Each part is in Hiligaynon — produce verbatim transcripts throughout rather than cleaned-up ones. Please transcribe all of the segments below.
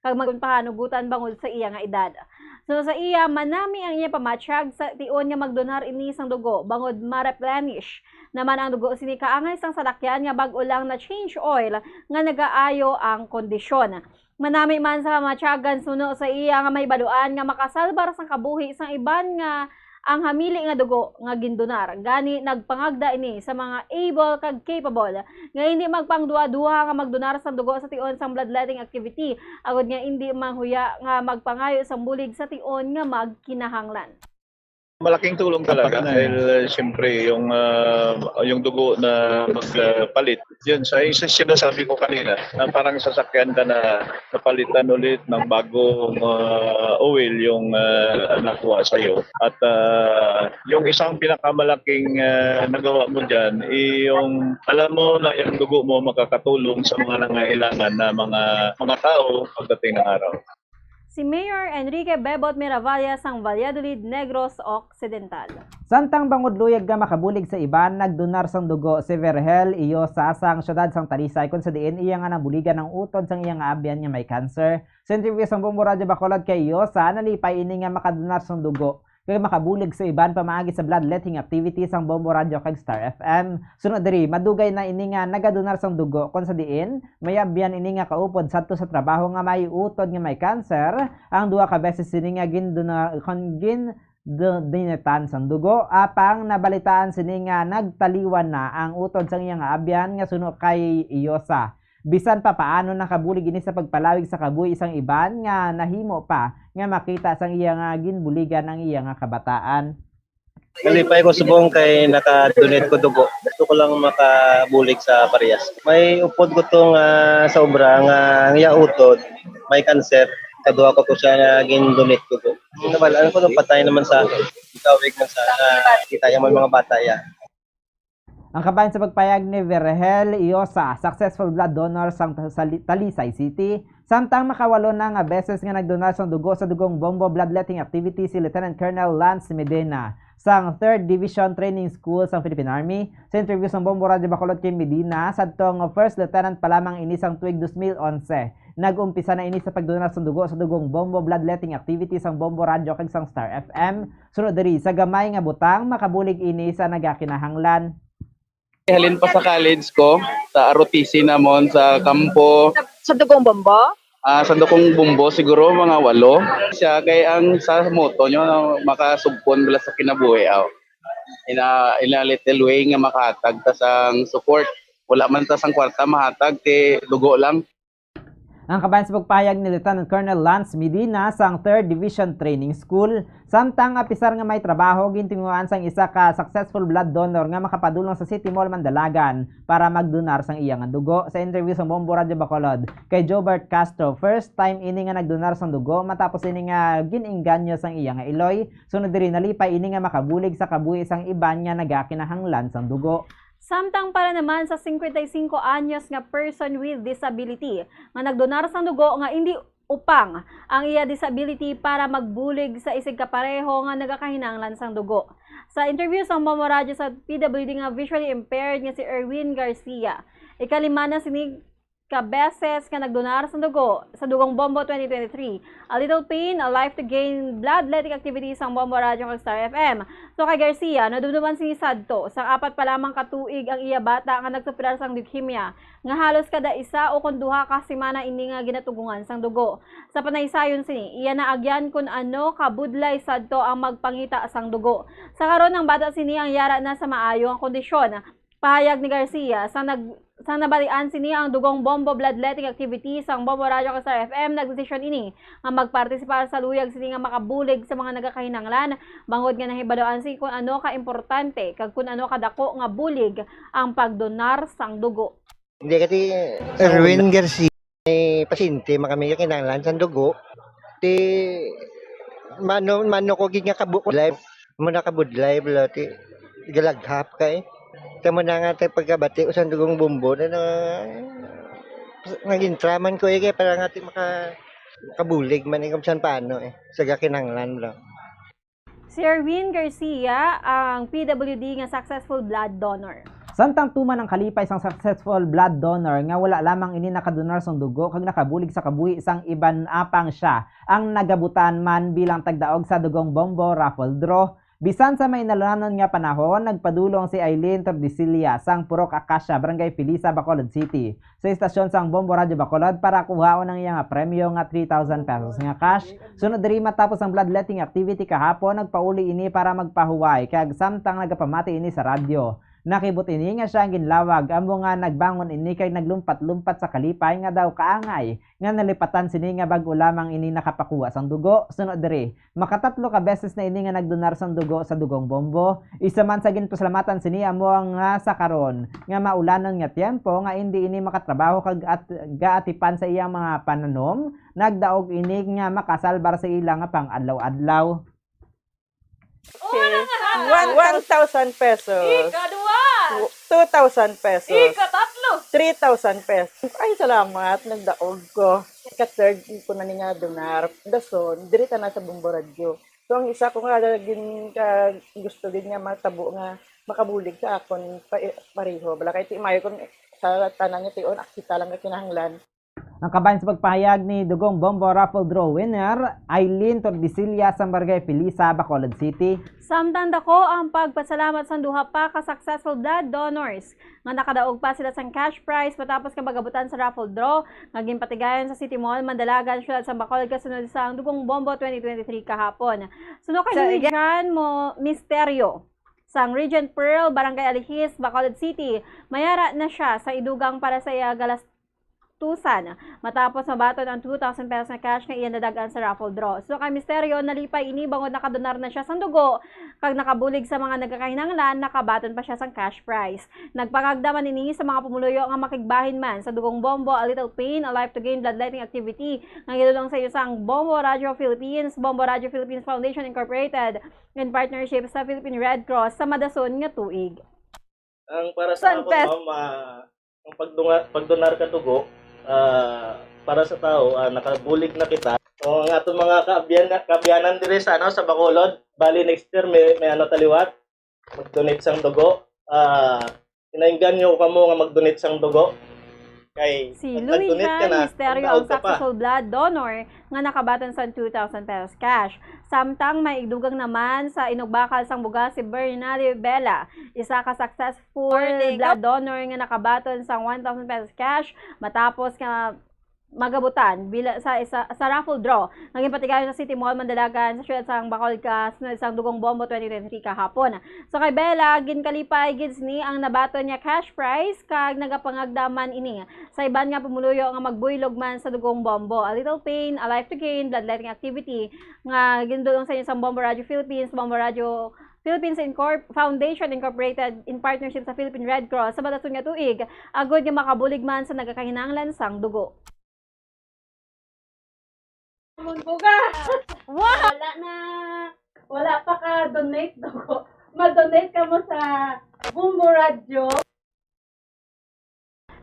kag magpahanugutan bangod sa iya nga edad. Suno sa iya, manami ang iya pamatyag sa tion nga magdonar ini sang dugo bangod ma-replenish naman ang dugo sini kaangay sang salakyan nga bag-o lang na change oil nga nagaayo ang kondisyon. Manami man sa pamatyagan suno sa iya nga mahibaluan nga makasalbar sang kabuhi sang iban nga ang hamili nga dugo nga gindonar. Gani, nagpangagda ini sa mga able kag capable nga hindi magpangduha-duha nga magdonar sang dugo sa tion sang bloodletting activity, agod nga hindi mahuya nga magpangayo sang bulig sa tion nga magkinahanglan. Malaking tulong talaga dahil uh, siyempre yung uh, yung dugo na magpalit, yun sa isa sinasabi ko kanina na parang sasakyan ka na napalitan ulit ng bagong uh, oil yung uh, nakuha sa iyo. At uh, yung isang pinakamalaking uh, nagawa mo diyan, yung alam mo na yung dugo mo makakatulong sa mga nangailangan na mga mga tao pagdating ng araw. Si Mayor Enrique Bebot Miravalla sang Valladolid, Negros Occidental. Samtang bangod luyag nga makabulig sa iban, nagdonar sang dugo si Verhel Iyosa sang siyudad sang Talisay, kung sa diin iya nga nabuligan ang utod sang iya nga abyan nga may cancer. Sa interview sang Bombo Radyo Bacolod kay Iyosa, nalipay ini nga makadonar sang dugo kag makabulig sa iban pamaagi sa bloodletting activity sang Bombo Radyo kag Star F M. Suno diri, madugay na ini nga nagadonar sang dugo, kon sa diin may abyan ini nga kaupod sadto sa trabaho nga may utod nga may cancer. Ang duha ka beses sini nga gindona-, kon gin-, do-, dinitan sang dugo, apang nabalitaan sini nga nagtaliwan na ang utod sang iya nga abyan nga suno kay Iyosa. Bisan pa paano nakabulig ini sa pagpalawig sa kabuhi sang iban nga nahimo pa nga makita sang iya nga ginbuligan ang iya nga kabataan. Nalipay ko subong kay naka-donate ko dugo. Gusto ko lang makabulig sa parehas. May upod ko to nga sa obra nga ang iya utod may cancer. Kaduha ko to siya nga gin-donate ko to. Nabalaan ko to patay naman sa ikawig man sa kita niya may mga bata ya. Ang kabahin sa pagpayag ni Virgel Iosa, successful blood donor sang sa Li-, Talisay City, samtang makawalo na nga beses nga nagdonar sang dugo sa Dugong Bombo bloodletting activity si Lieutenant Colonel Lance Medina sang Third Division Training School sang Philippine Army. Sa interview sang Bombo Radyo Bacolod kay Medina, sadto nga first lieutenant pa lamang ini sang tuig dos mil onse. Nag-umpisa na ini sa pagdonar sang dugo sa Dugong Bombo bloodletting activity sang Bombo Radyo kag sang Star F M. Sunod diri, sa gamay nga butang, makabulig ini sa nagakinahanglan. Halin pa sa college ko, sa R O T C namon, sa kampo. Sa, sa Dugong Bombo? Ah, sa Dugong Bombo, siguro mga walo. Siya kay ang sa moto nyo, no, makasugpon bala sa kinabuhi, aw. Ina, ina little way nga makahatag ta sang support. Wala man ta sang kwarta mahatag, ti dugo lang. Ang kabahin sa pagpahayag ni Lieutenant Colonel Lance Medina sang Third Division Training School, samtang apisar nga may trabaho, gintinguhaan sang isa ka successful blood donor nga makapadulong sa City Mall Mandalagan para magdonar sang iya nga dugo. Sa interview sa Bombo Radyo Bacolod kay Jobert Castro, first time ini nga nagdonar sang dugo matapos ini nga gin-engganyo sang iya nga iloy. Sunod diri, nalipay ini nga makabulig sa kabuhi sang iban nga nagakinahanglan sang dugo. Samtang para naman sa singkwenta y singko anyos nga person with disability nga nagdonar sang dugo nga indi upang ang iya disability para magbulig sa isig kapareho nga nagakahinanglan sang dugo. Sa interview sang Bombo Radyo sa P W D nga visually impaired nga si Erwin Garcia, ikalima na sini ka beses nga nagdonar sang dugo sa Dugong Bombo twenty twenty-three. A Little Pain, A Life to Gain, bloodletting activities sang Bombo Radyo kag Star F M. So kay Garcia, nadumduman sini sadto, sang apat pa lamang ka tuig ang iya bata nga nagsuperar sang leukemia, nga halos kada isa o kon duha ka semana ini nga ginatugungan sang dugo. Sa panaysayon sini, iya naagyan kun ano kabudlay sadto ang magpangita sang dugo. Sa karon, ang bata sini ang yara na sa maayo nga kondisyon. Pahayag ni Garcia, sa nag-, sa nabalian sini ang Dugong Bombo bloodletting activity sang Bombo Radyo kag Star F M, nagdesisyon ini nga magpartisipar sa luyag sini nga makabulig sa mga nagakahinanglan, bangod nga nahibaluan sini kun ano ka importante kag kun ano kadako nga bulig ang pagdonar sang dugo. Hindi kasi Erwin Garcia, may pasyente man kami nga kinahanglan sang dugo. Ti mano mano ko gid nga kabuok life mo nakabudlay bala ti galaghap kay. Tamo na nga tay pagkabati usang Dugong Bombo na, na naging traman ko eh, kay para nga ti maka makabulig man eh, kung saan paano eh, sa gakinanglan bala. Si Erwin Garcia, ang P W D nga successful blood donor. Samtang tuman ang kalipay sang successful blood donor nga wala lamang ini nakadonar sang dugo kag nakabulig sa kabuhi sang iban, apang sia ang nagabutan man bilang tagdaog sa Dugong Bombo raffle draw. Bisan sa mainalunanon nga panahon, nagpadulong si Aileen Tordesillas sang Purok Acacia, Barangay Felisa, Bacolod City, sa istasyon sang Bombo Radyo Bacolod para kuhaon ang iya nga premyo nga three thousand pesos nga cash. Sunod diri, matapos ang bloodletting activity kahapon, nagpauli ini para magpahuway, kag samtang nagapamati ini sa radyo, nakibot ini nga sia ang ginlawag, amo nga nagbangon ini kag naglumpat-lumpat sa kalipay nga daw kaangay nga nalipatan sini nga bag-o lamang ini nakapakuha sang dugo. Sunod diri, makatatlo ka beses na ini nga nagdonar sang dugo sa Dugong Bombo. Isa man sa ginpasalamatan sini amo nga sa karon nga maulanon nga tiyempo nga indi ini makatrabaho kag at-, gaatipan sa iyang mga pananom, nagdaog ini nga makasalbar sa ila nga pang-adlaw-adlaw. Okay. One, one thousand pesos. Ikaduha. Two thousand pesos. Ikatatlo. Three thousand pesos. Ay, salamat. Nagdaog ko. Ika-third ko na ni nga donar. Dason, diri ta na sa Bombo Radyo. So, ang isa ko nga gin-, ka-, gusto gid nga matabo nga makabulig sa akon pa-, pareho. Bala kay ti maayo kung sa tanan nga tion, ak-, kita lang nga kinahanglan. Ang kabahin sa pagpahayag ni Dugong Bombo Raffle Draw winner, Aileen Tordesillas sang Barangay Felisa, Bacolod City. Samtang dako ang pagpasalamat sang duha pa ka successful blood donors nga nakadaog pa sila sang cash prize matapos nga magabutan sa raffle draw nga ginpatigayon sa City Mall, Mandalagan, siyudad sang Bacolod, kasunod sang Dugong Bombo twenty twenty-three kahapon. Suno kay Sa Louis John Mo Misterio sang Regent Pearl, Barangay Alihis, Bacolod City, mayara na sia sa idugang para sa iya galas-, tusan matapos mabaton ang two thousand pesos nga cash nga iya nadag-an sa raffle draw. So kay Misterio, nalipay ini bangod nakadonar na sia sang dugo kag nakabulig sa mga nagakahinanglan, nakabaton pa sia sang cash prize. Nagpangagda man ini sa mga pumuluyo nga makigbahin man sa Dugong Bombo, A Little Pain, A Life to Gain bloodletting activity nga gidulong sa iyo sang Bombo Radio Philippines, Bombo Radio Philippines Foundation Incorporated, in partnership sa Philippine Red Cross sa madason nga tuig. Ang para sa Son, akon, pes- ma'am, ah, ang pagdunga, pagdonar ka dugo, ah, para sa tao, ah, nakabulig na kita. So, ang aton mga kaabyan, kaabyanan diri sa, ano, sa Bacolod, bali next year may, may ano ta liwat, mag-donate sang dugo. Ah, inainganyo kamo nga mag-donate sang dugo. Kay, si Louis Jan Misterio ang successful blood donor nga nakabaton sang two thousand pesos cash. Samtang may igdugang naman sa inugbakal sang bugas si Bernale Bella, isa ka successful blood donor nga nakabaton sang one thousand pesos cash matapos nga magabutan bila sa isa, sa raffle draw nga ginpatigayon sa City Mall, Mandalagan, sa siyudad sang Bacolod, kasunod sang Dugong Bombo twenty twenty-three kahapon. So kay Bella, ginkalipay gid sini ang nabaton niya cash prize kag nagapangagda man ini sa iban nga pumuluyo nga magbuylog man sa Dugong Bombo, A Little Pain, A Life to Gain bloodletting activity nga gindulong sa inyo sang Bombo Radio Philippines, Bombo Radio Philippines Incor- Foundation Incorporated in partnership sa Philippine Red Cross sa madason nga tuig, agod nga makabulig man sa nagakahinanglan sang dugo. Munduga. Wow! Wala na, wala pa ka donate dugo. Ma-donate ka mo sa Bombo Radio.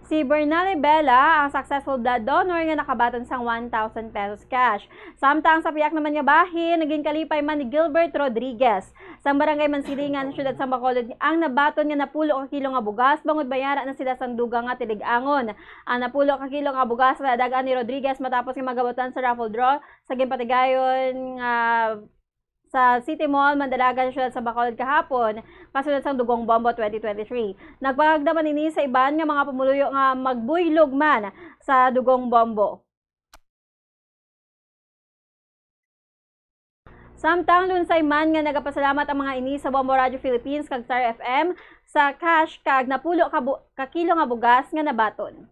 Si Bernale Bella ang successful blood donor nga nakabaton sang one thousand pesos cash. Samtang sa piyak naman nga bahin, naging kalipay man ni Gilbert Rodriguez sang Barangay Mansilingan, siyudad sang Bacolod, ang nabaton nga napulo ka kilo nga bugas bangod bayara na sila sang dugang nga tilig-angon. Ang napulo ka kilo nga bugas nga nadag-an ni Rodriguez matapos nga magabutan sa raffle draw sa ginpatigayon nga sa City Mall, Mandalagan, siyudad sa Bacolod kahapon, kasunod sang Dugong Bombo twenty twenty-three. Nagpangagda man ini sa iban nga mga pumuluyo nga magbuylog man sa Dugong Bombo. Samtang lunsay man nga nagapasalamat ang mga ini sa Bombo Radio Philippines kag Star F M sa cash kag napulo ka, bu- ka kilo nga bugas nga nabaton.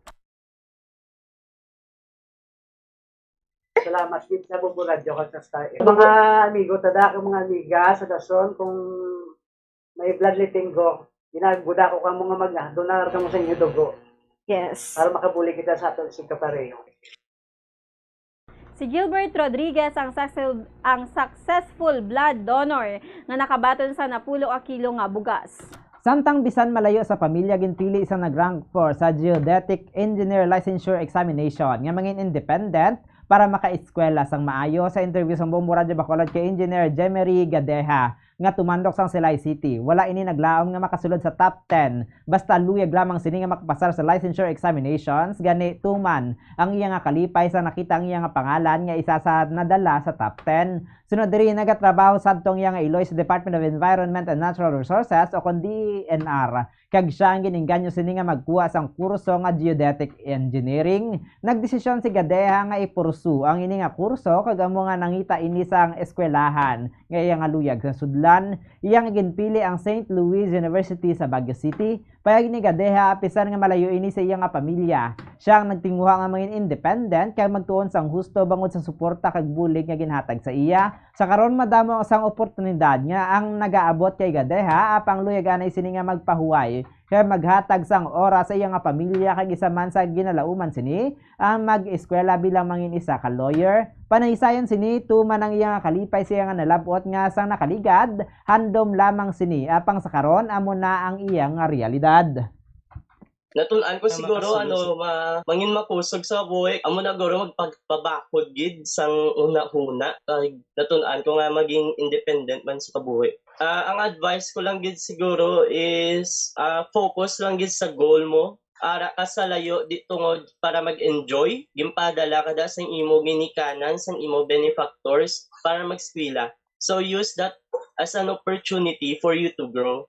Salamat gid sa Bombo Radio kag sa Star F M. Mga amigo, tada ka mga amiga sa Dason, kung may bloodletting ko, ginagbuda ko kamo nga mag-donar kamo sa inyo dugo. Yes. Para makabulig kita sa aton sig kapareho. Si Gilbert Rodriguez ang successful, ang successful blood donor nga nakabaton sa napulo ka kilo nga bugas. Samtang bisan malayo sa pamilya, ginpili sang nag-rank four sa Geodetic Engineer Licensure Examination nga mangin independent para makaeskwela sang maayo. Sa interview sang Bombo Radyo Bacolod kay Engineer Jemery Gadeja, nga tumandok sang Silay City. Wala ini naglaom nga makasulod sa top ten, basta luyag lamang sini nga makapasar sa licensure examinations, gani tuman ang iya nga kalipay sa nakita ang iya nga pangalan nga isa sa nadala sa top ten. Sunod diri, nagatrabaho sadto ang iya nga iloy sa Department of Environment and Natural Resources o kon D E N R. Kag sia ang gin-engganyo sini nga magkuha sang kurso nga geodetic engineering. Nagdesisyon si Gadeja nga ipursu ang ini nga kurso, kag amo nga nangita ini sang eskwelahan nga iya nga luyag sa sudlan. Iya nga ginpili ang Saint Louis University sa Baguio City. Payag ni Gadeja, apisan nga malayo ini sa iya nga pamilya, sia ang nagtinguha nga mangin independent kag magtuon sang husto bangod sa suporta kag bulig nga ginhatag sa iya. Sa karon, madamo sang oportunidad nga ang nagaabot kay Gadeja, apang luyag anay sini nga magpahuway kag maghatag sang oras sa iya nga pamilya, kag isa man sa ginalauman sini ang mag-eskwela bilang mangin isa ka lawyer. Panaysayon sini, tuman ang iya nga kalipay sa iya nga nalab-ot nga sang nakaligad, handom lamang sini, apang sa karon amo na ang iya nga realidad. Natun-an ko siguro, ano, ma-, mangin makusog sa buhi. Amo na guro magpabakod gid sang hunahuna. Kay natun-an ko nga maging independent man sa kabuhi. Ah, ang advice ko lang gid siguro is, ah, focus lang gid sa goal mo. Ara ka sa layo di tungod para mag-enjoy. Ginpadala ka da sang imo ginikanan, sang imo benefactors para mag-eskwela. So use that as an opportunity for you to grow.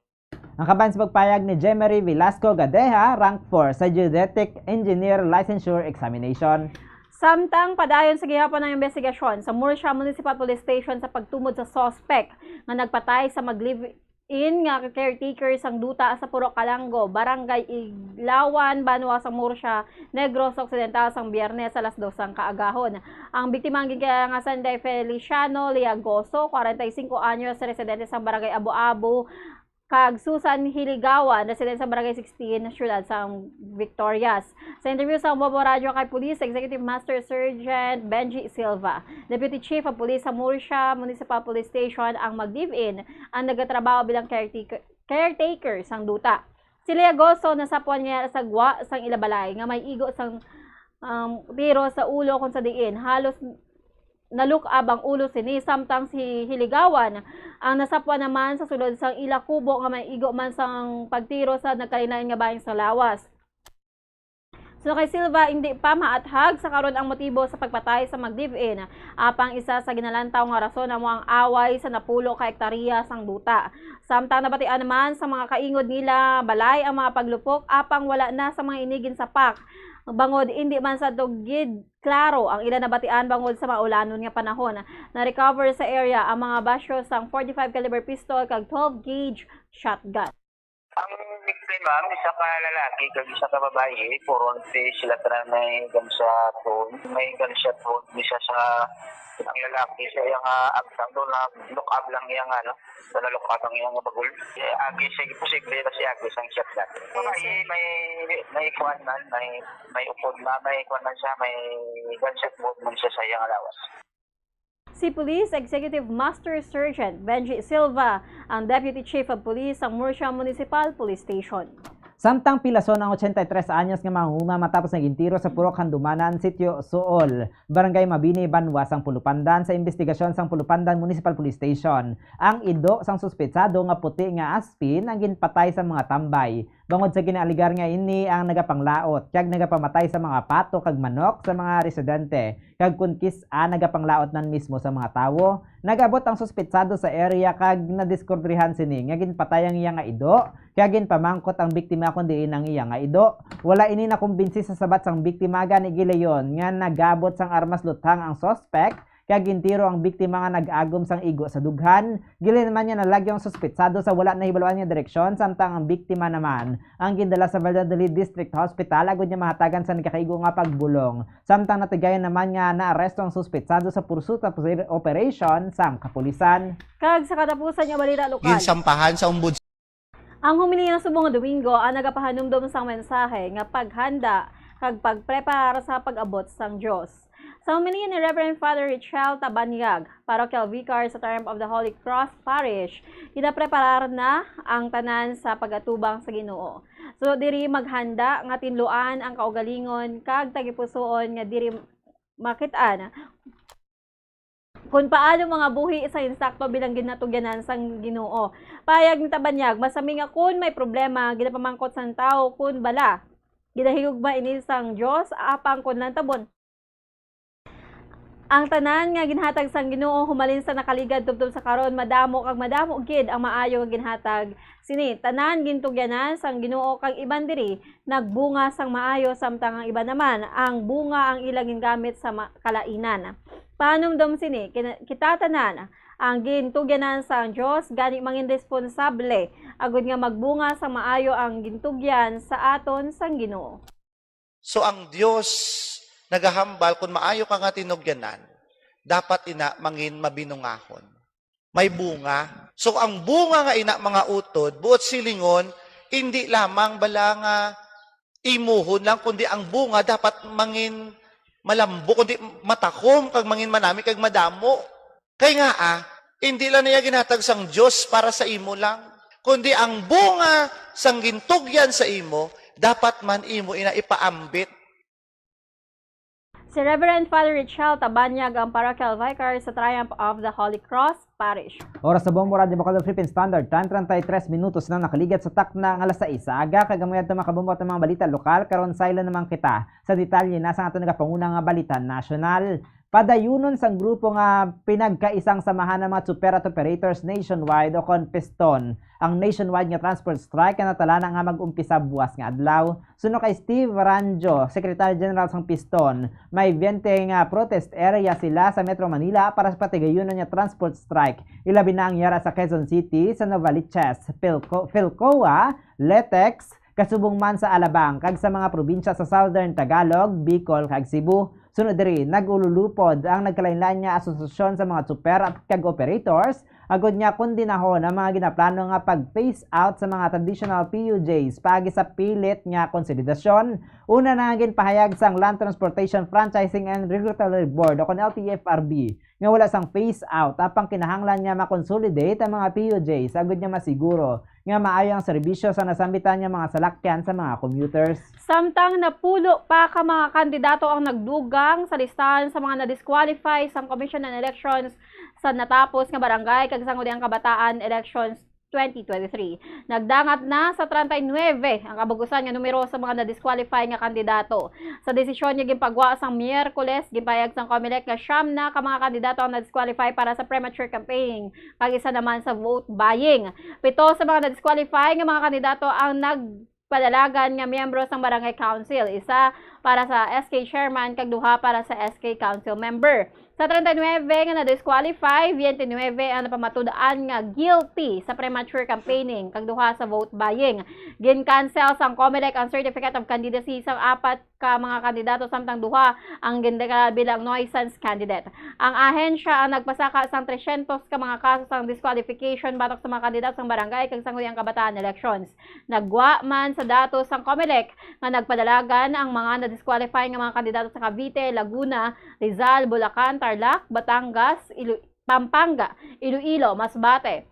Ang kaban sa pagpayag ni Jemery Velasco Gadeja, rank four sa Geodetic Engineer Licensure Examination. Samtang padayon sa gihapon ang investigasyon sa Murcia Municipal Police Station sa pagtumod sa suspek nga nagpatay sa mag-live-in nga caretaker sang duta sa Purok Calango, Barangay Iglawan, Banwa sang Murcia, Negros Occidental, sang Biyernes alas dos sang kaagahon. Ang biktima ang ginkayahan nga Sanday Feliciano Liagoso, kwarenta y singko anyos, residente sa Barangay Abu-Abu, kag Susan Hiligawan, residente sa Barangay sixteen, siyudad sang Victorias. Sa interview sa Bobo Radyo kay Police Executive Master Sergeant Benji Silva, Deputy Chief of Police sa Murcia Municipal Police Station, ang mag-live-in ang nagatrabaho bilang caretaker, caretaker sang duta. Si Liagoso nasapwan niya sa gwa sang ila balay nga may igo sang, um, tiro sa ulo, kung sa diin halos nalukab ang ulo sini, samtang si Hiligawan ang nasapwan naman sa sulod sang ila kubo nga may igo man sang pagtiro sa nagkalain-lain nga bahin sa lawas. So, kay Silva, hindi pa maathag sa karon ang motibo sa pagpatay sa mag-live-in. Apang isa sa ginalantaw nga rason amo ang away sa napulo ka ektarya sang duta. Samtang nabatian naman sa mga kaingod nila balay ang mga paglupok, apang wala na sa mga ini ginsapak. Bangod hindi man sa tugid klaro ang ila nabatian bangod sa maulanon nga panahon. Na-recover sa area ang mga basyo sang forty-five caliber pistol kag twelve gauge shotgun. Ang biktima, isa ka lalaki kag isa ka babayi, puro sila tanan may gunshot wound. May gunshot wound isa sa, ang lalaki sa iyang, ah, agtang doon na look up lang iyang, ano, so nalukatan niya nga bagol. Eh, agi, sige, posible na si agi sang shotgun. Yes, sir. Babayi, may, may kuwan man, may, may upod na, may kuwan man siya, may gunshot wound man siya sa iyang lawas. Si Police Executive Master Sergeant Benji Silva, ang Deputy Chief of Police sang Murcia Municipal Police Station. Samtang pilason ang ochenta y tres anyos nga manghuna matapos nga gintiro sa Purok Handumanan, Sitio Suol, Barangay Mabini, Banwa sang Pulupandan, sa imbestigasyon sang Pulupandan Municipal Police Station, ang ido sang suspetsado nga puti nga aspin ang ginpatay sa mga tambay. Bangod sa ginaaligar nga ini ang nagapanglaot kag nagapamatay sa mga pato kag manok sa mga residente, kag kon kis-a nagapanglaot man mismo sa mga tawo, nag-abot ang suspetsado sa area kag nadiskubrihan sini nga ginpatay ang iya nga ido, kag ginpamangkot ang biktima kon diin ang iya nga ido. Wala ini nakumbinsi sa sabat sang biktima, gani gilayon nga nagabot sang armas luthang ang suspek, kag gintiro ang biktima nga nag-agom sang igo sa dughan. Gilayon man nga nalagyo ang suspetsado sa wala nahibaluan nga direksyon, samtang ang biktima naman ang gindala sa Valladolid District Hospital agod nga mahatagan sang nagakaigo nga pagbulong. Samtang natigayon naman nga naaresto ang suspetsado sa pursuit oper-, operation sang kapulisan. Kag sa katapusan nga balita lokal. Ginsampahan sa Ombudsman. Ang homilya subong nga Domingo ang nagapahanumdom sang mensahe nga paghanda kag pagpreparar sa pag-abot sang Dios. Sa homilya ni Reverend Father Richel Tabanyag, Parochial Vicar sa Triumph of the Holy Cross Parish, ginapreparar na ang tanan sa pag-atubang sa Ginoo. So, diri maghanda nga tinluan ang kaugalingon kag tagipusoon nga diri makit-an Kon paano mangabuhi sa insakto bilang ginatugyanan sang Ginoo. Pahayag ni Tabanyag, masami nga kon may problema, ginapamangkot sang tawo kon bala ginahigugma ini sang Dios, apang kon lantabon, ang tanan nga ginhatag sang Ginoo humalin sa nakaligad tubtob sa karon, madamo kag madamo gid ang maayo nga ginhatag sini. Tanan gintugyanan sang Ginoo, kag iban diri nagbunga sang maayo, samtang ang iban naman ang bunga ang ila gingamit sa ma-, kalainan. Pahanumdom sini, kina-, kita tanan ang gintugyanan sang Dios, gani mangin responsable agud nga magbunga sang maayo ang gintugyan sa aton sang Ginoo. So ang Dios nagahambal, kun maayo ka nga tinugyanan, dapat ina mangin mabinungahon. May bunga. So ang bunga nga ina, mga utod, buot silingon, indi lamang bala nga imuhon lang, kundi ang bunga dapat mangin malambo, kundi matakom kag mangin manami kag madamo. Kay ngaa, indi lang niya ginhatag sang Dios para sa imo lang, kundi ang bunga sang gintugyan sa imo, dapat man imo ina ipaambit. Si Reverend Father Richel Tabanyag ang parochial vicar sa Triumph of the Holy Cross Parish. Oras sa Bombo Radyo Bacolod Philippine Standard Time, treinta y tres minutos na nakaligad sa takna nga alas sais sa aga, kag amo yadto, mga kabombo, at mga balita lokal. Karon, saylo naman kita sa detalye na sa aton nagapanguna nga balita nasyonal. Padayunon sang grupo nga pinagkaisang samahan ng mga tsuper at operators nationwide, o kon Piston, ang nationwide nga transport strike nga natalana nga mag-umpisa buwas nga adlaw. Suno kay Steve Ranjo, Secretary General sang Piston, may twenty nga protest area sila sa Metro Manila para sa patigayunon nga transport strike, ilabi na ang yara sa Quezon City, sa Novaliches, Pilco-, Pilcoa, Letex, kasubong man sa Alabang, kag sa mga probinsya sa Southern Tagalog, Bicol, kag Cebu. Sunod diri, nag-ululupod ang nagkalainlain nga asosasyon sa mga tsuper at kag operators, agod nga kondinahon ang mga ginaplano nga pag-phase out sa mga traditional P U Js paagi sa pilit nga konsolidasyon. Una na nga ginpahayag sang Land Transportation Franchising and Regulatory Board, o kon L T F R B, nga wala sang phase out, apang kinahanglan nga ma-consolidate ang mga P U Js agud nga masiguro nga maayo ang serbisyo sa nasambitan nga mga salakyan sa mga commuters. Samtang napulo pa ka mga kandidato ang nagdugang sa listahan sa mga na-disqualify sang Commission on Elections sa natapos nga barangay kag sangguniang kabataan elections twenty twenty-three. Nagdangat na sa treinta y nuebe ang kabug-usan nga numero sa mga na-disqualify nga kandidato. Sa desisyon nga ginpagwa sang Miyerkules, ginpahayag sang Comelec nga siyam na ka mga kandidato ang na-disqualify para sa premature campaigning, kag isa naman sa vote buying. Pito sa mga na-disqualify nga mga kandidato ang nagpadalagan nga miyembro sang Barangay Council, isa para sa S K chairman kag duha para sa S K council member. Sa treinta y nuebe nga na-disqualify, twenty-nuebe ang napamatud-an nga guilty sa premature campaigning kag duha sa vote buying. Gin-cancel sang Comelec ang certificate of candidacy sang apat ka mga kandidato, samtang duha ang gindeklara bilang nuisance candidate. Ang ahensya ang nagpasaka sang tresyentos ka mga kaso sang disqualification batok sa mga kandidato sang barangay kag sangguniang kabataan elections. Nagwa man sa datos sang Comelec nga nagpadalagan ang mga na-disqualify nga mga kandidato sa Cavite, Laguna, Rizal, Bulacan, Tarlac, Batangas, Ilo-, Pampanga, Iloilo, Masbate,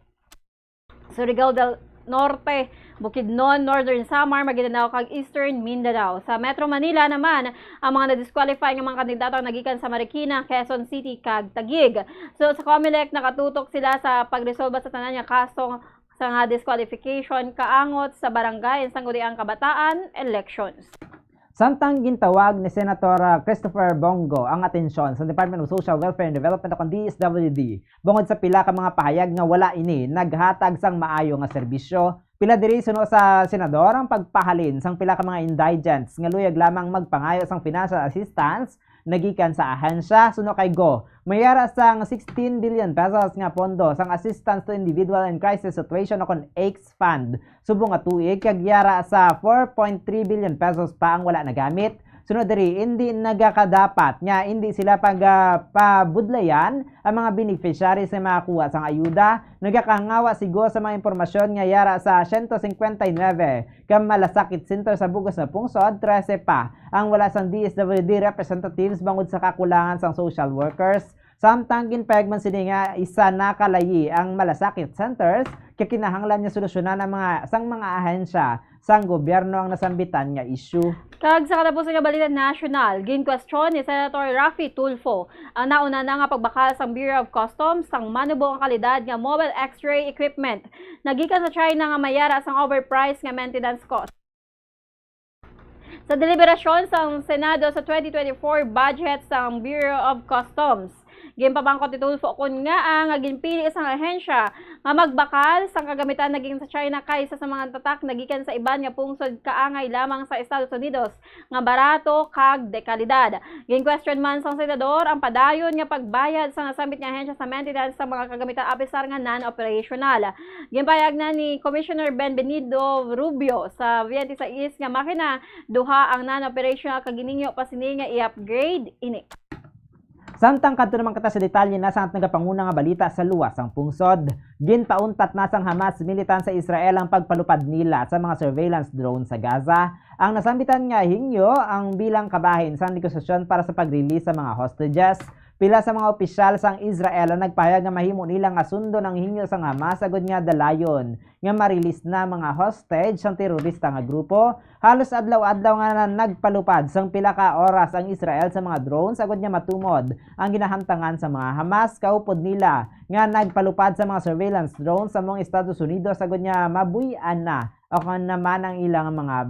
Surigao del Norte, Bukidnon, Northern Samar, Maguindanao, kag Eastern Mindanao. Sa Metro Manila naman, ang mga na-disqualify nga mga kandidato ang nagikan sa Marikina, Quezon City, kag Taguig. So, sa Comelec, nakatutok sila sa pagresolba sa tanan nga kaso sa nga disqualification kaangot sa barangay sang sangguniang kabataan elections. Samtang gintawag ni Senator, ah, Christopher Bong Go ang atensyon sa Department of Social Welfare and Development o kon D S W D bangod sa pila ka mga pahayag nga wala ini naghatag sang maayo nga serbisyo. Pila diri suno sa senador ang pagpahalin sang pila ka mga indigents nga luyag lamang magpangayo sang financial assistance nagikan sa ahensya. Suno kay Go, may yara sang sixteen billion pesos nga pondo sang Assistance to Individual in Crisis Situation o kon AICS Fund subong nga tuig, kag yara sa four point three billion pesos pa ang wala nagamit. Sunod diri, indi nagakadapat nga indi sila pag, ah, pabudlayan ang mga beneficiaries nga makakuha sang ayuda. Nagakahangawa si Go sa mga impormasyon nga yara sa siyento singkwenta y nuebe ka malasakit center sa bug-os nga pungsod, trese pa ang wala sang D S W D representatives bangod sa kakulangan sang social workers. Samtang ginpahayag man sini nga isa na ka layi ang malasakit centers, kay kinahanglan nga solusyonan ang mga, sang mga ahensya sang gobyerno ang nasambitan nga issue. Kag sa katapusan nga balita nasyonal, ginkwestiyon ni Senator Raffy Tulfo ang nauna na nga pagbakal sang Bureau of Customs sang manubo nga kalidad nga mobile X-ray equipment nagikan sa China nga mayara sang overpriced nga maintenance cost. Sa deliberasyon sang Senado sa twenty twenty-four budget sang Bureau of Customs, ginpamangkot ni Tulfo kon ngaa nga ginpili sang ahensya nga magbakal sang kagamitan nagikan sa China kaysa sa mga tatak nagikan sa iban nga pungsod kaangay lamang sa Estados Unidos nga barato kag de kalidad. Gin-question man sang senador ang padayon nga pagbayad sa nasambit nga ahensya sa maintenance sa mga kagamitan apisar nga non-operational. Ginpahayag na ni Commissioner Benvenido Rubio sa twenty-six nga makina, duha ang non-operational kag ginhingyo pa sini nga i-upgrade ini. Samtang kadto naman kita sa detalye na sang aton nagapanguna nga balita sa luwas sang pungsod, ginpauntat na sang Hamas militan sa Israel ang pagpalupad nila sa mga surveillance drone sa Gaza. Ang nasambitan nga hingyo ang bilang kabahin sang negosasyon para sa pag-release sa mga hostages. Pila sa mga opisyal sang Israel ang nagpahayag nga mahimo nila nga sundon ang hingyo sang Hamas agud nga dalayon nga ma-release na mga hostage sang terorista nga grupo. Halos adlaw-adlaw nga na nagpalupad sang pila ka oras ang Israel sa mga drones agud nga matumod ang ginahamtangan sa mga Hamas kaupod nila nga nagpalupad sa mga surveillance drones sa mga Estados Unidos agud nga mabuy-an na o kon naman ang ilang mga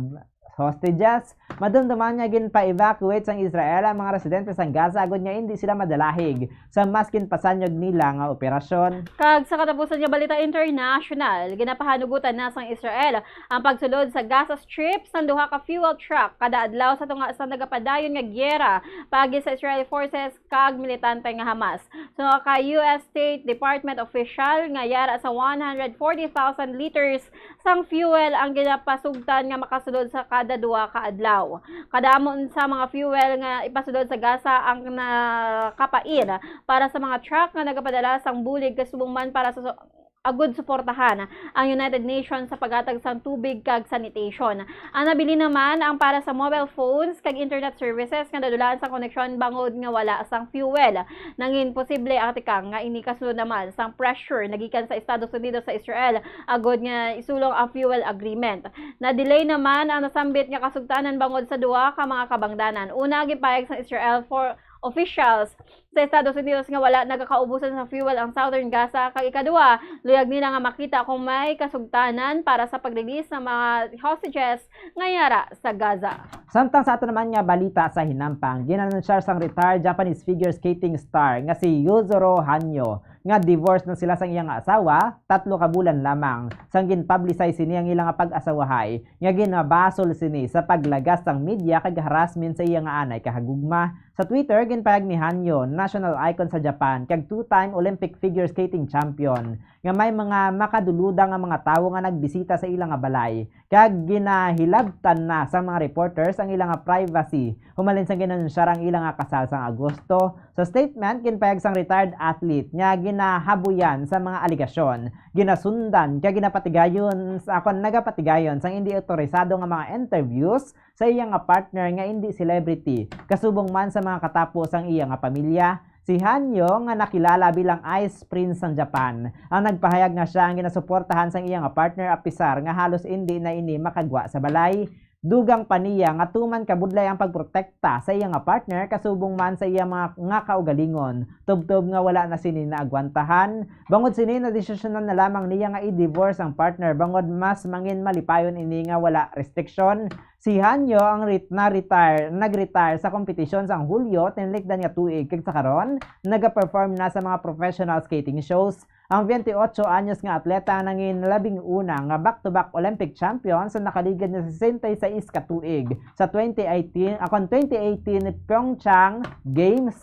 hostages. Madumduman nga ginpa-evacuate sang Israel ang mga residente sang Gaza agud nga indi sila madalahig sa mas ginpasanyog nila nga operasyon. Kag sa katapusan nga balita international, ginapahanugutan na sang Israel ang pagsulod sa Gaza Strip sang duha ka fuel truck kada adlaw sa tunga sa nagapadayon nga giyera paagi sa Israeli forces kag militante nga Hamas. Sa ka U S State Department official nga yara sa one hundred forty thousand liters sang fuel ang ginapasugtan nga makasulod sa kada duha ka adlaw. Kadamo sa mga fuel nga ipasulod sa Gaza ang nakapain para sa mga truck nga nagapadala sang bulig kasubong man para sa su-, agud suportahan ang United Nations sa paghatag sang tubig kag sanitation. Ang nabilin naman ang para sa mobile phones kag internet services nga nadulaan sa koneksyon bangod nga wala sang fuel. Nangin posible ang tikang nga ini kasunod naman sang pressure nagikan sa Estados Unidos sa Israel agud nga isulong ang fuel agreement. Na-delay naman ang nasambit nga kasugtanan bangod sa duha ka mga kabangdanan. Una, gipahayag sang Israel for officials sa Estados Unidos nga wala nagakaubusan sa fuel ang Southern Gaza, kag ikaduha, luyag nila nga makita kung may kasugtanan para sa pag-release ng mga hostages nga yara sa Gaza. Samtang sa ato naman nga balita sa hinampang, gin-anunsyar sang retired Japanese figure skating star nga si Yuzuru Hanyo nga divorce na sila sang iyang asawa, tatlo ka bulan lamang sang gin-publicize sini ang ilang pag-asawahay, nga ginabasol sini sa paglagas sang media kag harassment sa iya nga anay kahagugma. Sa Twitter, ginpahayag ni Hanyo, national icon sa Japan kag two-time Olympic figure skating champion, nga may mga makaduluda nga mga tawo nga nagbisita sa ila nga balay, kag ginahilabtan na sa mga reporters ang ila nga privacy humalin sang gin-anunsyar ang ila nga kasal sang Agosto. Sa statement, ginpahayag sang retired athlete nga ginahabuyan sa mga alegasyon, ginasundan kag ginapatigayon sa, kon nagapatigayon sang indi otorisado nga mga interviews sa iya nga partner nga indi celebrity, kasubong man sa mga katapo sang iya nga pamilya. Si Hanyo, nga nakilala bilang Ice Prince sang Japan, ang nagpahayag nga sia ang ginasuportahan sang iya nga partner, apisar nga halos indi na ini makagwa sa balay. Dugang pa niya nga tuman kabudlay ang pagprotekta sa iya nga partner kasubong man sa iya mga, nga kaugalingon, tubtob nga wala na sini naagwantahan. Bangod sini, nadesisyonan na lamang niya nga i-divorce ang partner bangod mas mangin malipayon ini nga wala restriksyon. Si Hanyo ang ret-, na-retire, nag-retire sa kompetisyon sang Hulyo, tinlikdan nga tuig, kag sa karon, nagaperform na sa mga professional skating shows. Ang twenty-ocho anyos nga atleta nangin labing una nga back-to-back Olympic champion sa nakaligad nga sesenta y seis ka tuig sa twenty eighteen, akon, twenty eighteen Pyeongchang Games.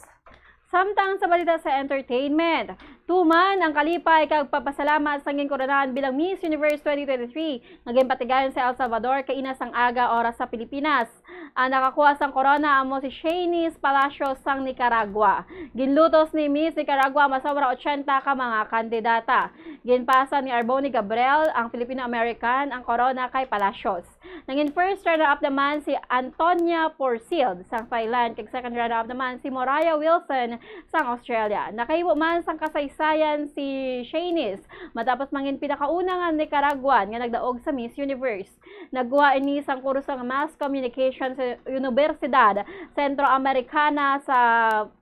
Samtang sa balita sa entertainment, tuman ang kalipay kag pagpasalamat sa ginkoronahan bilang Miss Universe twenty twenty-three nga ginpatigayon sa El Salvador kaina sang aga, oras sa Pilipinas. Ang nakakuha sang korona amo si Shanice Palacios sang Nicaragua. Ginlutos ni Miss Nicaragua ang masobra ochenta ka mga kandidata. Ginpasa ni Arboni Gabriel, ang Filipino-American, ang korona kay Palacios. Nangin first runner-up naman si Antonia Porcil sang Thailand, kag second runner-up naman si Moriah Wilson sang Australia. Nakahimo man sang kasaysayan si Shanice matapos mangin pinakauna nga Nicaraguan nga nagdaog sa Miss Universe. Nagkuha ini sang kurso nga Mass Communication sa Universidad Centroamericana sa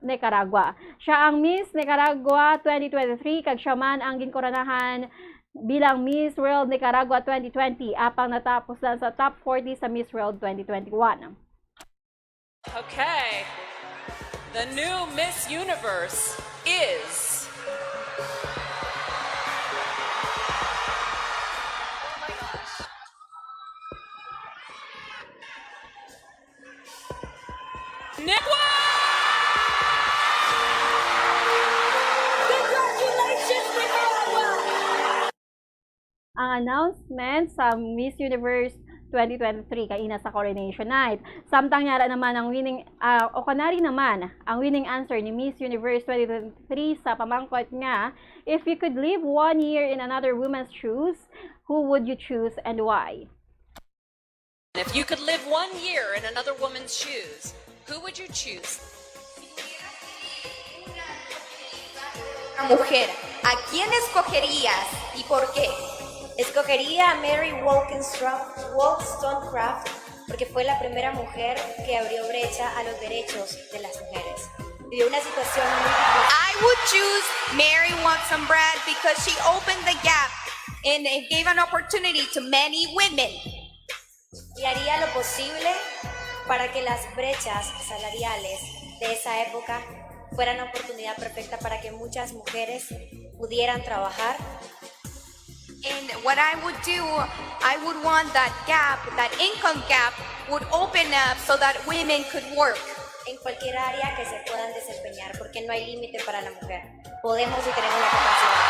Nicaragua. Siya ang Miss Nicaragua twenty twenty-three, kag siya man ang ginkoronahan bilang Miss World Nicaragua twenty twenty, apang natapos lang sa top forty sa Miss World twenty twenty-one. Okay. The new Miss Universe is Nicaragua! Congratulations, Nicaragua! Ang announcement sa Miss Universe twenty twenty-three kaina sa coronation night. Samtang niya naman ang winning, ah, o kanari naman ang winning answer ni Miss Universe twenty twenty-three sa pamangkot nga, "If you could live one year in another woman's shoes, who would you choose and why?" If you could live one year in another woman's shoes, who would you choose? Una mujer, ¿a quién escogerías y por qué? Escogería a Mary Wollstonecraft, Wollstonecraft porque fue la primera mujer que abrió brecha a los derechos de las mujeres. Vivió una situación muy difícil. I would choose Mary Wollstonecraft because she opened the gap and it gave an opportunity to many women. Y haría lo posible para que las brechas salariales de esa época fueran una oportunidad perfecta para que muchas mujeres pudieran trabajar. And what I would do, I would want that gap, that income gap, would open up so that women could work. En cualquier área que se puedan desempeñar, porque no hay límite para la mujer. Podemos y tenemos la capacidad.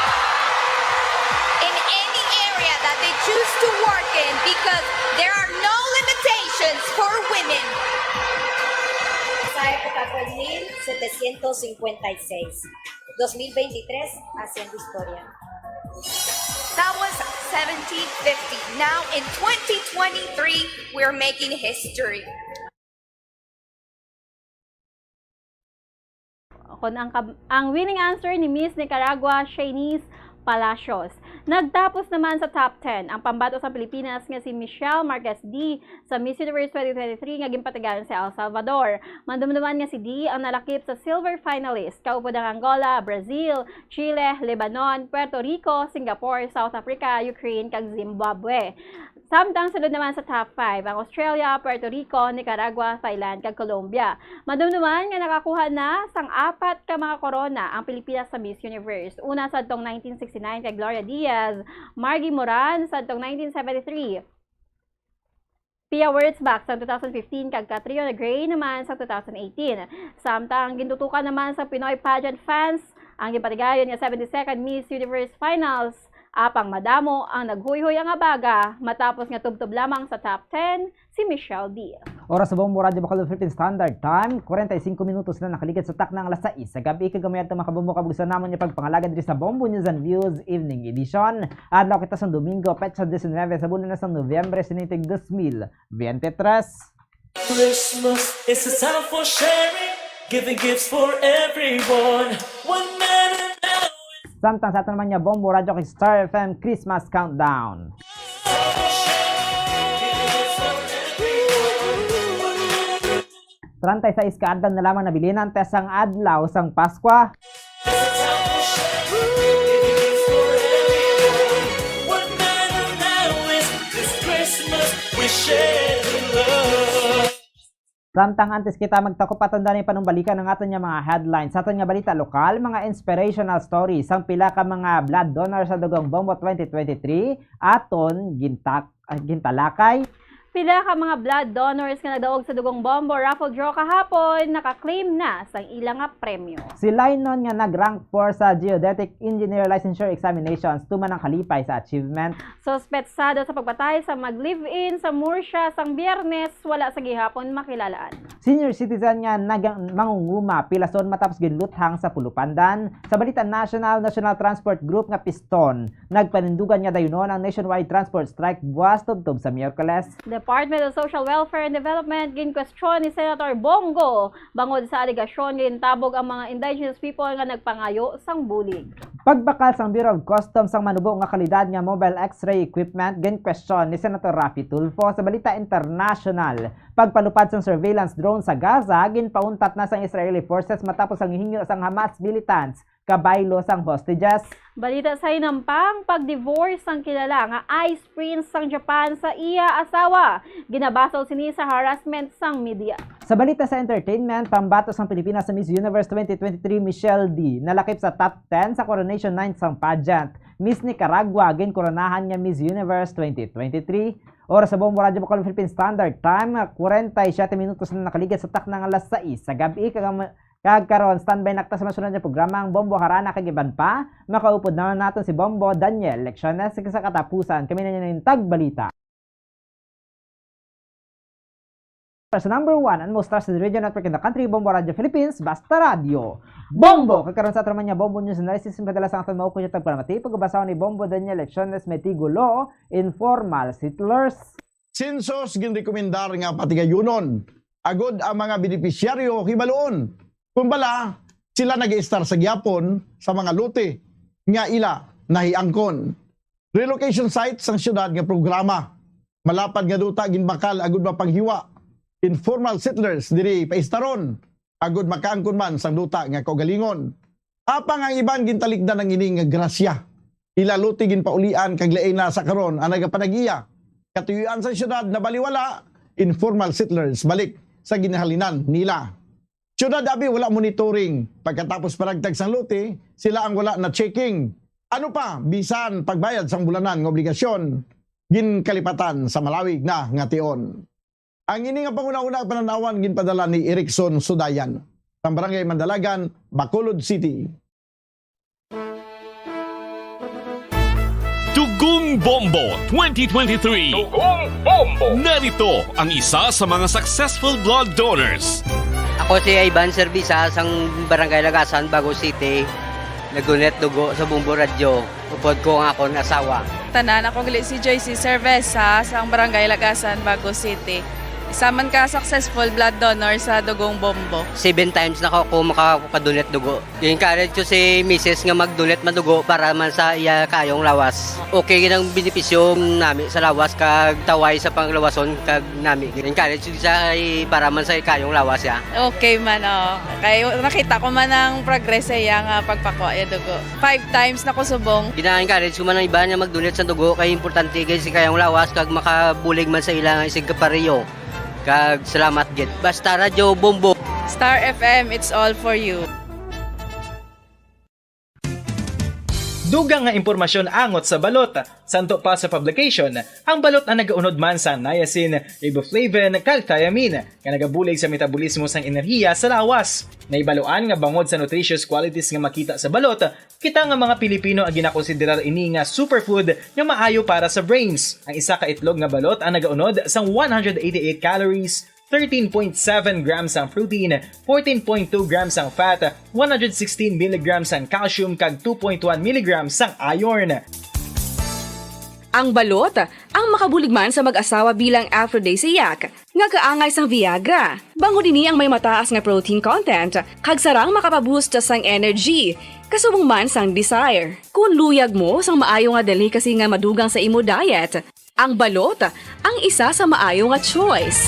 In any area that they choose to work in, because there are no limitations for women. Esa época fue el mil setecientos cincuenta y seis. Dos mil veintitrés haciendo historia. That was seventeen fifty. Now in twenty twenty-three, we're making history. Kon ang kab-, ang winning answer ni Miss Nicaragua, Shanice Palacios. Nagtapos naman sa top ten ang pambato sa Pilipinas nga si Michelle Marquez D sa Miss Universe twenty twenty-three nga ginpatigayon sa El Salvador. Madumduman nga si D ang nalakip sa silver finalist, kaupod ang Angola, Brazil, Chile, Lebanon, Puerto Rico, Singapore, South Africa, Ukraine, kag Zimbabwe. Samtang sulod naman sa top five ang Australia, Puerto Rico, Nicaragua, Thailand, kag Colombia. Madumduman nga nakakuha na sang apat ka mga korona ang Pilipinas sa Miss Universe. Una sadtong nineteen sixty-nine kay Gloria Diaz, Margie Moran sadtong nineteen seventy-three, Pia Wurtzbach sang two thousand fifteen, kag Catriona Gray naman sang two thousand eighteen. Samtang gintutukan naman sa Pinoy pageant fans ang ginpatigayon nga seventy-second Miss Universe Finals, apang madamo ang naghuyhoy ang abaga matapos nga tubtob lamang sa top ten si Michelle D. Oras sa Bombo Radyo Bacolod Philippine Standard Time, kwarenta y singko minutos na nakaligid sa takna nga alas sais sa gab-i, kag gamay adto, mga kabombo, kabugsan namon nga pagpangalagad diri sa Bombo News and Views Evening Edition. Adlaw kita sang Domingo, petsa diecinuebe sa bulan na sang Nobyembre, sinitig dos mil veintitrés. Christmas is a time for sharing, giving gifts for everyone. One man and now is Samtang sa aton naman nga Bombo Radyo kay Star F M Christmas Countdown. Treinta y seis ka adlaw na lamang nabilin antes ang adlaw sang Paskwa. Samtang antes kita magtakop, aton danay panumbalikan ang aton nga mga headlines. Sa aton nga balita lokal, mga inspirational stories sang pila ka mga blood donor sa Dugang Bombo twenty twenty-three, aton gintak-, ah, gintalakay. Pila ka mga blood donors nga nagdaog sa Dugong Bombo raffle draw kahapon naka-claim na sang ila nga premyo. Si Lynon nga nag-rank four sa Geodetic Engineer Licensure Examinations tuman ang kalipay sa achievement. Suspetsado sa pagpatay sa mag-live-in sa Murcia sang Biyernes, wala sa gihapon makilalaan. Senior citizen nga nag-, mangunguma, pilason matapos ginluthang sa Pulupandan. Sa balita national, National Transport Group nga piston nagpanindugan nga dayunon ang nationwide transport strike buwas tubtob sa Miyerkules. Department of Social Welfare and Development ginkwestiyon ni Senator Bong Go bangod sa alegasyon nga gintabog ang mga indigenous people nga nagpangayo sang bulig. Pagbakal sang Bureau of Customs sang manubo nga kalidad nga mobile X-ray equipment, ginkwestiyon ni Senator Raffy Tulfo. Sa balita international, pagpalupad sang surveillance drone sa Gaza, ginpauntat na sang Israeli forces matapos ang hingyo sang Hamas militants kabaylo sang hostages. Balita sa hinampang, pag-divorce sang kilala nga ice prince sang Japan sa iya asawa. Ginabasol sini sa harassment sang media. Sa balita sa entertainment, pambato sang Pilipinas sa Miss Universe twenty twenty-three, Michelle D nalakip sa top ten sa coronation night sang pageant. Miss Nicaragua ginkoronahan nga Miss Universe twenty twenty-three. Oras sa Bombo Radyo Bacolod Philippine Standard Time, kwarenta y siyete minutos na nakaligad sa takna nga alas sais sa gab-i, kag ang Kag karon, standby na kita sa masunod nga programa, ang Bombo Harana kag iban pa. Makaupod naman naton si Bombo Daniel Lecciones sa katapusan. Kami na niya ning tagbalita. Sa number one and most trusted radio network in the country, Bombo Radio Philippines, Basta Radio. Bombo! Kag karon sa aton man nga Bombo News Analysis, ang padala sa aton maukoy nga tagpalamati, pag-ubasahon ni Bombo Daniel Lecciones, may titulo, Informal Settlers. Census ginrekomendar nga patigayunon, agod ang mga benepisyaryo hibaluon kon bala sila nag-iistar sa gihapon sa mga lote nga ila nahiangkon. Relocation site sang siyudad nga programa. Malapad nga duta ginbakal agud mapanghiwa. Informal settlers diri paistaron agud makaangkon man sang duta nga kaugalingon. Apang ang iban gintalikdan ang ini nga grasya. Ila lote ginpaulian kag lain na sa karon ang nagapanag-iya. Katuyuan sa siyudad nabaliwala, informal settlers balik sa ginhalinan nila. Siyudad abi wala monitoring. Pagkatapos paragtag sang lote, sila ang wala na checking. Ano pa, bisan pagbayad sang bulanan nga obligasyon, ginkalipatan sa malawig na nga tion. Ang ini nga panghunahuna panan-awan ginpadala ni Erickson Sudayan, sang Barangay Mandalagan, Bacolod City. Dugong Bombo twenty twenty-three. Dugong Bombo. Narito ang isa sa mga successful blood donors. Ako si Ivan Servisa sang Barangay Lagasan, Bago City. Nagdonate dugo sa Bombo Radyo. Upod ko ang akon asawa. Tanan, ako gali si Joyce Cerveza sang Barangay Lagasan, Bago City. Isa man ka successful blood donor sa Dugong Bombo. Seven times na ko, ko makakadonate dugo. I-encourage ko si misis nga mag-donate man dugo para man sa iya kayong lawas. Okay gid ang benepisyo nami sa lawas kag taway sa panglawason kag nami. I-encourage ko sa i-, para man sa kayong lawas ya. Okay man, oh. Kay nakita ko man ang progress sa iya nga pagpakuha ya dugo. Five times na ko subong. Gina-encourage ko man ang iban nga mag-donate sa dugo kay importante gid si kayong lawas kag makabulig man sa ila nga isigkapareho. Kag salamat gid. Basta Radyo Bombo. Star F M, it's all for you. Dugang nga impormasyon angot sa balot. Santo pa sa publication, ang balot ang nagaunod man sa niacin, riboflavin, kag thiamine, nga nagabulig sa metabolismo sang enerhiya sa lawas. Nahibaluan nga bangod sa nutritious qualities nga makita sa balot, kita nga mga Pilipino ang ginakonsiderar ini nga superfood nga maayo para sa brains. Ang isa ka itlog nga balot ang nagaunod sang one hundred eighty-eight calories, thirteen point seven grams ang protein, fourteen point two grams ang fat, one hundred sixteen milligrams ang calcium, kag two point one milligrams ang iron. Ang balot ang makabulig man sa mag-asawa bilang aphrodisiac nga kaangay sang Viagra. Bangod ini ang may mataas nga protein content, kag sarang makapaboost sang energy, kasubong man sang desire. Kung luyag mo sang maayo nga delicacy nga madugang sa imo diet, ang balot ang isa sa maayo nga choice.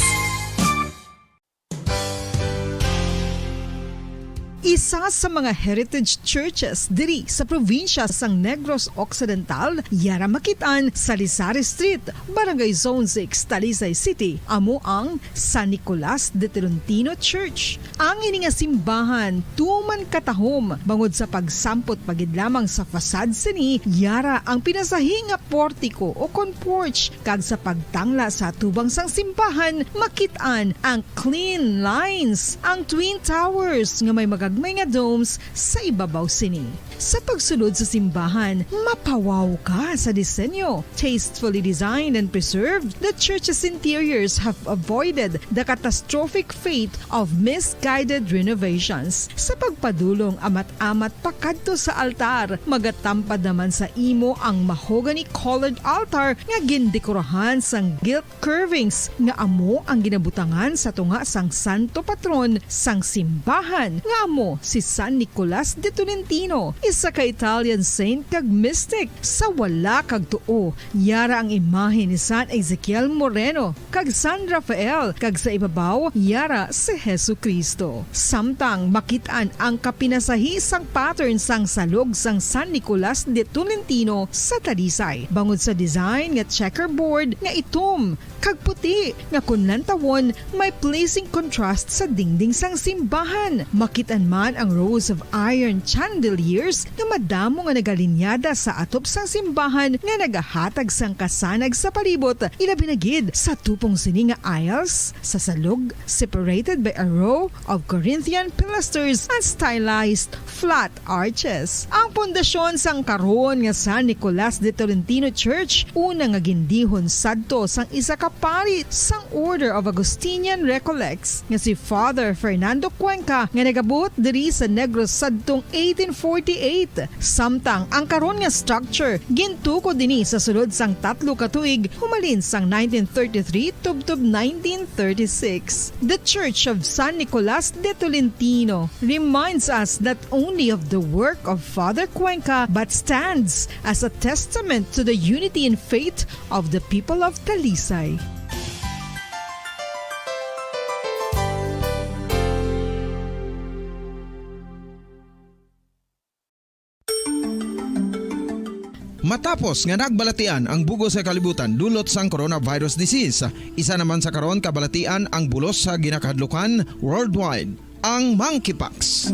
Isa sa mga heritage churches diri sa probinsya sang Negros Occidental, yara makit-an sa Lisari Street, Barangay Zone six, Talisay City, amo ang San Nicolas de Tolentino Church. Ang ini nga simbahan tuman katahom bangod sa pagsampot pa gid lamang sa facade sini, yara ang pinasahi nga portiko o kon porch, kag sa pagtangla sa atubang sang simbahan, makit-an ang clean lines, ang Twin Towers nga may magagmay nga domes sa ibabaw sini. Sa pagsulod sa simbahan, mapawaw ka sa disenyo. Tastefully designed and preserved, the church's interiors have avoided the catastrophic fate of misguided renovations. Sa pagpadulong amat-amat pakadto sa altar, magatampad naman sa imo ang mahogany-colored altar nga gindekorahan sang gilt curvings nga amo ang ginabutangan sa tunga sang santo patron sang simbahan, nga amo si San Nicolas de Tolentino, isa ka Italian saint kag mystic. Sa wala kag tuo, yara ang imahe ni San Ezekiel Moreno kag San Rafael, kag sa ibabaw, yara si Jesu-Cristo. Samtang makit-an ang kapinasahi sang pattern sang salog sang San Nicolas de Tolentino sa Talisay, bangod sa design nga checkerboard nga itom kag puti nga kon lantawon may pleasing contrast sa dingding sang simbahan. Makit-an man ang rows of iron chandeliers nga madamo nga nagalinyada sa atop sang simbahan nga nagahatag sang kasanag sa palibot, ilabi na gid sa tupong sini nga aisles sa salog, separated by a row of Corinthian pilasters and stylized flat arches. Ang pundasyon sang karon nga San Nicolas de Tolentino Church, una nga gindihon sadto sang isa ka pari sang Order of Augustinian Recollects nga si Father Fernando Cuenca, nga nagabuot diri sa Negros sadtong eighteen forty-eight. Samtang ang karon nga structure gintukod dini sa sulod sang tatlo ka tuig, humalin sang nineteen thirty-three tubtob nineteen thirty-six. The Church of San Nicolas de Tolentino reminds us not only of the work of Father Cuenca, but stands as a testament to the unity in faith of the people of Talisay. Matapos nga nagbalatian ang bug-os nga kalibutan dulot sang coronavirus disease, isa naman sa karon kabalatian ang bulos sa ginakahadlukan worldwide, ang monkeypox.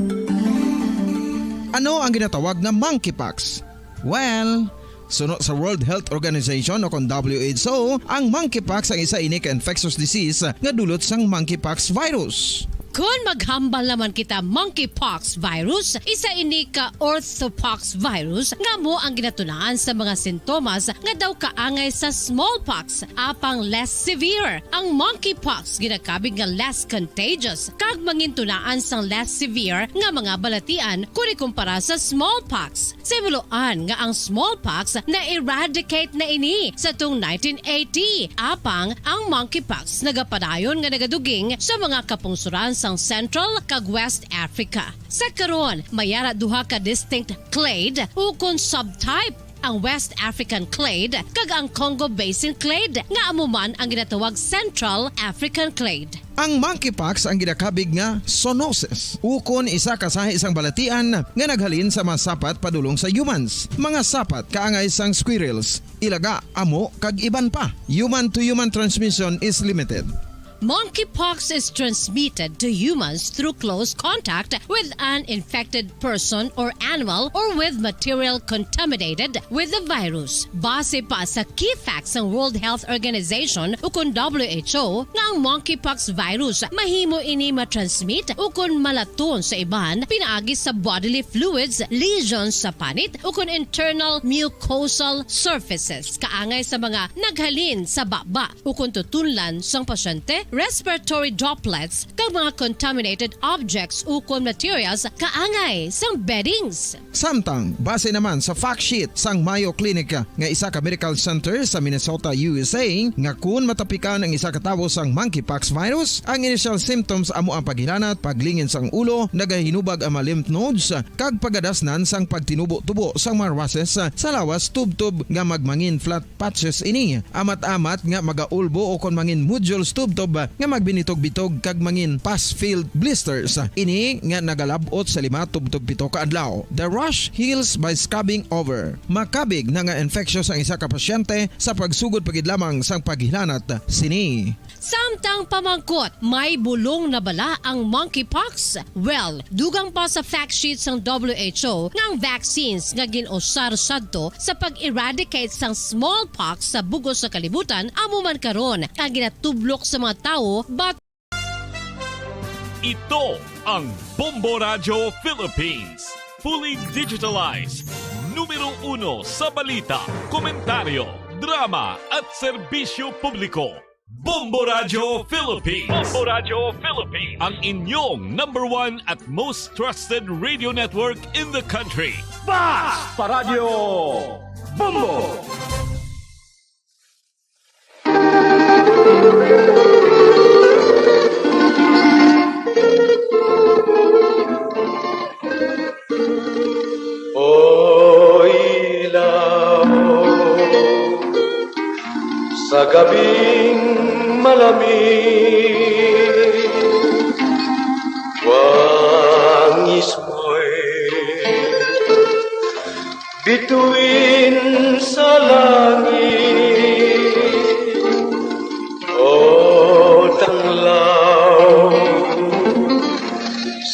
Ano ang ginatawag nga monkeypox? Well, suno sa World Health Organization o kon W H O, ang monkeypox ang isa ini ka infectious disease nga dulot sang monkeypox virus. Kon maghambal naman kita monkeypox virus, isa ini ka orthopox virus nga amo ang ginatunaan sa mga sintomas nga daw kaangay sa smallpox, apang less severe. Ang monkeypox ginakabig nga less contagious kag mangintunaan sang less severe nga mga balatian kon ikumpara sa smallpox. Sa himuloan nga ang smallpox na-eradicate na ini sa tung nineteen eighty, apang ang monkeypox nagapadayon nga nagaduging sa mga kapungsoran sang Central kag West Africa. Sa karon, may ara duha ka distinct clade ukon subtype, ang West African clade kag ang Congo Basin clade, nga amo man ang ginatawag Central African clade. Ang monkeypox ang ginakabig nga zoonosis, ukon isa ka sahi sang balatian nga naghalin sa mga sapat padulong sa humans. Mga sapat kaangay sang squirrels, ilaga, amo, kag iban pa. Human to human transmission is limited. Monkeypox is transmitted to humans through close contact with an infected person or animal or with material contaminated with the virus. Base pa sa key facts sang World Health Organization ukon W H O nga ang monkeypox virus mahimo ini matransmit ukon malaton sa iban pinaagi sa bodily fluids, lesions sa panit ukon internal mucosal surfaces kaangay sa mga naghalin sa baba ukon tutunlan sang pasyente, respiratory droplets, kag mga contaminated objects ukon materials kaangay sang beddings. Samtang, base naman sa fact sheet sang Mayo Clinic nga isa ka medical center sa Minnesota, U S A, nga kun matapikan ang isa ka tawo sang monkeypox virus, ang initial symptoms amo ang paghilanat, paglingin sang ulo, nagahinubag ang mga lymph nodes, kag pagadasnan sang pagtinubo-tubo sang mga races sa lawas tubtob nga magmangin flat patches ini, amat-amat nga magaulbo o kon mangin nodules tubtob nga magbinitog-bitog kag mangin pus-filled blisters. Ini nga nagalab-ot sa lima tubtob pito ka adlaw. The rash heals by scrubbing over. Makabig na nga infectious ang isa ka pasyente sa pagsugod pa gid lamang sang paghilanat sini. Samtang pamangkot, may bulong na bala ang monkeypox? Well, dugang pa sa fact sheet sang W H O nga ang vaccines nga gin-usar sadto sa pag-eradicate sang smallpox sa bug-os nga kalibutan amo man karon ang ginatublok sa mga tawo, but Ito ang Bombo Radyo Philippines. Fully digitalized. Numero uno sa balita, komentaryo, drama at serbisyo publiko. Bombo Radyo Philippines. Bombo Radyo Philippines. Ang inyong number one at most trusted radio network in the country. Bas pa Radyo Bombo! O ilaw sa gabing malamig, wangis mo'y bituin sa langit, o tanglaw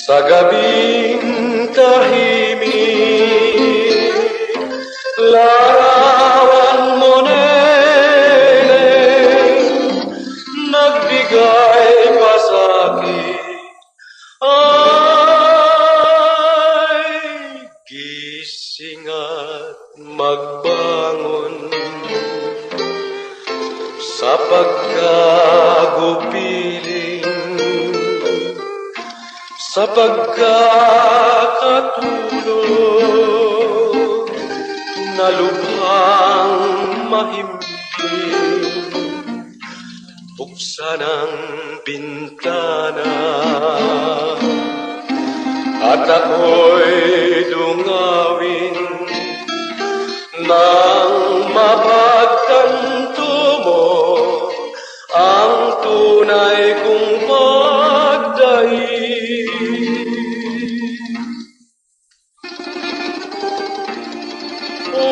sa gabing tahimik. Larawan mo, Neneng, nagbigay pa sa akin. Ay, gising at magbangon sa pagkagupiling, sa pagkakatulog na lubhang mahimbing. Buksan ang bintana at ako'y dungawin nang mapagtanto mo ang tunay kong pagdaig. O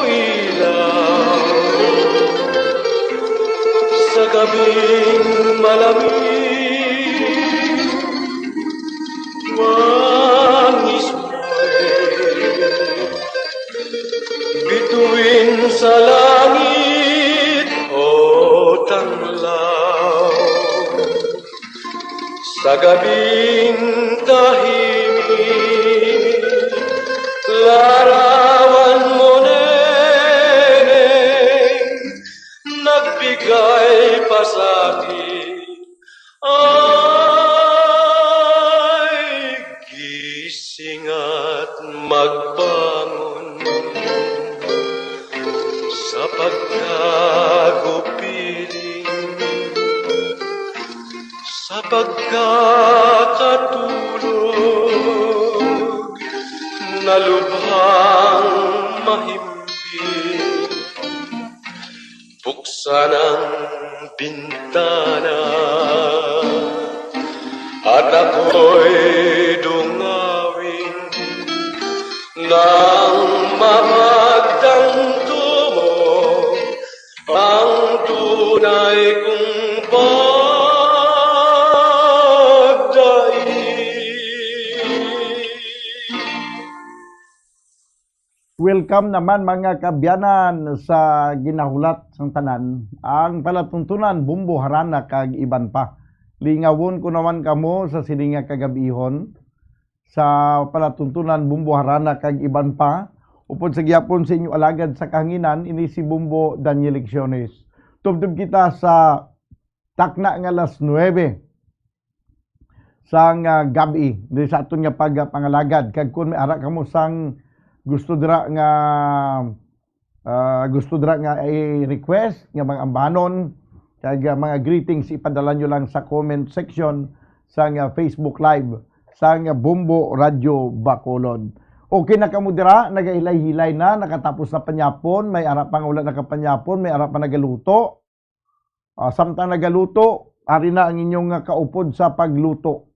ilaw sa gabing malamig, wangis mo'y bituin sa langit, o tanglaw. Sa gabing tahimik, larawan mo, Neneng, nagbigay pa sa akin. Ay, gising at magbangon sa pagkagupiling, sa pagkakatulog na lubhang mahimbing. Buksan ang bintana at ako'y dungawin nang mapagtanto mo ang tunay kong pagdaig. Welcome naman, mga kaabyanan, sa ginahulat sang tanan, ang palatuntunan, Bombo, Harana, kag iban pa. Lingawon ko naman kamo sa sini nga kagab-ihon sa palatuntunan, Bombo, Harana, kag iban pa. Upod sa gihapon sa inyo alagad sa kahanginan, ini si Bombo Daniel Lecciones. Tubtob kita sa takna nga alas nuebe sang, ah, gab-i diri sa aton nga pag-, pangalagad. Kag kung may ara kamo sang gusto dira nga, ah, gusto dira nga i-request nga mga ambanon kag, ah, mga greetings, ipadala nyo lang sa comment section sang, ah, Facebook Live sang, ah, Bombo Radyo Bacolod. Okay na kamo dira, nagahilay-hilay na, nakatapos na panyapon, may ara pa nga wala nakapanyapon, may ara pa nagaluto. Ah, samtang nagaluto, ari na ang inyong nga kaupod sa pagluto,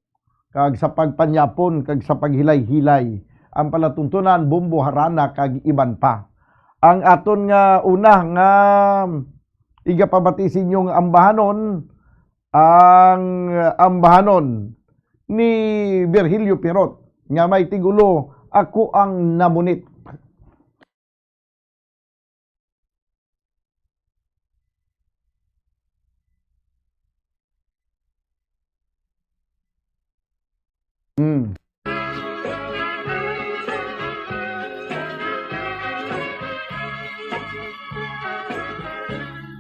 kag sa pagpanyapon, kag sa paghilay-hilay, ang palatuntunan, bombo, harana, kag iban pa. Ang aton nga una nga igapamati sa inyong ambahanon, ang ambahanon ni Virgilio Pirot, nga may tigulo, Ako ang Namunit. Mm.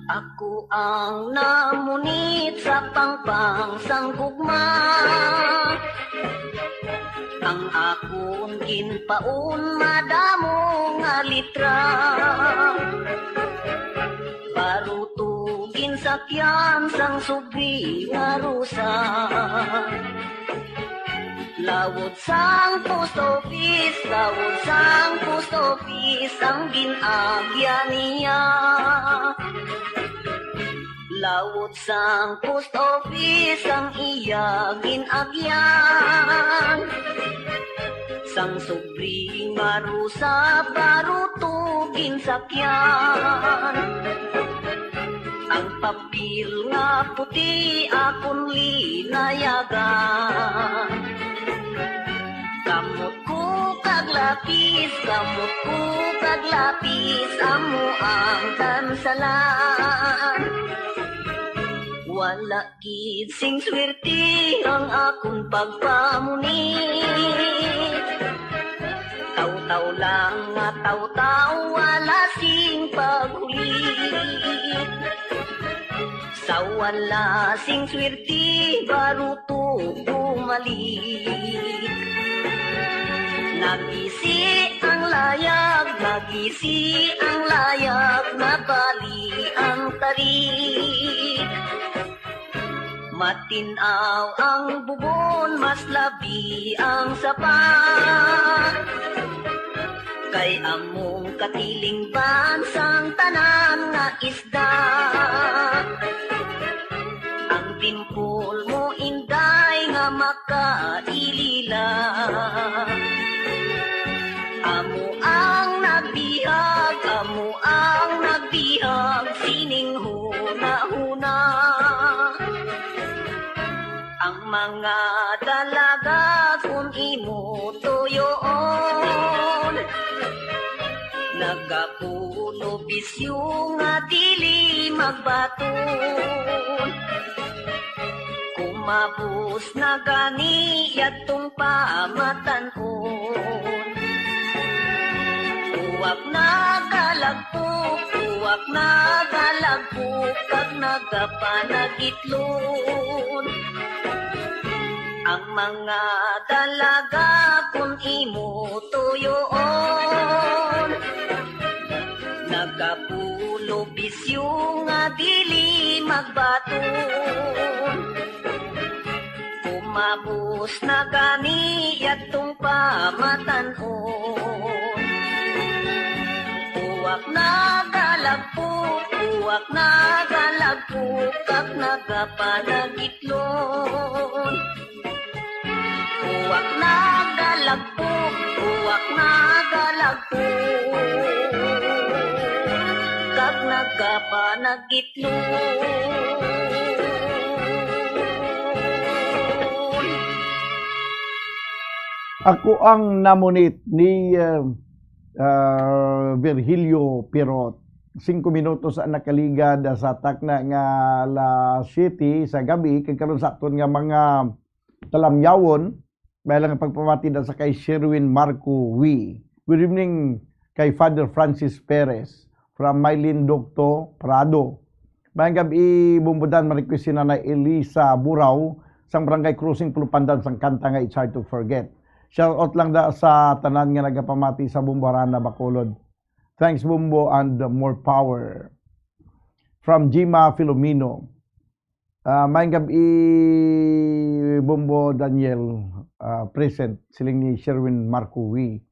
Ako ang namunit sa pangpang sang gugma. Ang akon ginpaon madamo nga litra. Baruto ginsakyan sang subri nga rusa. Lawod sang post office, lawod sang post office ang gin-agyan niya. Lawod sang post office ang iya gin-agyan. Sang subri nga rusa, baruto ginsakyan. Ang papel nga puti akon linayagan. Kamot ko kag lapis, kamot ko kag lapis, amo ang kansalan. Wala gid sing swerte ang akon pagpamunit. Taw-taw lang nga taw-taw, wala sing paghulit. Sa wala sing swerte, baruto bumalik. Nagisi ang layag, nagisi ang layag, nabali ang tarik. Matin-aw ang bubon, mas labi ang sapa. Kay among katilingban sang tanan nga isda. Ang timpol mo, Inday, nga makailila. Amo ang nagbihag, amo ang nagbihag sining hunahuna. Ang mga dalaga kun imo tuyoon, nagapuno bisyo nga dili magbaton. Kumabos na gani yadtong pamatan-on. Uwak nagalagpok, uwak nagalagpok, kag nagapanagitlon. Ang mga dalaga kun imo tuyoon, nagapulo bisyo nga dili magbaton. Kumabos na gani yadtong pamatan-on. Uwak nagalagpok, uwak nagalagpok, kag nagapanagitlon. Uwak nagalagpok, uwak nagalagpok, kag nagapanagit Ako ang namunit ni, uh, uh, Virgilio Pirot. Singko minutos ang nakaligad sa takna nga alas siyete sa gabi, kag karon sa aton nga mga talamyawon, may lang pagpamati na sa kay Sherwin Marco Wee. Good evening kay Father Francis Perez from Mylene Docto Prado. Maayong gab-i, Bumbudan, ma-request si Nanay Elisa Buraw sang Barangay Crossing, Pulupandan, sang kanta nga It's Hard to Forget. Shout out lang da sa tanan nga nagapamati sa Bumbuharana, Bacolod. Thanks, Bumbo, and more power. From Jima Filomeno. Ah, maayong gab-i, Bombo Daniel, ah, present, siling ni Sherwin Marco Wee.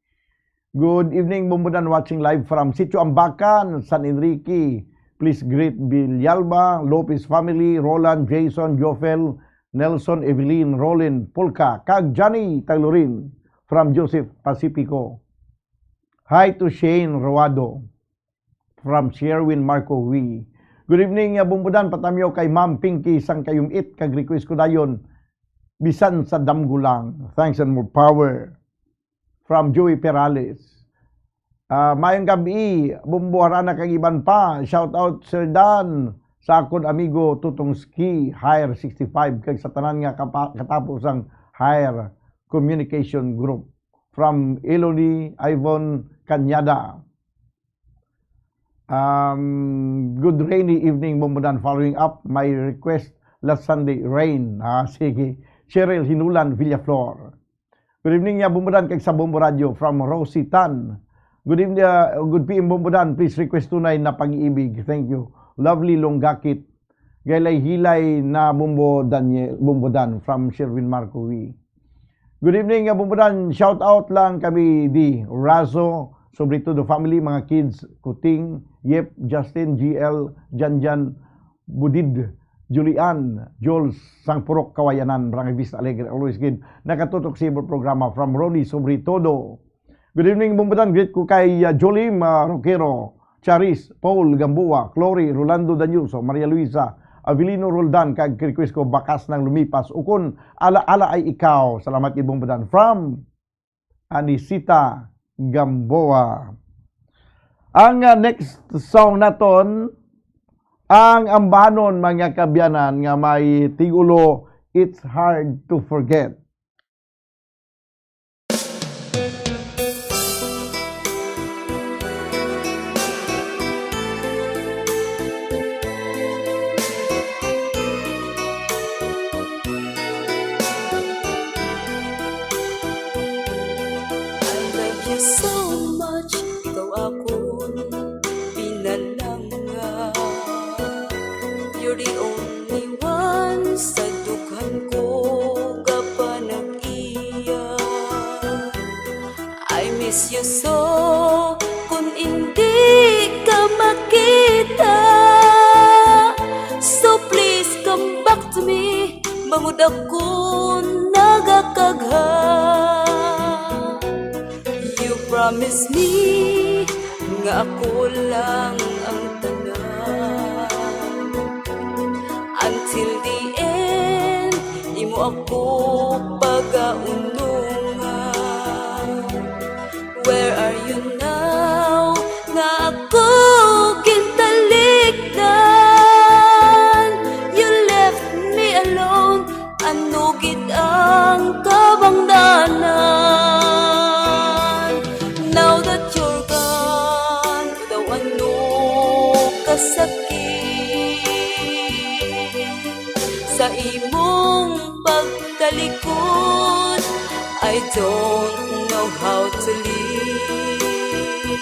Good evening, Bombo Dan, watching live from Sitio Ambacan, San Enrique. Please greet Villalba, Lopez family, Roland, Jason, Jofel, Nelson, Evelyn, Roland, Polka, kag Johnny Taylorin from Joseph Pacifico. Hi to Shane Roado from Sherwin Marco Hui. Good evening, uh, Bumbudan. Patamyo kay Ma'am Pinky sang Kayumit, kag request ko dayon, Bisan sa Damgo Lang. Thanks and more power. From Joey Perales. Ah, mayong gabi, Bumbo Harana kag iban pa. Shout out, Sir Dan, sa akon amigo Tutong Ski, Hire sixty-five, kag sa tanan nga kapa-, katapo sang Hire Communication Group. From Eloni Ivon Cañada. Um, good rainy evening, Bumbudan. Following up my request last Sunday, rain. Ah, sige. Cheryl Hinulan Villaflor. Good evening, ya Bumbudan, kag sa Bumbo Radio from Rosie Tan. Good evening, uh, good P M Bumbudan. Please request Tunay na Pag-ibig. Thank you. Lovely Lunggakit. Gaylay-hilay na Bumbo Daniel, Bumbudan from Sherwin Marco Hui. Good evening, uh, Bumbudan. Shout out lang kami di Razo, sobre todo family, mga kids, Kuting, Yep, Justin, G L, Janjan, Budid, Julian, Jules, Sangpurok, Kawayanan, Barangay Vista Alegre. Always gid nakatutok sa imong programa from Ronnie Sobretodo. Good evening, Bumbudan. Greet ko kay, uh, Jolim, uh, Roquero, Charis, Paul Gamboa, Clory, Rolando Danielso, Maria Luisa, Avelino Roldan, kag request ko, Bakas ng Lumipas, ukon Ala-ala ay Ikaw. Salamat gid, Bumbudan. From Anisita Gamboa. Ang, uh, next song naton, ang Ambanon, mga kaabyanan, nga may tigulo, It's Hard to Forget. I love you so much, ikaw akon pinalangga. You're the only one sa dughan ko gapanag-iya. I miss you so, kun indi ka makita. So please come back to me, bangod ako nagakagha. You promise me nga ako lang ang tanan. Until the end, imo ako pagaunungan. Where are you now? Nga ako gintalikdan. You left me alone. Ano gid ang kabangdanan? Now that you're gone, daw ano kasakit sa imong pagtalikod. I don't know how to live.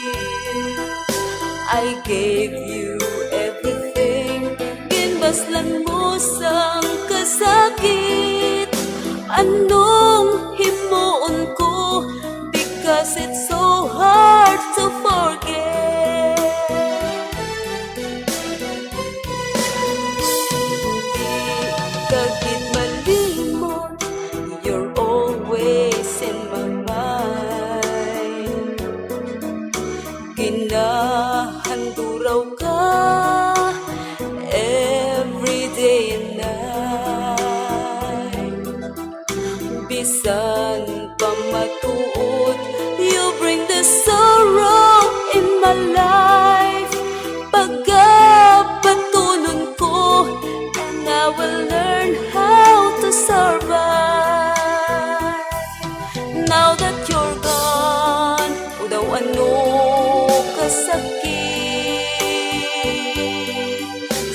I gave you everything. Ginbaslan mo sang kasakit. Anong himuon ko? Because it's so hard to forget. Di ka gid malimot, you're always in my mind. Ginahanduraw ka every day and night. Bisan pa matuod, you bring the sorrow in my life. Pagabatunon ko, and I will learn how to survive. Now that you're gone, o daw ano kasakit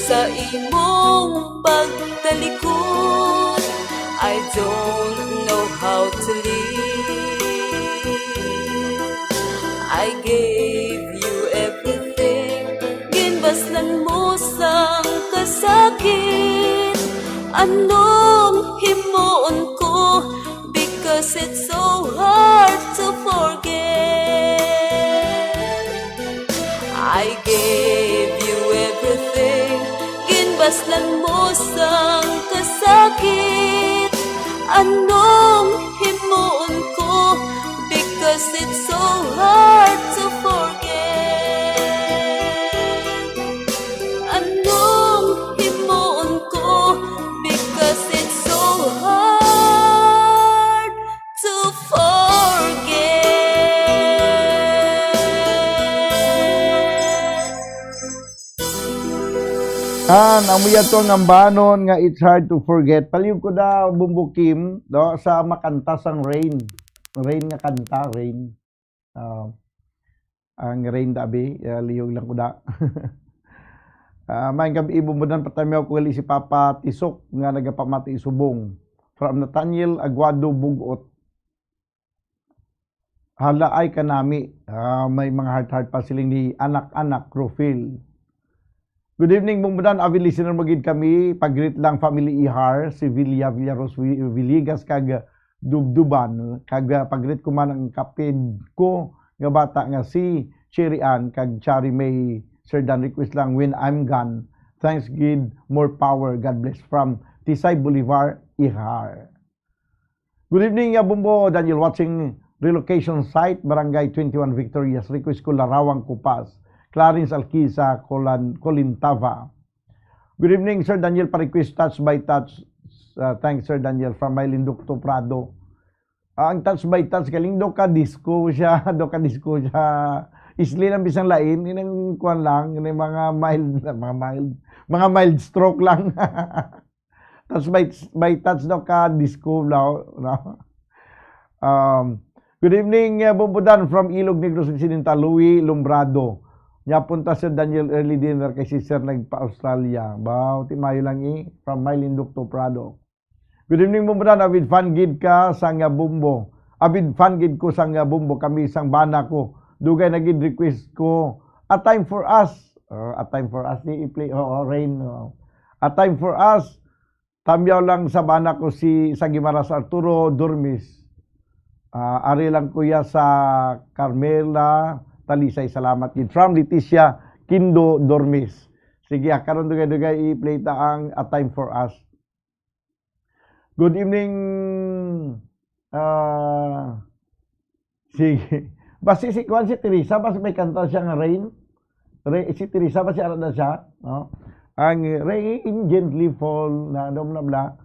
sa imong pagtalikod. I don't know how to live. I gave you everything. Ginbaslan mo sang kasakit. Anong himuon ko? Because it's so hard to forget. I gave you everything. Kaslan mo sang kasakit, anong himuon ko? Because it's so hard to forget. Anong himuon ko? Because it's so hard to forget. An, amo yato ang ambanon nga it's hard to forget. Palihog ko da, Bumbo Kim, no, sa makanta sang Rain. Rain nga kanta, Rain. Ah, ang Rain da abi, ah, lihog lang ko da. Ah, maayong gab-i, Bumbudan, patamyaw ko gali si Papa Tisok nga nagapamati subong. From Nathaniel Aguado, Bugot. Halaay ka nami. Ah, may mga heart-heart pa siling ni Anak-anak Rufil. Good evening, Bumbudan. Avid listener mo gid kami. Pag-greet lang, family Ihar, si Villa Villaros Vi- Villegas kag Dubduban. Kag, ah, pag-greet ko man ang kapid ko nga bata nga si Cherry Ann kag Cherry May. Sir Dan, request lang, When I'm Gone. Thanks gid, more power. God bless, from Tisay Bolivar, Ihar. Good evening, uh, Bumbo Daniel, watching relocation site, Barangay twenty-one Victorious. Request ko Larawang Kupas, Clarence Alquiza, Colan-, Colintava. Good evening, Sir Daniel. Pa-request Touch by Touch. Uh, thanks, Sir Daniel, from Mailindok to Prado. Ah, ang Touch by Touch, galing do ka disco siya, do ka disco siya. Isli lang bisang lain, inang kuan lang, inang mga mild, mga mild, mga mild stroke lang. Touch by, by Touch daw ka disco daw, no? Um, good evening, uh, Bumbudan, from Ilog Negros Occidental, Louie Lombrado. Nya punta Sir Daniel early dinner kay si Sir nagpa-Australia. Baw, ti mayo lang, eh, from Mailindok to Prado. Good evening, Bumbudan. Avid fan gid ka sang, uh, Bumbo. Avid fan gid ko sang, uh, Bumbo. Kami sang bana ko. Dugay na gid request ko. A Time for Us. Uh, A Time for Us, di i-play. Oo, Rain. Oo. A Time for Us. Tamyaw lang sa bana ko si sa Guimaras Arturo Dormis. Ah, ari lang kuya sa Carmela Talisay. Salamat gid. From Leticia Kindo Dormis. Sige, ah, karon dugay-dugay i-play ta ang A Time for Us. Good evening. Ah, sige. Basi si kuan, si Teresa, basi may kanta siya nga Rain. Re, si Teresa ba si ara na siya? No? Ang Rain Gently Fall na, ano na bla?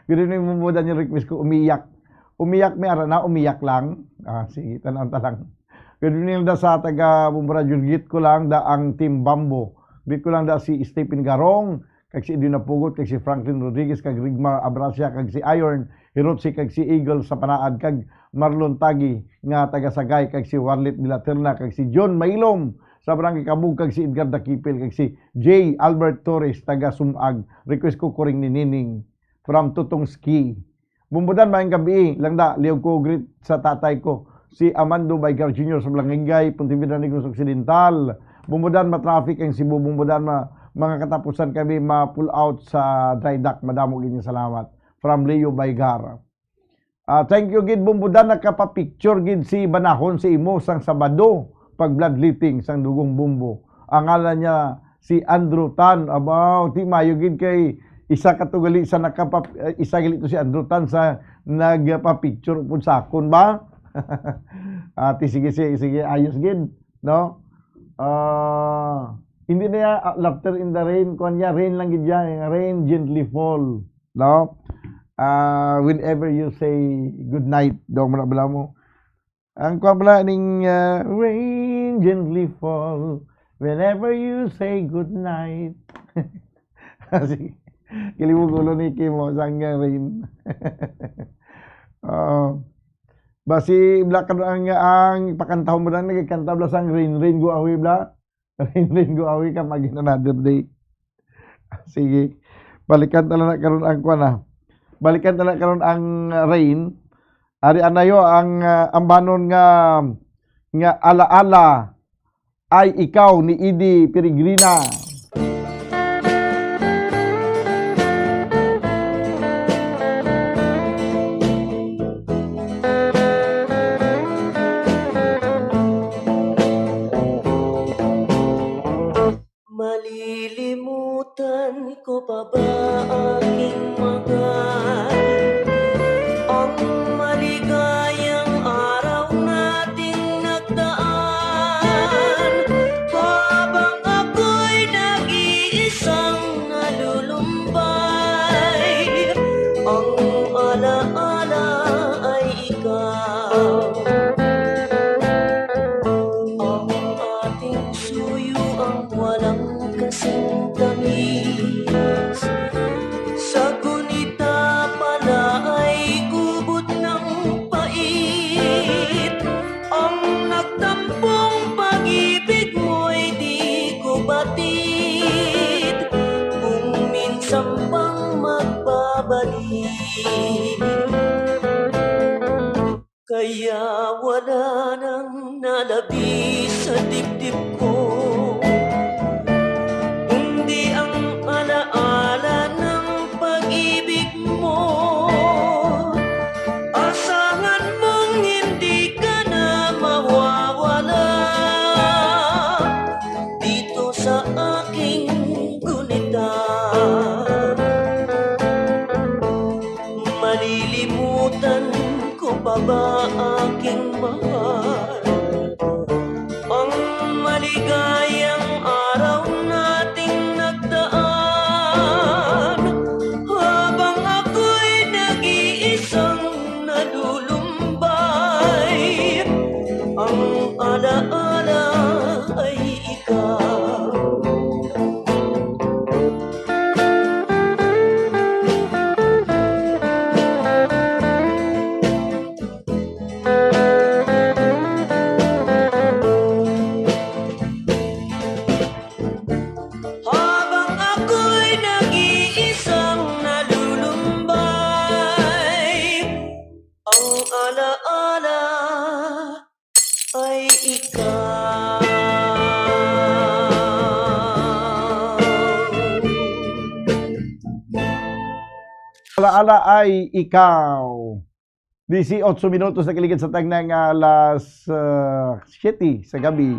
Good evening, Bumbo Daniel, request ko, Umiyak. Umiyak, may ara na, umiyak lang. Ah, sige, tanan ta lang. Good evening da sa taga Bumbo Radio, greet ko lang da ang Team Bamboo. Greet ko lang da si Stephen Garong, kag si Edwin Napugot, kag si Franklin Rodriguez, kag Rigmar Abrasia, kag si Iron Hirotsi, kag si Eagle sa Panaad, kag Marlon Tagi nga taga Sagay, kag si Warlit de la Terna, kag si John Mailom sa Barangay Kabug, kag si Edgar Dakipil, kag si J Albert Torres taga Sumag. Request ko, Kuring ni Nining, from Tutong Ski. Bumbudan, maayong gabi. Lang da, liog ko greet sa tatay ko, si Amando Baygar Junior sa Balangigay, Pontevedra, Negros Occidental. Bumbudan, ma-traffic ang Cebu. Bumbudan, ma-, mga katapusan kami ma-pull out sa dry dock. Madamo gid nga salamat. From Leo Baygar. Ah, thank you gid, Bumbudan, nakapapicture gid si Banahon sa imo sang Sabado pag bloodletting sang dugong Bumbo. Ang ngalan niya si Andrew Tan. Abaw, ti mayo gid kay isa ka to gali sa nakapap-, eh, isa gali to si Andrew Tan sa nagpa-picture upod sa akon ba? Ah, ti sige, sige, sige, ayos gid, no? Ah, hindi na ya, ah, Laughter in the Rain, kuwan niya, rain lang gid yan, rain gently fall, no? Ah, whenever you say good night, daw mo na bala mo. Ang kuwan pala ning, ah, rain gently fall whenever you say good night. Sige. Kilimog ulo ni Kim, oh, sang, ah, rain. Ah, basi, bla, karon ang, ang pakantahon mo lang, nagkanta, bla, sang Rain, Rain, Go Away, bla. Rain, Rain, Go Away ka, mag another day. Sige. Balikan ta na karon ang kuwan, ah. Balikan ta na karon ang, ah, Rain. Ari anayo ang, ah, ambanon nga, nga Alaala Ay Ikaw ni Eddie Peregrina. Malilimutan Kaya wala nang nalabi sa dibdib ko, kundi ang alaala ng pag-ibig mo. Asahan mong hindi ka na mawawala dito sa aking gunita. Malilimutan ko pa ba, aking mahal, ang maligayang araw nating nagdaan? Habang ako'y nag-iisang nalulumbay, ang alaala ay ikaw. Habang ako'y nag-iisang nalulumbay, ang alaala ay ikaw. Alaala ay ikaw. Dieciocho minutos na kaligid sa tagna nga alas, ah, siyete sa gabi.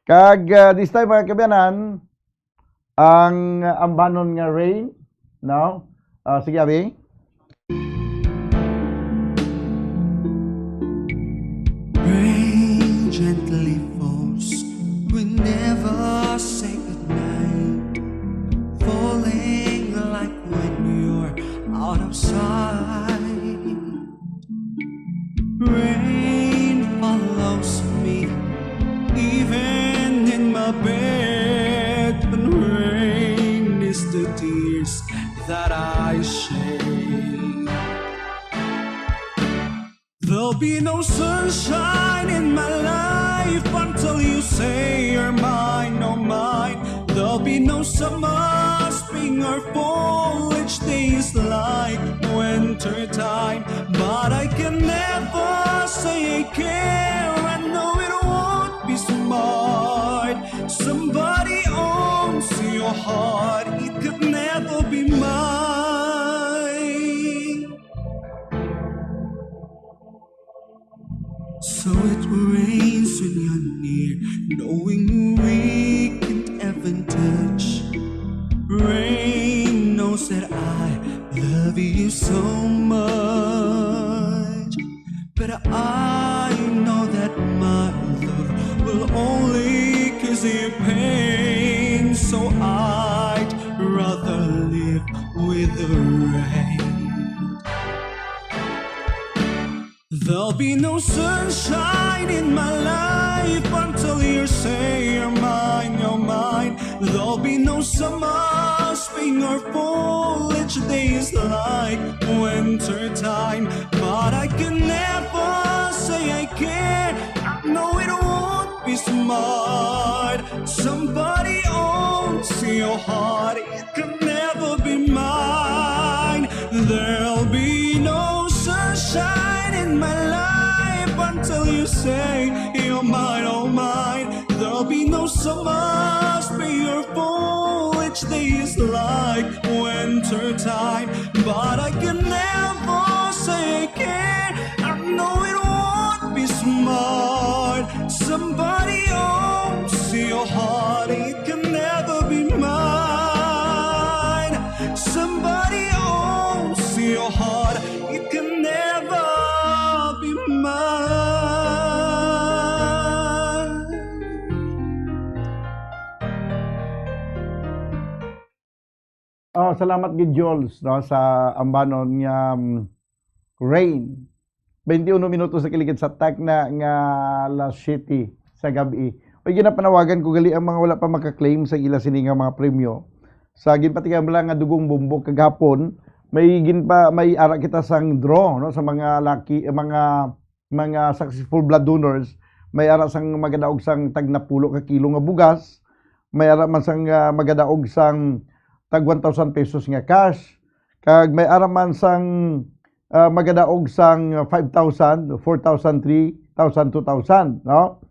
Kag, ah, this time, mga kaabyanan, ang ambanon nga rain, no? Ah, sige, abi. Rain gently falls. We never say goodnight. Falling like when you're out of sight. Rain follows me, even in my bed. And rain is the tears that I shed. There'll be no sunshine in my life until you say you're mine, oh mine. There'll be no summer, spring, or fall. Each day is like winter time, but I can never say I care. I know it won't be smart. Somebody owns your heart. It could never be mine. So it rains when you're near, knowing we can't even touch. Rain knows that I love you so much, but I know that my love will only cause you pain. So I'd rather live with the rain. There'll be no sunshine in my life until you say you're mine, you're mine. There'll be no summer, spring, or fall. Each day is like winter time, but I can never say I care. I know it won't be smart. Somebody owns your heart. It can never be mine. There'll be no sunshine in my life until you say you're mine, oh mine. There'll be no summer, spring, or fall. Each day is like winter time, but I can never say I care. I know it won't be smart. Somebody owns your heart. It can never be mine. Somebody owns your heart. It can never be mine. Oh, salamat gid, Jules, no, sa ambanon nga, um, rain. Twenty-uno minutos na kaligid sa tagna nga alas siyete sa gabi. Oy, ginapanawagan ko gali ang mga wala pa maka-claim sa ila sini nga mga premyo. Sa ginpatigayon lang nga Dugong Bombo kagahapon, may ginpa-, may ara kita sang draw, no, sa mga lucky, mga, mga successful blood donors. May ara sang magadaog sang tag napulo ka kilo nga bugas, may ara man sang, ah, magadaog sang tag one thousand pesos nga cash, Kag may ara man sang, ah, magadaog sang five thousand, four thousand, three thousand, two thousand, no?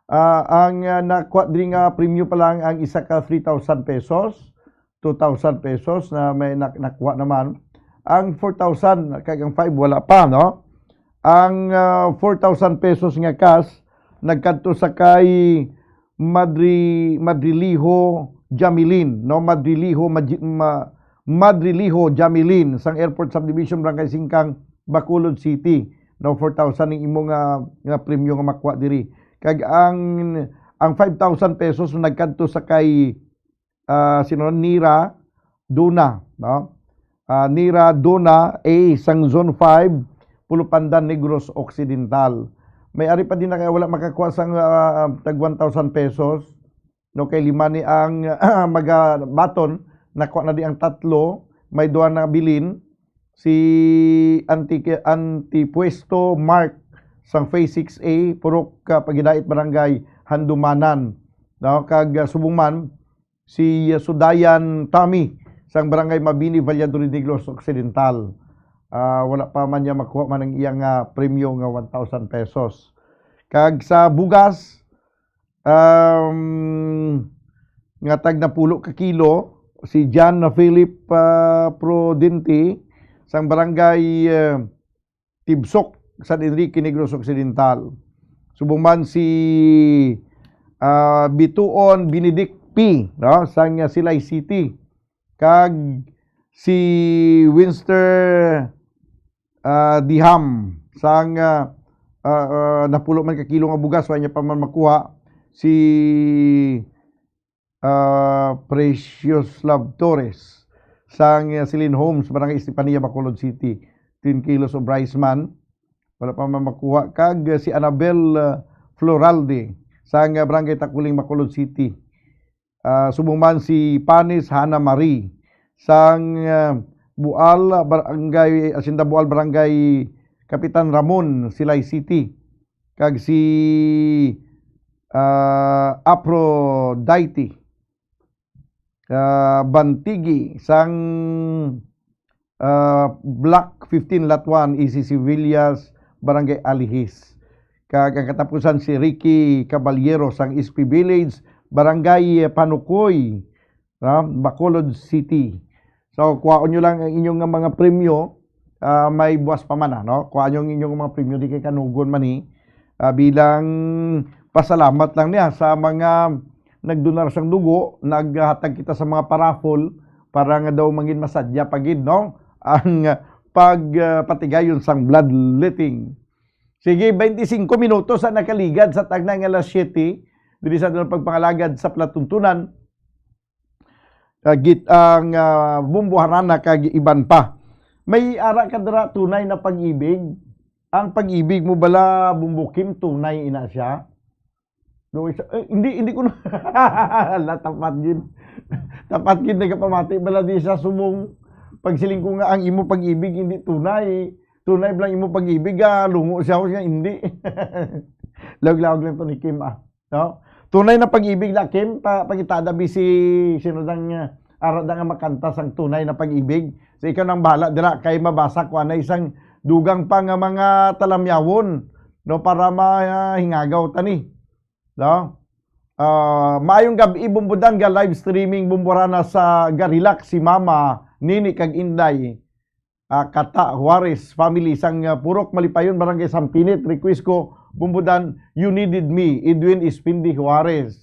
Ah, ang, ah, nakuha diri nga premyo pa lang ang isa ka three thousand pesos, two thousand pesos na may nak-, nakuha naman. Ang four thousand kag ang five wala pa, no? Ang, ah, four thousand pesos nga cash nagkadto sa kay Madri-, Madriliho Jamilin, no? Madriliho Maji-, Ma-, Madriliho Jamilin sang Airport Subdivision, Barangay Singkang, Bacolod City, no? Four thousand ang imo nga, nga premyo nga makuha diri. Kag ang, ang five thousand pesos nagkadto sa kay, ah, sino, Nira Duna, no? Ah, Nira Duna A sang Zone five, Pulupandan, Negros Occidental. May ari pa din na kaya wala makakuha sang, ah, tag one thousand pesos, no? Kay lima ni ang magabaton, nakuha na di ang tatlo, may duha na bilin, si Antique-, Antipuesto Mark sang Phase six A, Purok, ah, Pagidait, Barangay Handumanan, no? Kag, ah, subong man, si, ah, Sudayan Tommy sang Barangay Mabini, Valladolid, Negros Occidental. Ah, wala pa man niya makuha man ang iyang, ah, premyo nga one thousand pesos. Kag sa bugas, um, nga tag napulo ka kilo, si John Philip, ah, Prudente sang Barangay, ah, Tibsok, San Enrique, Negros Occidental. Subong man si, ah, Bituon Benedict P, no, sang, ah, Silay City. Kag si Winster, ah, Diham sang, ah, ah, ah, napulo man ka kilo nga bugas, wa niya pa man makuha. Si, ah, Precious Love Torres sang, ah, Celine Homes, Barangay Estefania, Bacolod City, ten kilos of rice man. Wala pa man makuha. Kag, ah, si Annabel, ah, Floralde sang, ah, Barangay Takuling, Bacolod City. Ah, subong man si Panis Hana Marie sang, ah, Bual, Barangay, Hacienda Bual, Barangay Kapitan Ramon, Silay City. Kag si, ah, Aphrodite, ah, Bantigi sang, ah, Block fifteen, Lot one, E C C Villas, Barangay Alihis. Kag ang katapusan si Ricky Caballero sang S P Village, Barangay Panukoy, ah, Bacolod City. So, kuhaon nyo lang ang inyong nga mga premyo, ah, may buwas pa man, ah, no? Kuhaon nyo ang inyong mga premyo, di kay kanugon man ni. Ah, bilang pasalamat lang niya sa mga nagdonar sang dugo, naghatag kita sa mga paraffle para nga daw mangin masadya pa gid, no? Ang, ah, pag, ah, patigayon sang bloodletting. Sige, twenty-five minutos ang nakaligad sa tagna nga alas siyete diri sa aton pagpangalagad sa palatuntunan. Ah, git-, ang, ah, bumbuharana kag iban pa. May ara ka dira, tunay na pag-ibig. Ang pag-ibig mo bala, Bumbukim, tunay ina siya? No, isa, eh, hindi, hindi ko na, la, tapat gid. Tapat gid, nagapamati bala di sa subong. Pagsiling ko nga ang imo pag-ibig hindi tunay. Tunay bala ang imo pag-ibig, ah, lungo siya, siya hindi. Lawag-lawag lang to ni Kim, ah. No? Tunay na pag-ibig na, Kim, pa, pakita da bi si, sino dang, uh, ara da nga makanta sang tunay na pag-ibig. So, ikaw nang bahala dira kay mabasa ko anay isang dugang pa nga mga talamyawon, no, para mahingagaw tani. No? Ah, maayong gab-i, Bumbudan, ga live streaming, Bumburana sa Garilak, si Mama, Nini, kag Inday. Ah, Kata Juarez family sang, ah, Purok Malipayon, Barangay Sampinit. Request ko, Bumbudan, You Needed Me, Edwin Espindi Juarez.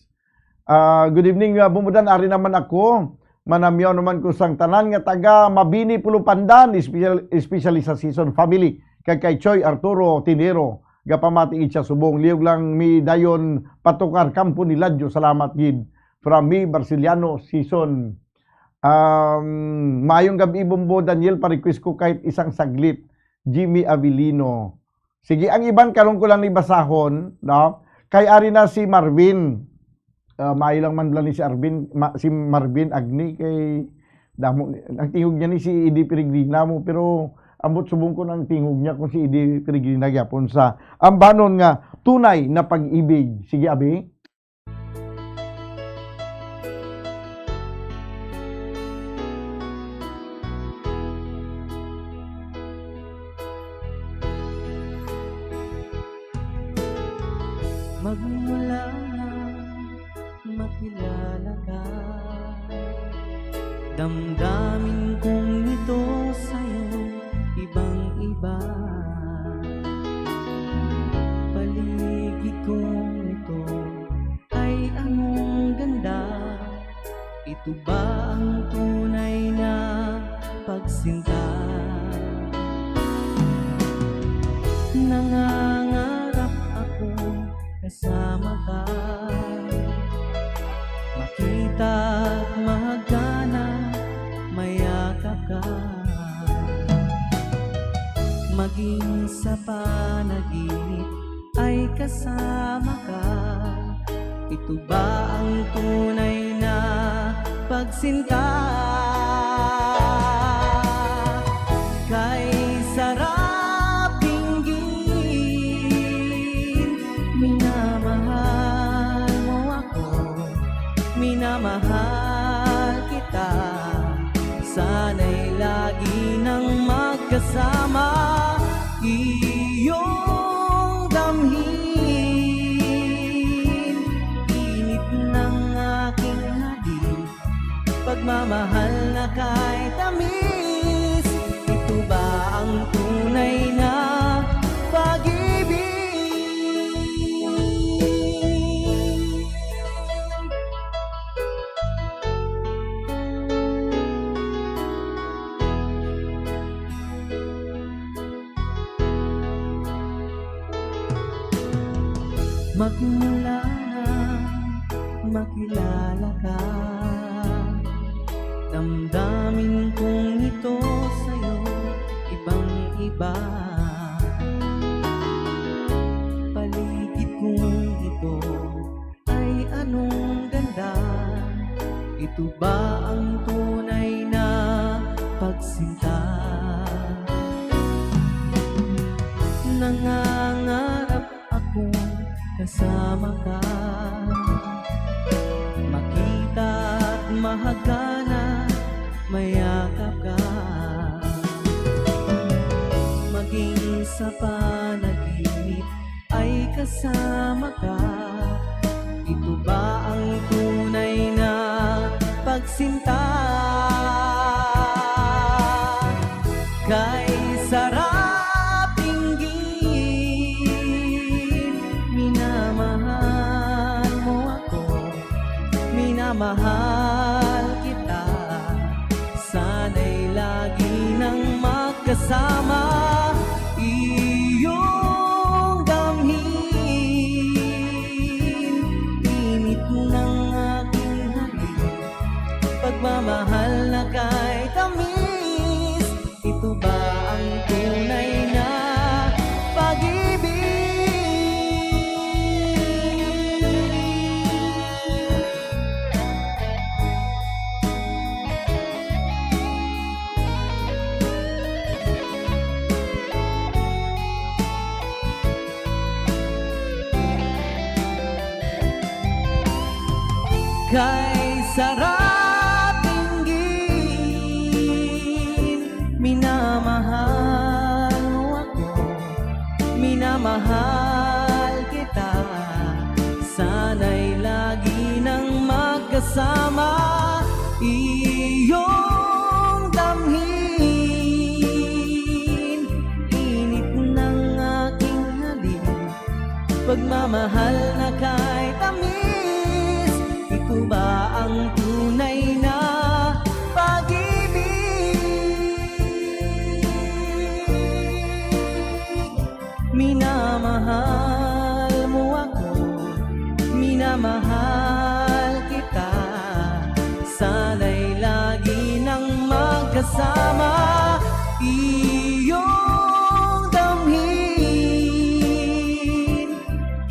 Ah, good evening, ah, Bumbudan, ari naman ako. Manamyaw naman ko sang tanan nga taga Mabini, Pulupandan, espesyal-, especially sa Season family, kag kay Choy Arturo Tinero, gapamati gid siya subong. Liyog lang mi dayon patukar kampo ni Ladyo. Salamat gid. From me, Barciliano Season. Um, maayong gab-i, Bumbo Daniel, pa-request ko kahit isang saglit. Jimmy Avelino. Sige, ang iban karon ko lang ni basahon, no? Kay ari na si Marvin. Ah, maayo lang man lang ni si Arvin, ma-, si Marvin Agni kay damo ni, ang tingog niya ni si Eddie Peregrina mo, pero ambot subong ko nang tingog niya kung si Eddie Peregrina gyapon sa ambanon nga tunay na pag-ibig. Sige, abi. Magmula na makilala ka, damdamin kong ito sa'yo ibang-iba. Paligid kong ito ay anong ganda. Ito ba ang tunay na pagsinta? Nangangarap ako kasama ka, makita at mahagana, mayakap ka. Maging sa panaginip ay kasama ka. Ito ba ang tunay na pagsinta? Kay sarap dinggin, minamahal mo ako, minamahal kita. Sana'y lagi nang magkasama, iyong damhin, init ng aking halik, pagmamahal na kay tamis. Ito ba ang tunay na pag-ibig? Magmula na makilala ka, damdamin kong ito sa'yo ibang-iba. Paligid kong ito ay anong ganda. Ito ba ang tunay na pagsinta? Nangangarap akong kasama ka, makita at mahagana, mayakap ka. Maging sa panaginip ay kasama ka. Ito ba ang tunay na pagsinta? Kay sarap dinggin, minamahal mo ako, minamahal kita. Sana'y lagi nang magkasama, iyong damhin, init ng aking halik, pagmamahal na kay tamis. Ito ba ang tunay na pag-ibig? Kay sarap dinggin, minamahal mo ako, minamahal kita. Sana'y lagi nang magkasama, iyong damhin, init ng aking halik, pagmamahal na kay tamis. Ito ba ang tunay na pag-ibig? Minamahal mo ako, minamahal kita. Sana'y lagi nang magkasama, iyong damhin,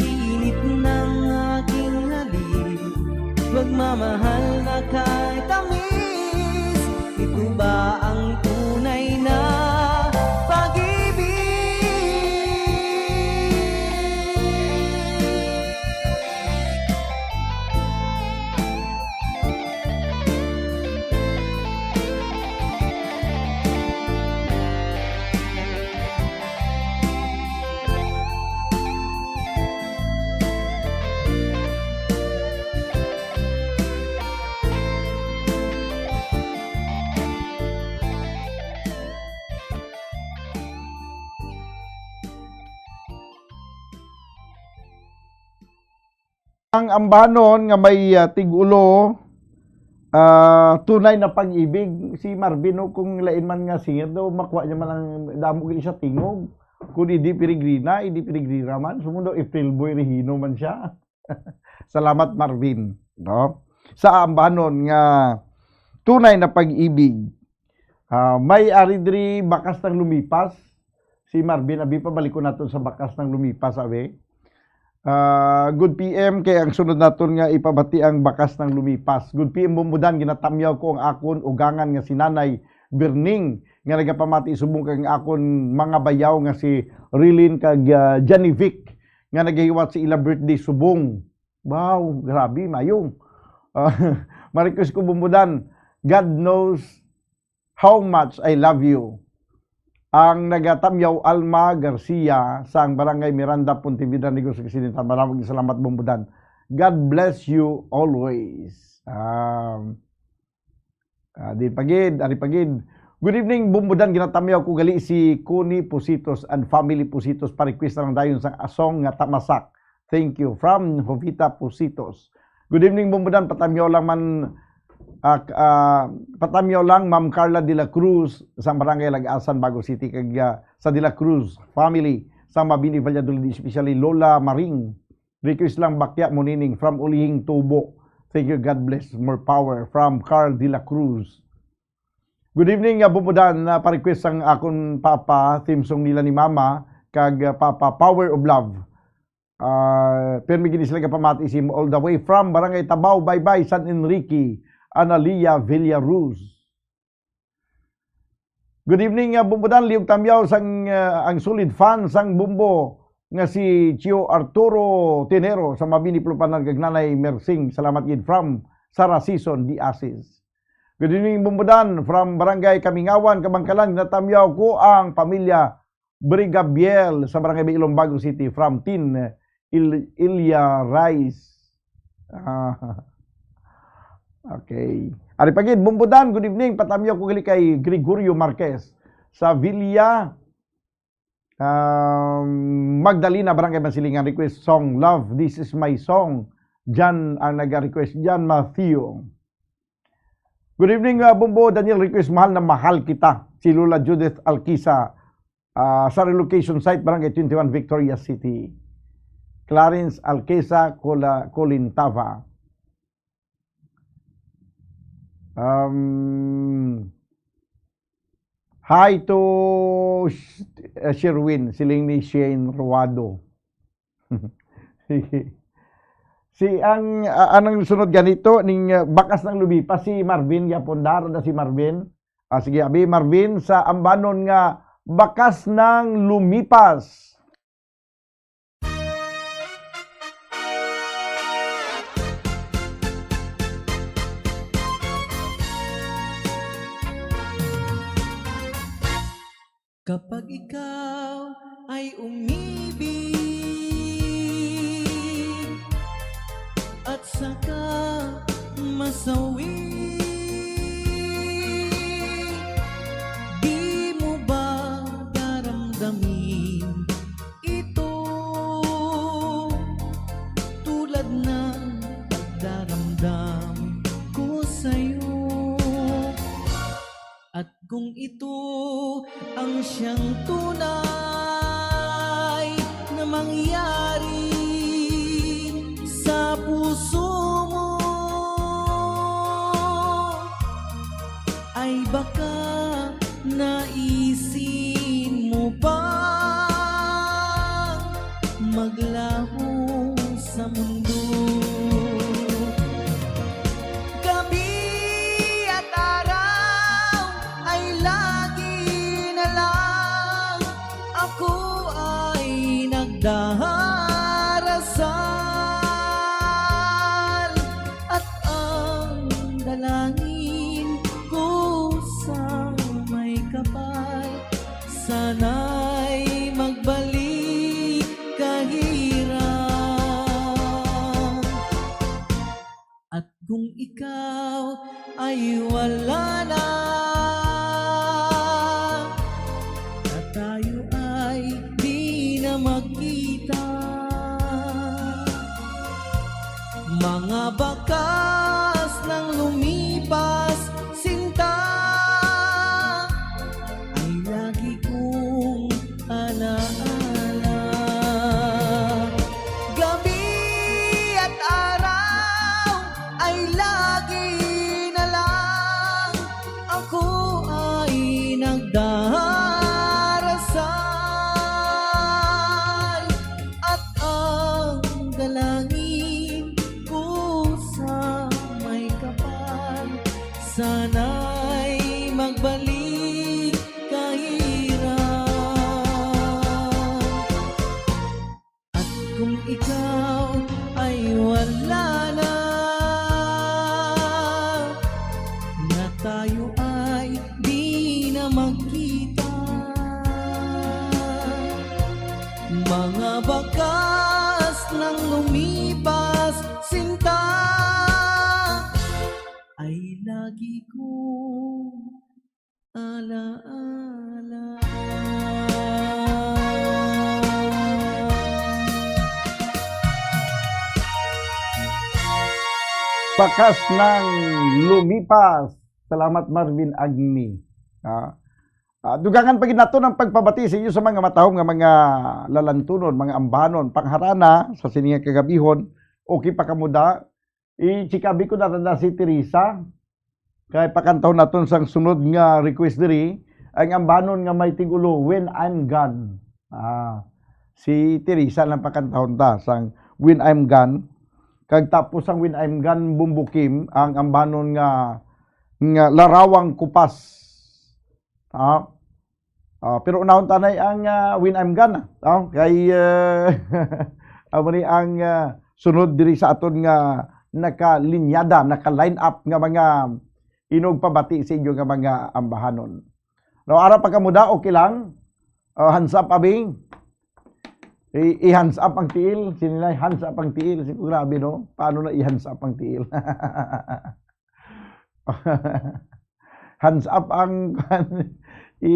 init ng aking halik, pagmamahal na kay tamis. Ito ba ang tunay na pag-ibig? Ang ambahanon nga may, ah, tig-ulo, ah, tunay na pag-ibig. Si Marvin, no, kung lain man nga singer daw, makuha niya man ang damo gid siya tingog. Kung hindi Peregrina, hindi Peregrina man. Sumo daw, April Boy Regino man siya. Salamat, Marvin. No? Sa ambahanon nga tunay na pag-ibig. Ah, may ari diri bakas nang lumipas. Si Marvin, abi, pabalikon naton sa bakas nang lumipas, abi. Ah, good P M, kay ang sunod naton nga ipabati ang bakas nang lumipas. Good P M Bombodan, ginatamyaw ko ang akon ugangan nga si Nanay Berning nga nagapamati subong kag ang akon mga bayaw nga si Rilin kag, ah, Janivic nga nagahiwat sa ila birthday subong. Wow, grabe, mayo. Ah, ma-request ko, Bombodan, God knows how much I love you. Ang nagatamyaw, Alma Garcia, sang Barangay Miranda, Pontevedra, Negros Occidental. Maraming salamat, Bombodan. God bless you always. Um, ah, di pa gid, ari pa gid. Good evening, Bombodan. Ginatamyaw ko gali si Connie Positos and family Positos. Pa-request lang dayon sang asong nga Tamasak. Thank you. From Jovita Positos. Good evening, Bombodan. Patamyaw lang man, ah, k-, ah, patamyaw lang, Ma'am Carla de la Cruz, sa Barangay Lagasan, Bago City, kag, ah, sa de la Cruz family, sa Mabini, Valladolid, especially Lola Maring. Request lang, Bakya Mo Nining, from Ulihing Tubo. Thank you, God bless, more power, from Carl de la Cruz. Good evening, ah, Bombodan. Na pa-request ang akon papa, theme song nila ni Mama, kag, ah, Papa, Power of Love. Ah, pirmi gid sila gapamati sa imo all the way from Barangay Tabaw, Baybay, San Enrique, Analia Villaruz. Good evening, ah, Bombodan. Liog tamyaw sang, ah, ang solid fan sang Bombo nga si Chio Arturo Tinero sa Mabini, Plupanan, kag Nanay Mersing. Salamat gid from Sara Season de Asis. Good evening, Bombodan. From Barangay Kamingawan, Kabangkalan, natamyaw ko ang pamilya Brigabiel sa Barangay Bailon, Bago City, from Tin Il-, Ilya Rice. Ah, okay. Ari pa gid, Bombodan, good evening. Patamyaw ko gali kay Gregorio Marquez sa Villa, um, Magdalena, Barangay Masilingan. Request song, Love, This Is My Song. Jan ang naga-request. Jan Matthew. Good evening, uh, Bombo Daniel. Request, Mahal na Mahal Kita. Si Lola Judith Alquisa, ah, sa relocation site, Barangay twenty-one, Victoria City. Clarence Alquesa, Cola-, Colintava. Um, hi to Sh-, uh, Sherwin, siling ni Shane Ruado. Sige. Si ang, ah, anong sunod ganito ning, ah, bakas nang lumipas si Marvin, gyapon dara na si Marvin. Ah, sige, abi Marvin, sa ambanon nga bakas nang lumipas. Kapag ikaw ay umibig at saka masawi, di mo ba daramdamin ito tulad ng pagdaramdam ko sa'yo? At kung ito ang siyang tunay na mangyari sa puso mo, ay baka naisin mo pang maglaho sa mundo. Gabi at araw ay lagi na lang ako ay nagdarasal, at ang dalangin ko sa may kapal, sana'y magbalik ka hirap. At kung ikaw ay wala na, at tayo ay di na magkita, Mga bakas ng lumipas, sinta, ay lagi kong alaala. Gabi at araw ay lagi na lang ako ay nagdarasal. At ang dalangin ko sa may kapal, sana'y magbalik kahirap. At kung ikaw ay wala na, na tayo ay di na magkita. Mga bakas ng lumipas, sinta, ay lagi kong alaala. Bakas ng lumipas. Salamat, Marvin Agni. Ah, ah, dugangan pa gid nato ang pagpabati sa inyo sa mga matahom nga mga lalantunon, mga ambanon, pangharana sa sini nga kagabihon. Okay pa kamo da? I-chikabi ko na, na si Teresa. Kay pakantahon naton sang sunod nga request diri, ang ambanon nga may tigulo, When I'm Gone. Ah, si Teresa lang pakantahon ta sang When I'm Gone. Kag tapos sang When I'm Gone, Bumbukim, ang ambanon nga, nga Larawang Kupas. Ah, ah, pero unahon tanay ang, ah, When I'm Gone, ah. Ah, kay, ah, amo ni ang, ah, sunod diri sa aton nga nakalinyada, naka-line up nga mga inugpabati sa inyo nga mga ambahanon. Now, ara pa kamo da, okay lang? Ah, hands up, abi. I, i-hands up ang tiil. Sini na, hands up ang tiil. Si, grabe, no? Paano na i-hands up ang tiil? Hands up ang i,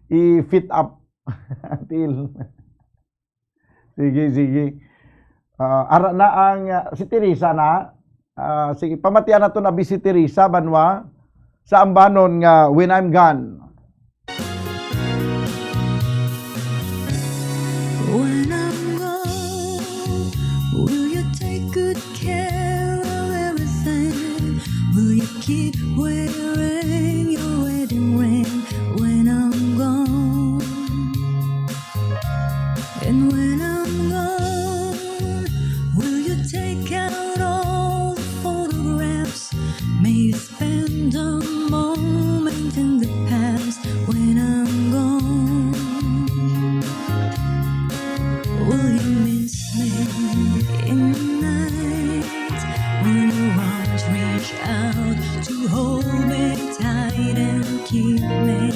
i-fit up. Tiil. Sige, sige. Ah, ara na ang, ah, si Teresa na. Ah, sige, pamatian naton abi si Teresa Banwa sa ambanon nga When I'm Gone. When I'm gone, will you take good care of everything? Will you keep wearing your wedding ring when I'm gone? And when I'm gone, will you take out all the photographs? May you spend a moment in the past when I'm gone. Will you miss me in the night? Will your arms reach out to hold me tight and keep me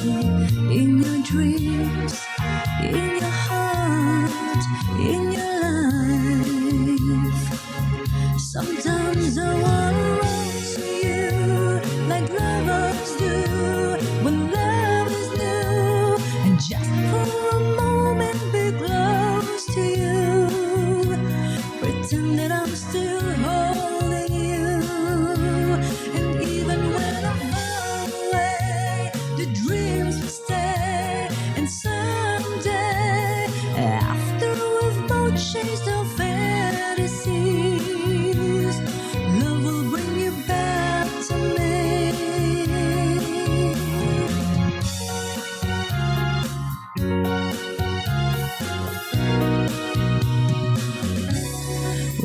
in your dreams, in your heart, in your life? Sometimes I wanna run to you like lovers do when love is new, and just for a moment be close to you. Pretend that I'm still holding you, and even when I'm far away, the dreams will stay. And someday, after we've both chased our fantasies, love will bring you back to me.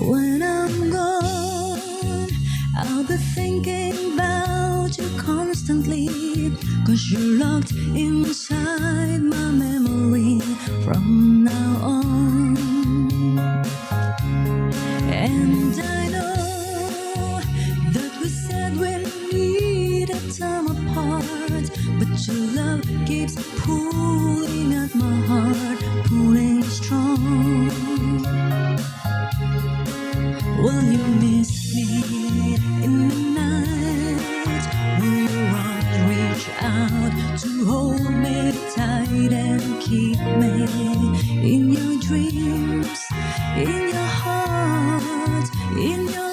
When I'm gone, I'll be thinking about you constantly, 'cause you're locked inside my memory from now on. And I know that we said we needed time apart, but your love keeps pulling at my heart, pulling strong. Will you miss me in the night? Will your arms reach out to hold me tight and keep me in your dreams, in your heart, in your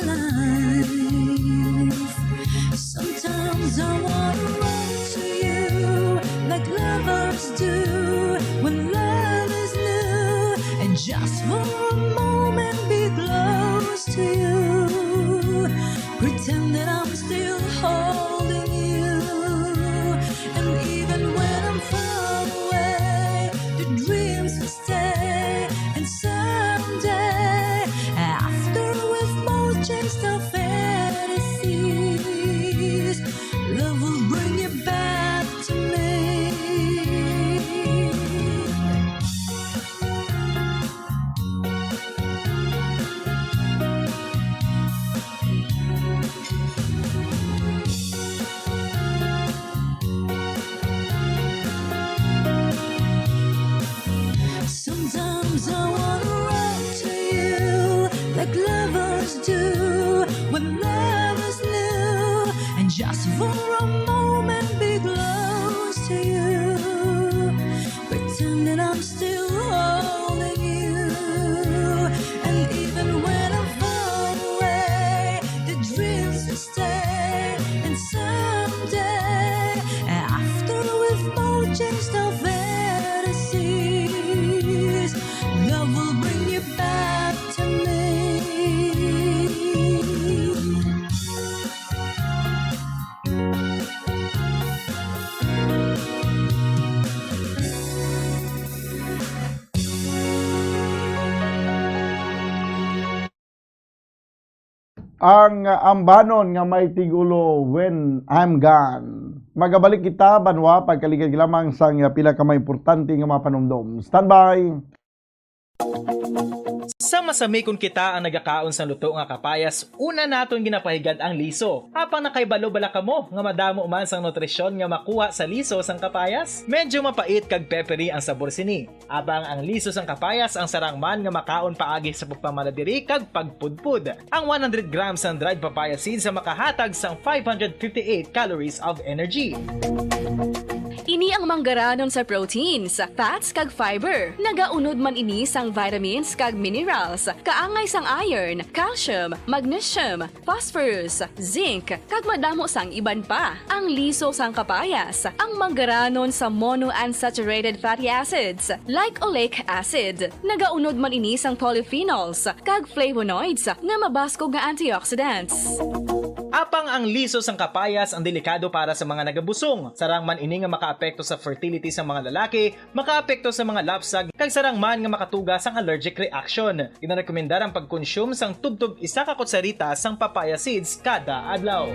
Stop fantasies. Love will bring you back to me. Sometimes I wanna run to you like lovers do when lovers knew, and just for a moment be close to you, pretending I'm still holding you. And even when I'm far away, the dreams will stay. And someday, after we've both changed our fantasies, love will bring you back to me. Ang ambanon nga may tigulo, When I'm Gone. Magabalik kita, banwa, pagkaligad lamang sang pila ka mga importante nga mga panumdom. Standby! Sa masamikon kita ang nagakaon sang luto nga kapayas, una naton ginapahigad ang liso. Apang nakahibalo bala kamo nga madamo man sang nutrisyon nga makuha sa liso sang kapayas? Medyo mapait kag peppery ang sabor sini. Apang ang liso sang kapayas ang sarang man nga makaon paagi sa pagpamaladiri kag pagpudpod. Ang one hundred grams sang dried papaya seeds ang makahatag sang five hundred fifty-eight calories of energy. Ini ang manggaranon sa proteins, fats, kag fiber. Nagaunod man ini sang vitamins kag minerals, kaangay sang iron, calcium, magnesium, phosphorus, zinc, kag madamo sang iban pa. Ang liso sang kapayas, ang manggaranon sa monounsaturated fatty acids, like oleic acid. Nagaunod man ini sang polyphenols kag flavonoids nga mabaskog nga antioxidants. Apang ang liso sang kapayas ang delikado para sa mga nagabusong. Sarang man ini nga makaapekto sa fertility sa mga lalaki, makaapekto sa mga lapsag, kag sarang man nga makatuga sang allergic reaction. Ginarekomendar ang pagkonsume sang tubtob isa ka kutsarita sang papaya seeds kada adlaw.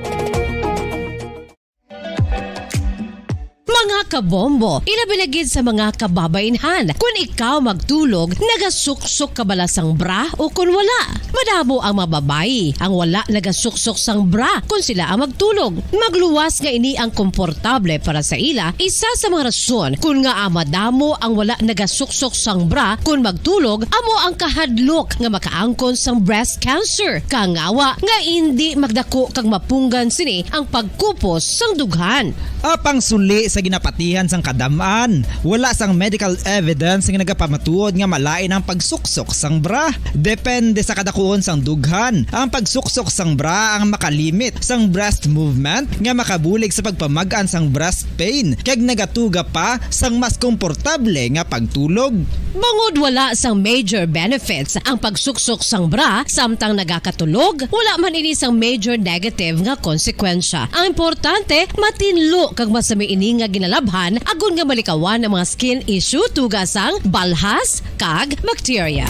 Mga kabombo, ilabi na gid sa mga kababainhan, kun ikaw magtulog, nagasuksok ka bala sang bra o kun wala? Madamo ang mga babayi ang wala nagasuksok sang bra kun sila ang magtulog. Magluwas nga ini ang komportable para sa ila. Isa sa mga rason kun ngaa madamo ang wala nagasuksok sang bra kun magtulog amo ang kahadlok nga makaangkon sang breast cancer, kangawa nga indi magdako kag mapunggan sini ang pagkupos sang dughan. Apang suli sa ginapatihan sang kadam-an, wala sang medical evidence nga nagapamatuod nga malain ang pagsuksok sang bra. Depende sa kadakuon sang dughan, ang pagsuksok sang bra ang makalimit sang breast movement nga makabulig sa pagpamag-an sang breast pain kag nagatuga pa sang mas komportable nga pagtulog. Bangod wala sang major benefits ang pagsuksok sang bra samtang nagakatulog, wala man ini sang major negative nga konsekwensya. Ang importante, matinlo kag masami ini nga ginalabhan agod nga malikawan ang mga skin issue tuga sang balhas kag bakterya.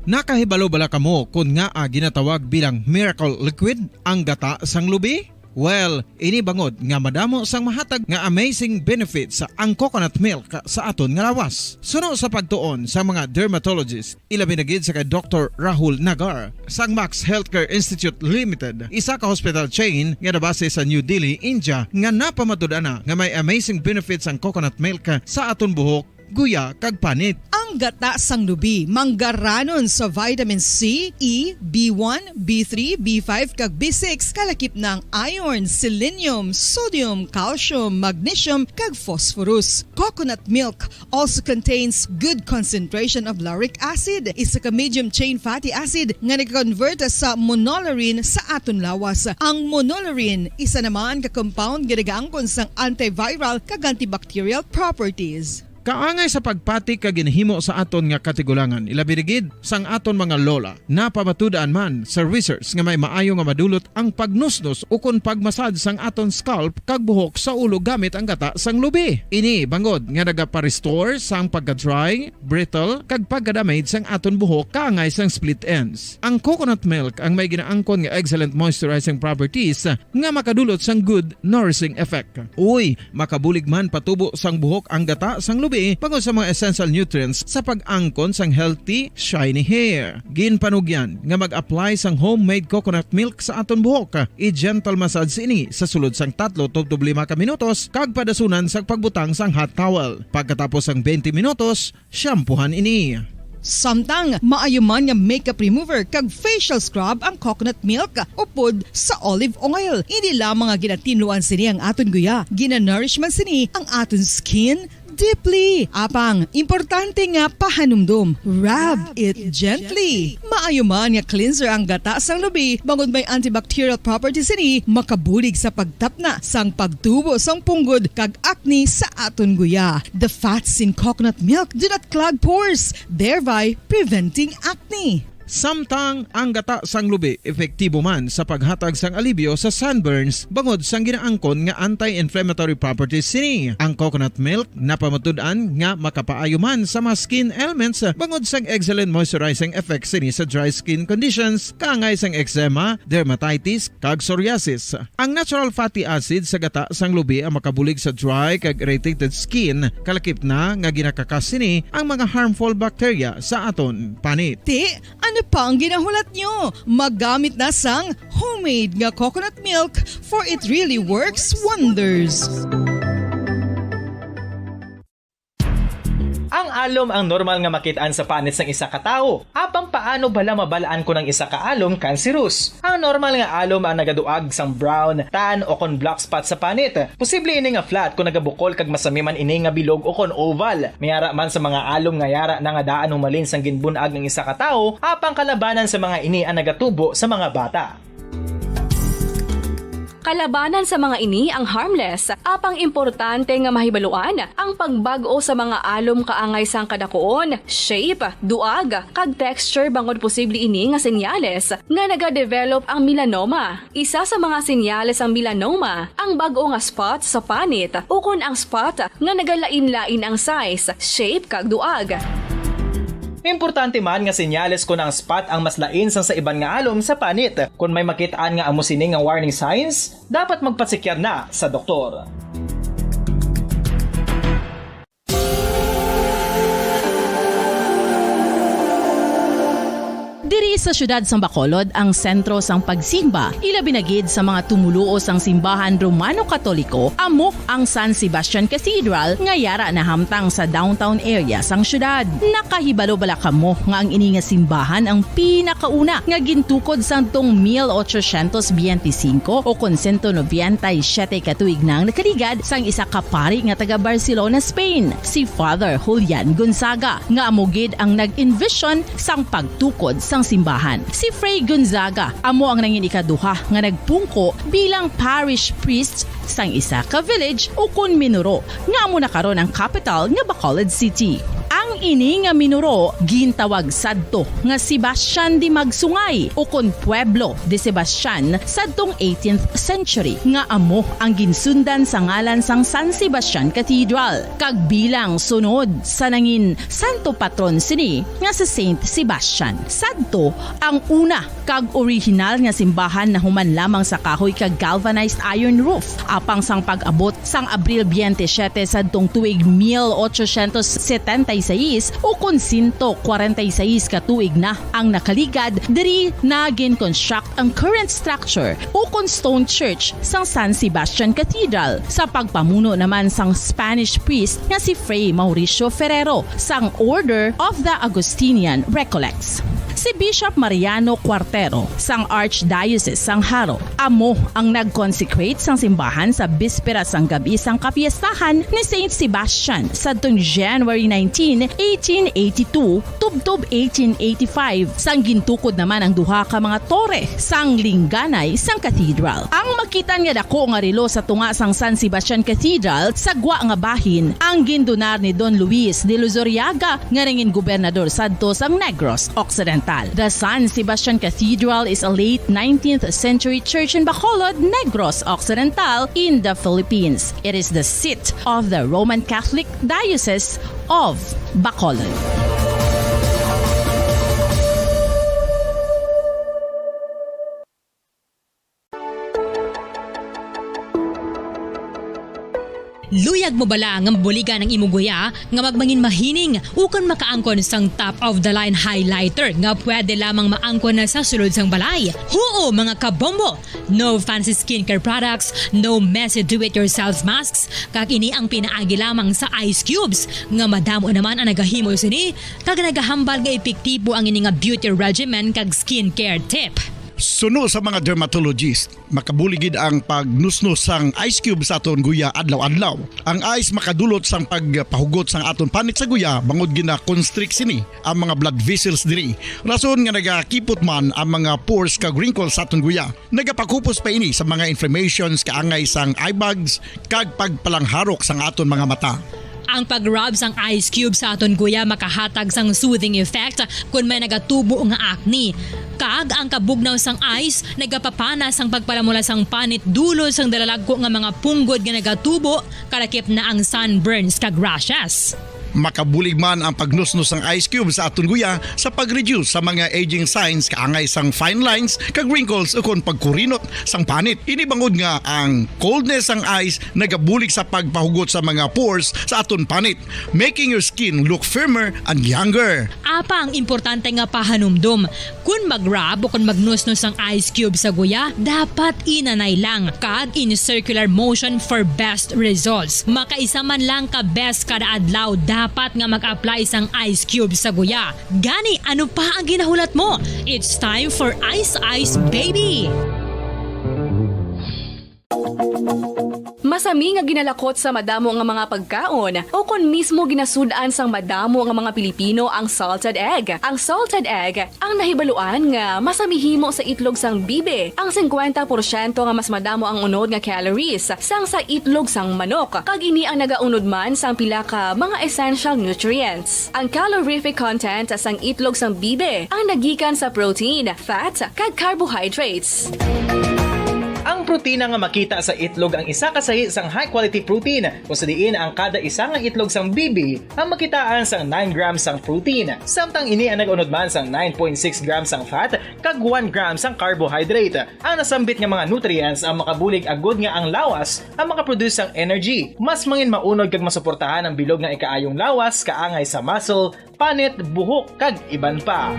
Nakahibalo bala kamo kon ngaa ginatawag bilang miracle liquid ang gata sang lubi? Well, ini bangod nga madamo sang mahatag nga amazing benefits ang coconut milk sa aton nga lawas. Suno sa pagtuon sa mga dermatologist, ilabi na gid sa kay Doktor Rahul Nagar sang Max Healthcare Institute Limited, isa ka hospital chain nga nabase sa New Delhi, India, nga napamatud-an na nga may amazing benefits ang coconut milk sa aton buhok, guya, kag panit. Ang gata sang lubi manggaranon sa vitamin C, E, B one, B three, B five, kag B six, kalakip na ang iron, selenium, sodium, calcium, magnesium, kag phosphorus. Coconut milk also contains good concentration of lauric acid, isa ka medium chain fatty acid nga nag-convert sa monolaurin sa aton lawas. Ang monolaurin, isa naman ka compound nga nagaangkon sang antiviral kag antibacterial properties. Kaangay sa pagpati kag ginhimo sa aton nga katigulangan, ilabi na gid sang aton mga lola. Napamatud-an man sa research nga may maayo nga madulot ang pagnusnos ukon pagmasad sang aton scalp kag buhok sa ulo gamit ang gata sang lubi. Ini bangod nga nagapa-restore sang pagka-dry, brittle, kag pagka-damage sang aton buhok kaangay sang split ends. Ang coconut milk ang may ginaangkon nga excellent moisturizing properties nga makadulot sang good nourishing effect. Uy, makabulig man patubo sang buhok ang gata sang lubi bangod sa mga essential nutrients sa pag-angkon sang healthy, shiny hair. Ginpanugyan nga mag-apply sang homemade coconut milk sa aton buhok. I-gentle massage ini sa sulod sang tatlo tubtob lima ka minutos kag padasunan sang pagbutang sang hot towel. Pagkatapos sang twenty minutos, shampoohan ini. Samtang maayo man nga makeup remover kag facial scrub ang coconut milk upod sa olive oil. Hindi lamang nga ginatinluan sini ang aton guya, ginanourish man sini ang aton skin deeply. Apang, importante nga pahanumdom, rub it gently. Maayo man nga cleanser ang gata sang lubi, bangod may antibacterial properties sini, makabulig sa pagtapna sang pagtubo sang punggod kag acne sa aton guya. The fats in coconut milk do not clog pores, thereby preventing acne. Samtang ang gata sang lubi epektibo man sa paghatag sang alibyo sa sunburns bangod sang ginaangkon nga anti-inflammatory properties sini. Ang coconut milk napamatud-an nga makapaayo man sa mga skin ailments bangod sang excellent moisturizing effect sini sa dry skin conditions, kaangay sang eczema, dermatitis, kag psoriasis. Ang natural fatty acid sa gata sang lubi ang makabulig sa dry kag irritated skin, kalakip na nga ginakakas sini ang mga harmful bacteria sa aton panit. Ti, ano pa ang ginahulat nyo? Magamit na sang homemade nga coconut milk, for it really works wonders. Ang alom ang normal nga makit-an sa panit sang isa ka tawo. Apang paano bala mabal-an kon ang isa ka alom cancerous? Ang normal nga alom ang nagaduag sang brown, tan, o kon black spot sa panit. Posible ini nga flat kon nagabukol kag masami man ini nga bilog o kon oval. May ara man sa mga alom nga yara na nga daan humalin sang ginbun-ag ang isa ka tawo, apang kalabanan sa mga ini ang nagatubo sa mga bata. Kalabanan sa mga ini ang harmless, apang importante nga mahibaluan ang pagbag-o sa mga alom kaangay sang kadakuon, shape, duag, kag texture bangod posible ini nga senyales nga nagadevelop ang melanoma. Isa sa mga senyales sang melanoma ang bag-o nga spot sa panit ukon ang spot nga nagalain-lain ang size, shape, kag duag. Importante man nga senyales kon ang spot ang mas lain sang sa iban nga alom sa panit. Kon may makit-an nga amo sini nga warning signs, dapat magpatsikyar na sa doktor. Diri sa siyudad sang Bacolod ang sentro sang pagsimba, ilabi na gid sa mga tumoluo sang simbahan Romano-Katoliko, amo ang San Sebastian Cathedral nga yara nahamtang sa downtown area sang siyudad. Nakahibalo bala kamo nga ang ini nga simbahan ang pinakauna nga gintukod sadtong mil ochocientos biyente singko o kon sento nobenta y siyete ka tuig na ang nakaligad sang isa ka pari nga taga Barcelona, Spain, si Father Julian Gonzaga, nga amo gid ang nag-envision sang pagtukod sang simbahan. Si Fray Gonzaga amo ang nangin ikaduha nga nagpungko bilang parish priest sang isa ka village ukon minuro nga amo na karon ang kapital nga Bacolod City. Ang ini nga minuro gintawag sadto nga Sebastian de Magsungay ukon Pueblo de Sebastian sadtong eighteenth century, nga amo ang ginsundan sa ngalan sang San Sebastian Cathedral, kag bilang sunod sa nangin santo patron sini nga si Saint Sebastian. Sadto ang una kag orihinal nga simbahan nahuman lamang sa kahoy kag galvanized iron roof. Apang sang pag-abot sang Abril biyente siyete sadtong tuig mil ochocientos setenta y seis, ukon sento kwarenta y seis ka tuig na ang nakaligad, diri na gin-construct ang current structure ukon stone church sang San Sebastian Cathedral, sa pagpamuno naman sang Spanish priest nga si Fray Mauricio Ferrero sang Order of the Augustinian Recollects. Si Bishop Mariano Cuartero sang Archdiocese sang Jaro amo ang nag-consecrate sang simbahan sa bispera sang gab-i sang kapiestahan ni Saint Sebastian sadtong January nineteen, eighteen eighty-two, tubtob eighteen eighty-five, sang gintukod naman ang duha ka mga tore sang lingganay sang cathedral. Ang makitan nga dako nga relo sa tunga sang San Sebastian Cathedral sa gwa nga bahin ang gindonar ni Don Luis de Luzuriaga nga nangin gobernador sadto sang Negros Occidental. The San Sebastian Cathedral is a late nineteenth century church in Bacolod, Negros Occidental, in the Philippines. It is the seat of the Roman Catholic Diocese of Bacolod. Luyag mo bala nga mabuligan ang imo guya nga magmangin mahining ukon makaangkon sang top of the line highlighter nga pwede lamang maangkon na sa sulod sang balay? Huo, mga kabombo! No fancy skincare products, no messy do-it-yourself masks, kag ini ang pinaagi lamang sa ice cubes nga madamo naman ang nagahimo sini kag nagahambal nga epektibo ang ini nga beauty regimen kag skincare tip. Suno sa mga dermatologist, makabulig gid ang pagnusnos sang ice cube sa aton guya adlaw-adlaw. Ang ice makadulot sang pagpahugot sang aton panit sa guya bangod gina-constrict sini ang mga blood vessels diri. Rason nga nagakipot man ang mga pores kag wrinkles sa aton guya. Nagapakupos pa ini sa mga inflammations kaangay sang eye bags kag pagpalangharok sang aton mga mata. Ang pag-rub sang ice cube sa aton guya makahatag sang soothing effect kon may nagatubo nga acne. Kag ang kabugnaw sang ice nagapapana sang pagpalamula sang panit dulod sang dalalagko nga mga punggod nga nagatubo, kalakip na ang sunburns kag rashes. Makabulig man ang pagnusnos sang ice cube sa aton guya sa pag-reduce sa mga aging signs kaangay sang fine lines kag wrinkles ukon pagkurinot sang panit. Ini bangod nga ang coldness sang ice nagabulig sa pagpahugot sa mga pores sa aton panit, making your skin look firmer and younger. Apa ang importante nga pahanumdom, kon mag-rub o kon magnusnos ang ice cube sa guya, dapat inanay lang kag in circular motion for best results. Makaisa man lang ka beses kada adlaw dapat nga mag-apply sang ice cube sa guya. Gani, ano pa ang ginahulat mo? It's time for Ice Ice Baby! Masami nga ginalakot sa madamo nga mga pagkaon, o kon mismo ginasud-an sang madamo nga mga Pilipino ang salted egg. Ang salted egg ang nahibaluan nga masami himo sa itlog sang bibi. Ang singkwenta porsyento nga mas madamo ang unod nga calories sang sa itlog sang manok, kag ini ang nagaunod man sang pila ka mga essential nutrients. Ang calorific content sang itlog sang bibi ang nagikan sa protein, fat, kag carbohydrates. Ang protina nga makita sa itlog ang isa ka sahi sang high-quality protein, kung sa diin ang kada isa nga itlog sang bibi ang makitaan sang nine grams sang protein, samtang ini ang nag-unod man sang nine point six grams sang fat kag one gram sang carbohydrate. Ang nasambit nga mga nutrients ang makabulig agud nga ang lawas ang makaproduce sang energy. Mas mangin maunod kag masuportahan ang bilog nga ikaayong lawas kaangay sa muscle, panit, buhok, kag iban pa.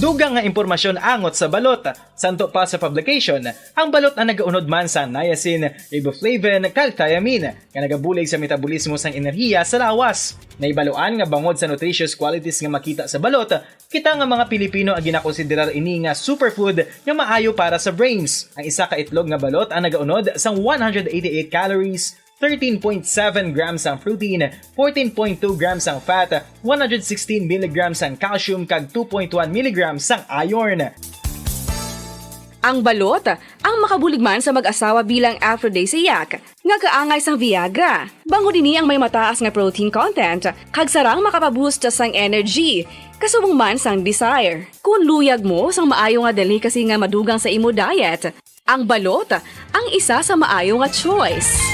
Dugang nga impormasyon angot sa balot. Santo pa sa publication, ang balot ang nagaunod man sa niacin, riboflavin, kag thiamine, nga nagabulig sa metabolismo sang enerhiya sa lawas. Nahibaluan nga bangod sa nutritious qualities nga makita sa balot, kita nga mga Pilipino ang ginakonsiderar ini nga superfood nga maayo para sa brains. Ang isa ka itlog nga balot ang nagaunod sang one hundred eighty-eight calories, thirteen point seven grams ang protein, fourteen point two grams ang fat, one hundred sixteen milligrams ang calcium, kag two point one milligrams ang iron. Ang balot ang makabulig man sa mag-asawa bilang aphrodisiac nga kaangay sang Viagra. Bangod ini ang may mataas nga protein content, kag sarang makapaboost sang energy, kasubong man sang desire. Kung luyag mo sang maayo nga delicacy nga madugang sa imo diet, ang balot ang isa sa maayo nga choice.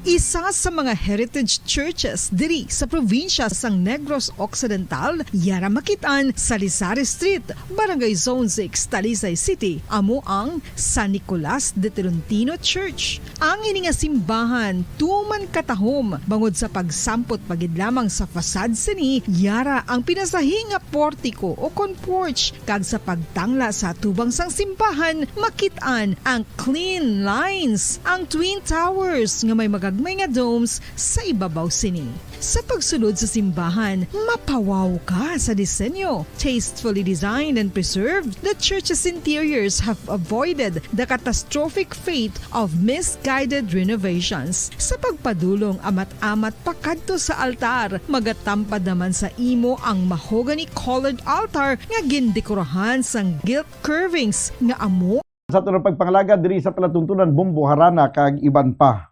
Isa sa mga heritage churches diri sa probinsya sang Negros Occidental, yara makit-an sa Lizares Street, Barangay Zone six, Talisay City, amo ang San Nicolas de Tolentino Church. Ang ini nga simbahan tuman katahom bangod sa pagsampot pa gid lamang sa facade sini, yara ang pinasahi nga portiko o kon porch, kag sa pagtangla sa atubang sang simbahan, makit-an ang clean lines, ang Twin Towers nga may magagmay nga domes sa ibabaw sini. Sa pagsulod sa simbahan, mapawaw ka sa disenyo. Tastefully designed and preserved, the church's interiors have avoided the catastrophic fate of misguided renovations. Sa pagpadulong amat-amat pakadto sa altar, magatampad naman sa imo ang mahogany-colored altar nga gindekorahan sang gilt curvings nga amo Sa aton pagpangalagad diri sa palatuntunan, Bombo, Harana, kag iban pa.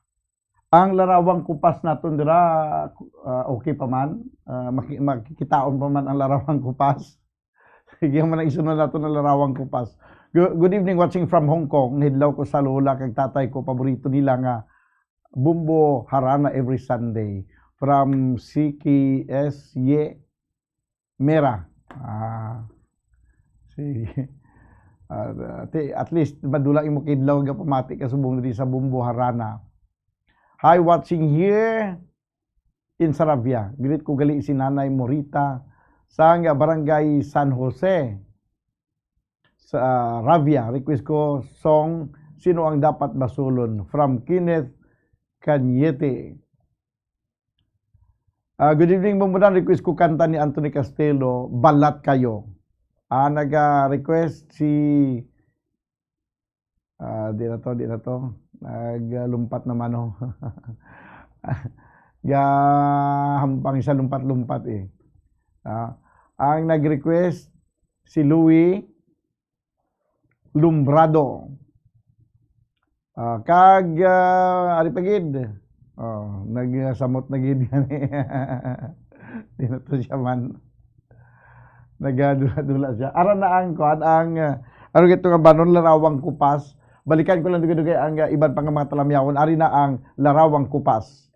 Ang larawang kupas naton dira, ah, okay pa man. Ah, maki-, makikitaon pa man ang larawang kupas. Sige man ang isunod naton ang larawang kupas. Gu-, good evening, watching from Hong Kong. Nahidlaw ko sa lola kag tatay ko, paborito nila nga Bombo Harana every Sunday. From C K S Y Mera. Ah, sige. Ah, ti-, at least, madula imo kidlaw nga pamati ka subong diri sa Bombo Harana. Hi, watching here in Saravia. Greet ko gali si Nanay Morita sang Barangay San Jose sa Ravia. Request ko song Sino ang Dapat Basulon from Kenneth Cañete. Ah, good evening, Bombodan. Request ko kanta ni Anthony Castelo, Balat Kayo. Ah, naga-request si, ah, di na to, di na to. Naglumpat naman, oh. Gahampang siya lumpat-lumpat, eh. Ah, ang nag-request si Louie Lumbrado. Ah, kag, ah, ari pa gid. Oh, nagsamot na gid gani. Di na to siya man. Nagadula-dula siya. Ara na ang kuan, ang, ah, ano gito nga banon, larawang kupas. Balikan ko lang dugay-dugay ang, ah, iban pa nga mga talamyawon. Ari na ang larawang kupas.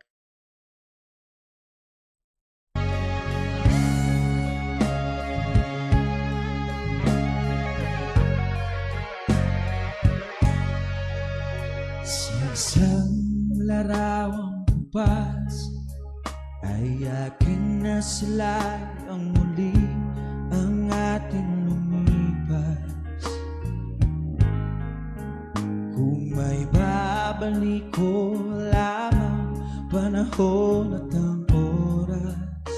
Sa isang larawang kupas ay akin na sila ang muli ang ating lumipas. Kung may babalik ko lamang panahon at ang oras,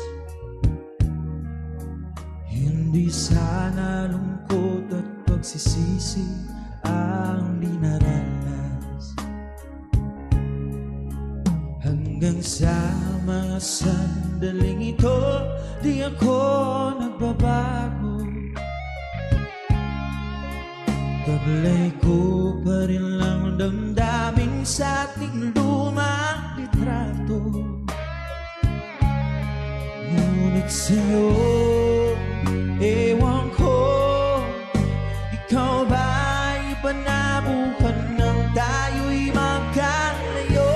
hindi sana lungkot at pagsisisi ang dinaranas. Hanggang sa mga sandaling ito, di ako nagbabago. Taglay ko pa rin lang damdamin sa ating lumang litrato. Ngunit sa'yo, ewan ko, ikaw ba ay panabuhan nang tayo'y magkalayo?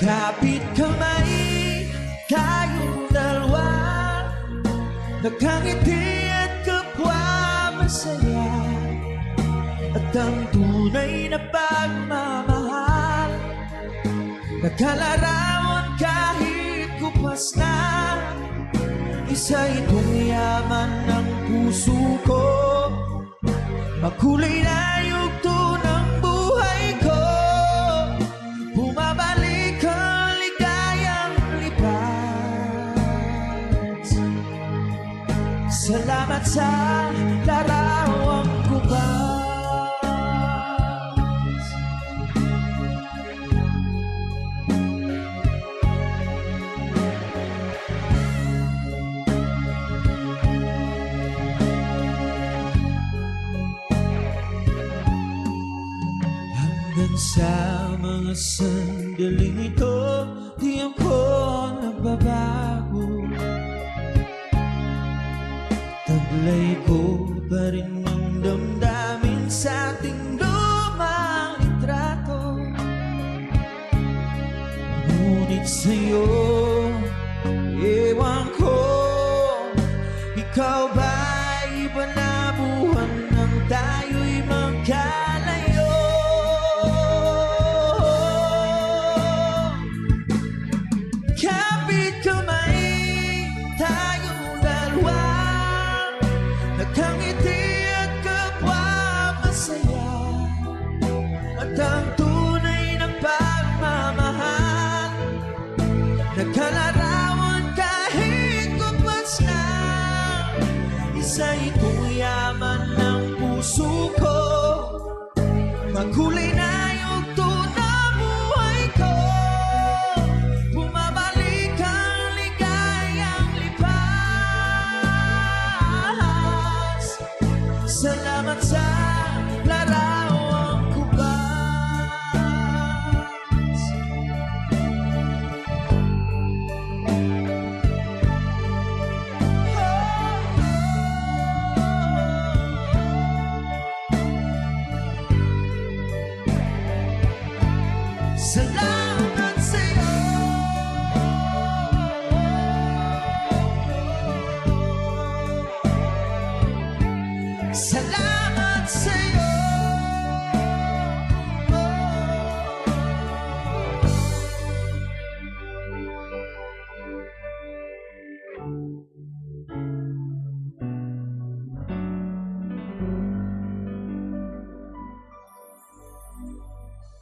Kapit kamay tayong dalawa, nakangiti at kapwa masaya, at ang tunay na pagmamahal nakalarawan kahit kupas na. Isa itong yaman ng puso ko, makulay na yugto ng buhay ko. Bumabalik ang ligayang lipas. Salamat sa larawang kupas. Hanggang sa mga sandaling ito, di ako nagbabago. Taglay ko pa rin ang damdamin sa ating lumang litrato. Kulay na yugto na buhay ko. Bumabalik ang ligayang lipas. Salamat sa larawang kubas. Salamat sa'yo. Salamat sa'yo.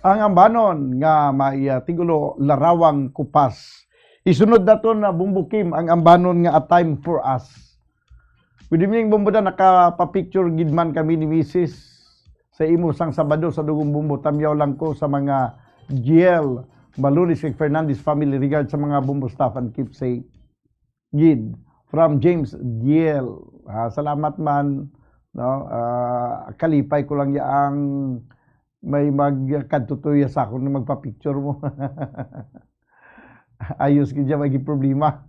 Ang ambanon nga may, ah, tigulo, Larawang Kupas. Isunod naton na, Bumbo Kim, ang ambanon nga A Time for Us. Good evening, Bumbo Dan. Nakapapicture gid man kami ni Misis sa imo sang Sabado sa Dugong Bumbo. Tamyaw lang ko sa mga Giel Malunis kag Fernandez family. Regard sa mga Bumbo staff and keep safe. Gid. From James Diel. Ah, salamat man, no? Ah, kalipay ko lang yang may magkadtutuya sa akon nga magpa-picture mo. Ayos gid siya, may problema.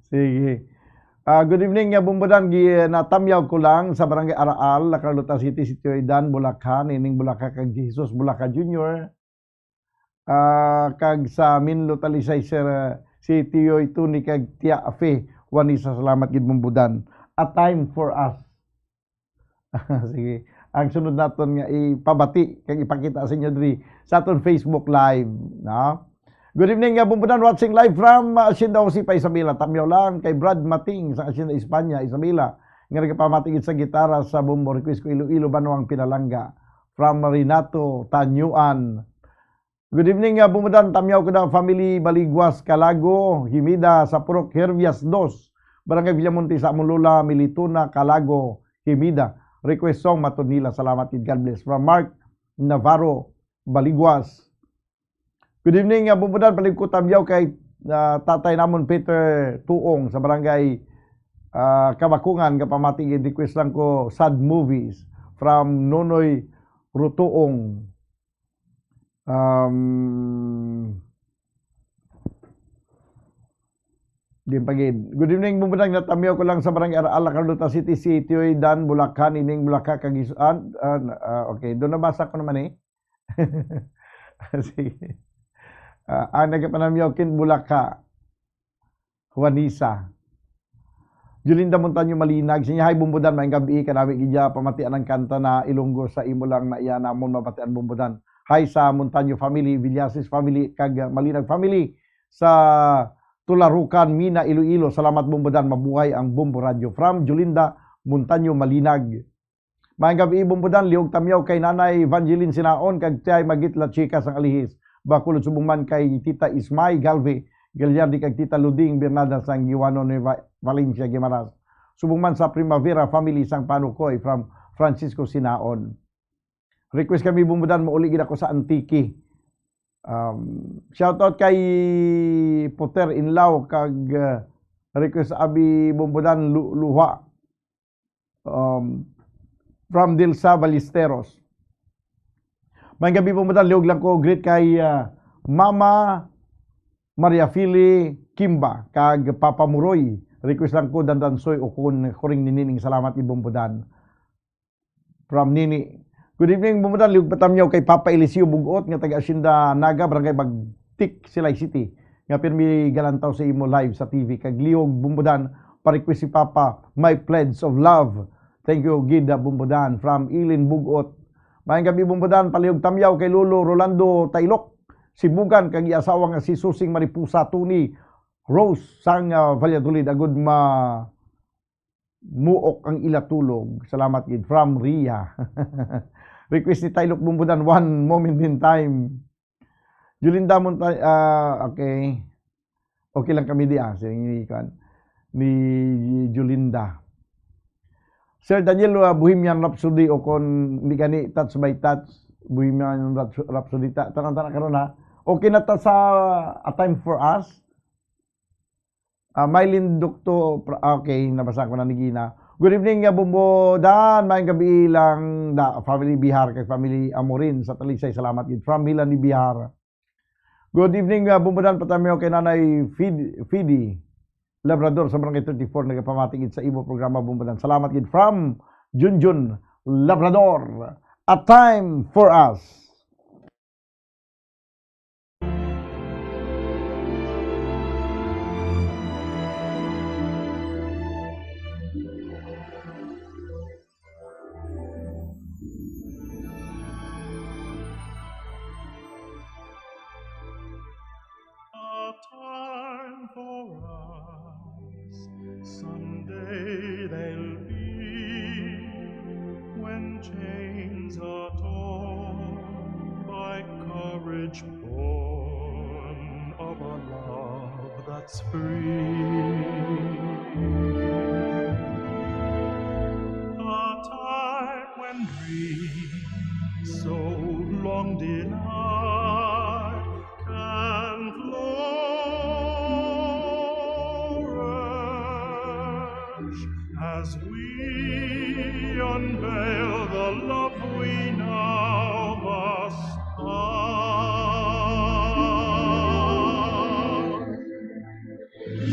Sige. Ah, good evening, nga Bumbo Dan, gi-, natamyaw ko lang sa Barangay Araal, La Carlota City, Sitio Idan, Bulacan, ining Bulacan kag Jesus, Bulacan Junior. Ah, kag sa Minlo, Talisay, Sir, ah, si Tiyoy Tony kag Tia Fe Juanisa, salamat gid, Bumbo Dan. A time for us. Sige. Ang sunod naton nga ipabati kag ipakita sa inyo diri sa aton Facebook Live, no? Good evening, nga Bumbo Dan, watching live from, ah, Hacienda Osipa, Isabela. Tamyaw lang kay Brad Mating sa Hacienda España, Isabela, nga nagapamati gid sa gitara sa Bumbo. Request ko Iloilo, Banwang Pinalangga. From Renato Tanyuan. Good evening, uh, Bumbo Dan. Tamyaw ko na family Baliguas, Calago, Jimida, sa Purok Herbias dos, Barangay Villamonte, sa among Lola Militona, Calago, Jimida. Request song, Maton Nila. Salamat gid. God bless. From Mark Navarro, Baliguas. Good evening, uh, Bumbo Dan. Palig ko tamyaw kay, uh, tatay namon Peter Tuong sa Barangay, uh, Kabakungan. Kapamati gid, request lang ko sad movies from Nonoy Rutuong. Um, di pa gid. Good evening, Bumbo Dan. Natamyaw ko lang sa Barangay Araal, La Carlota City, Sitio Idan, Bulacan, ining Bulacan kag Isuan. Ah, ah, okay, doon nabasa ko naman eh. Sige. Ah, ang nagapanamyaw kin Bulacan. Juanisa. Julinda Montaño Malinag, sinya, "Hi, Bumbo Dan, maayong gabi, kanami gid ya pamatian ang kanta na Ilonggo sa imo lang na iya namon mabatian, Bumbo Dan. Hi sa Montaño family, Villasis family, kag, uh, Malinag family sa Tularucan, Mina, Iloilo. Salamat, Bumbo Dan, mabuhay ang Bumbo Radio." From Julinda Montaño Malinag. Maayong gabi, Bumbo Dan, liog tamyaw kay Nanay Evangeline Sinaon kag Tiyay Magit La Chica sang Alihis, Bacolod, subong man kay Tita Ismay Galve Gagliardi kag Tita Luding Bernada sang Guiuano, Nueva Valencia, Guimaras, subong man sa Primavera family sang Panukoy, from Francisco Sinaon. Request kami, Bumbo Dan, mauli gid ako sa Antique. Um, shoutout kay Potter Inlaw kag, uh, request abi, Bumbo Dan, lu-, luha. Um, from Dilsa Ballesteros. Maayong gabi, Bumbo Dan, liog lang ko greet kay, ah, Mama Maria Fili Kimba kag Papa Muroy. Request lang ko, Dandansoy o kun Kuring ni Nining. Salamat, Bumbo Dan. From Nini. Good evening, Bumbo Dan. Liog patamyaw kay Papa Eliseo Bugot nga taga Hacienda Naga, Barangay Bagtik, Silay City, nga pirmi galantaw sa imo live sa T V. Kag liog, Bumbo Dan, pa-request si Papa, My Pledge of Love. Thank you gid, ah, Bumbo Dan. From Ilin Bugot. Maayong gabi, Bumbo Dan. Palihog tamyaw kay Lolo Rolando Tailok, si Bugan, kag iya asawa nga si Susing Mariposa Tony Rose sang, ah, Valladolid. Agud ma-, muok ang ila tulog. Salamat gid. From Ria. Request ni Tailok, Bumbo Dan, One Moment in Time. Julinda Monta-, ah, okay. Okay lang kami di, ah, si, ni, kuan, ni Julinda. Sir Daniel, uh, Bohemian Rhapsody, o kon hindi gani, Touch by Touch, Bohemian Rhaps-, Rhapsody, ta-, tanan-tanan karon, ha. Okay na ta sa A Time for Us. Ah, Mylene Doctor, pra-, ah, okay, nabasa ko na ni Gina. Good evening, uh, Bumbo Dan. Maayong gabi lang da, family Bihar kag family Amorin sa Talisay. Salamat gid. From Milani, Bihar. Good evening, uh, Bumbo Dan, patamiyo kay Nanay Fid-, Fidi Labrador sa Barangay thirty-four, nagapamati gid sa imo programa, Bumbo Dan. Salamat gid from Junjun Labrador. A Time for Us. A time for us, someday there'll be, when chains are torn by courage born of a love that's free. A time when dreams so long denied can flourish as we unveil the love we now must find.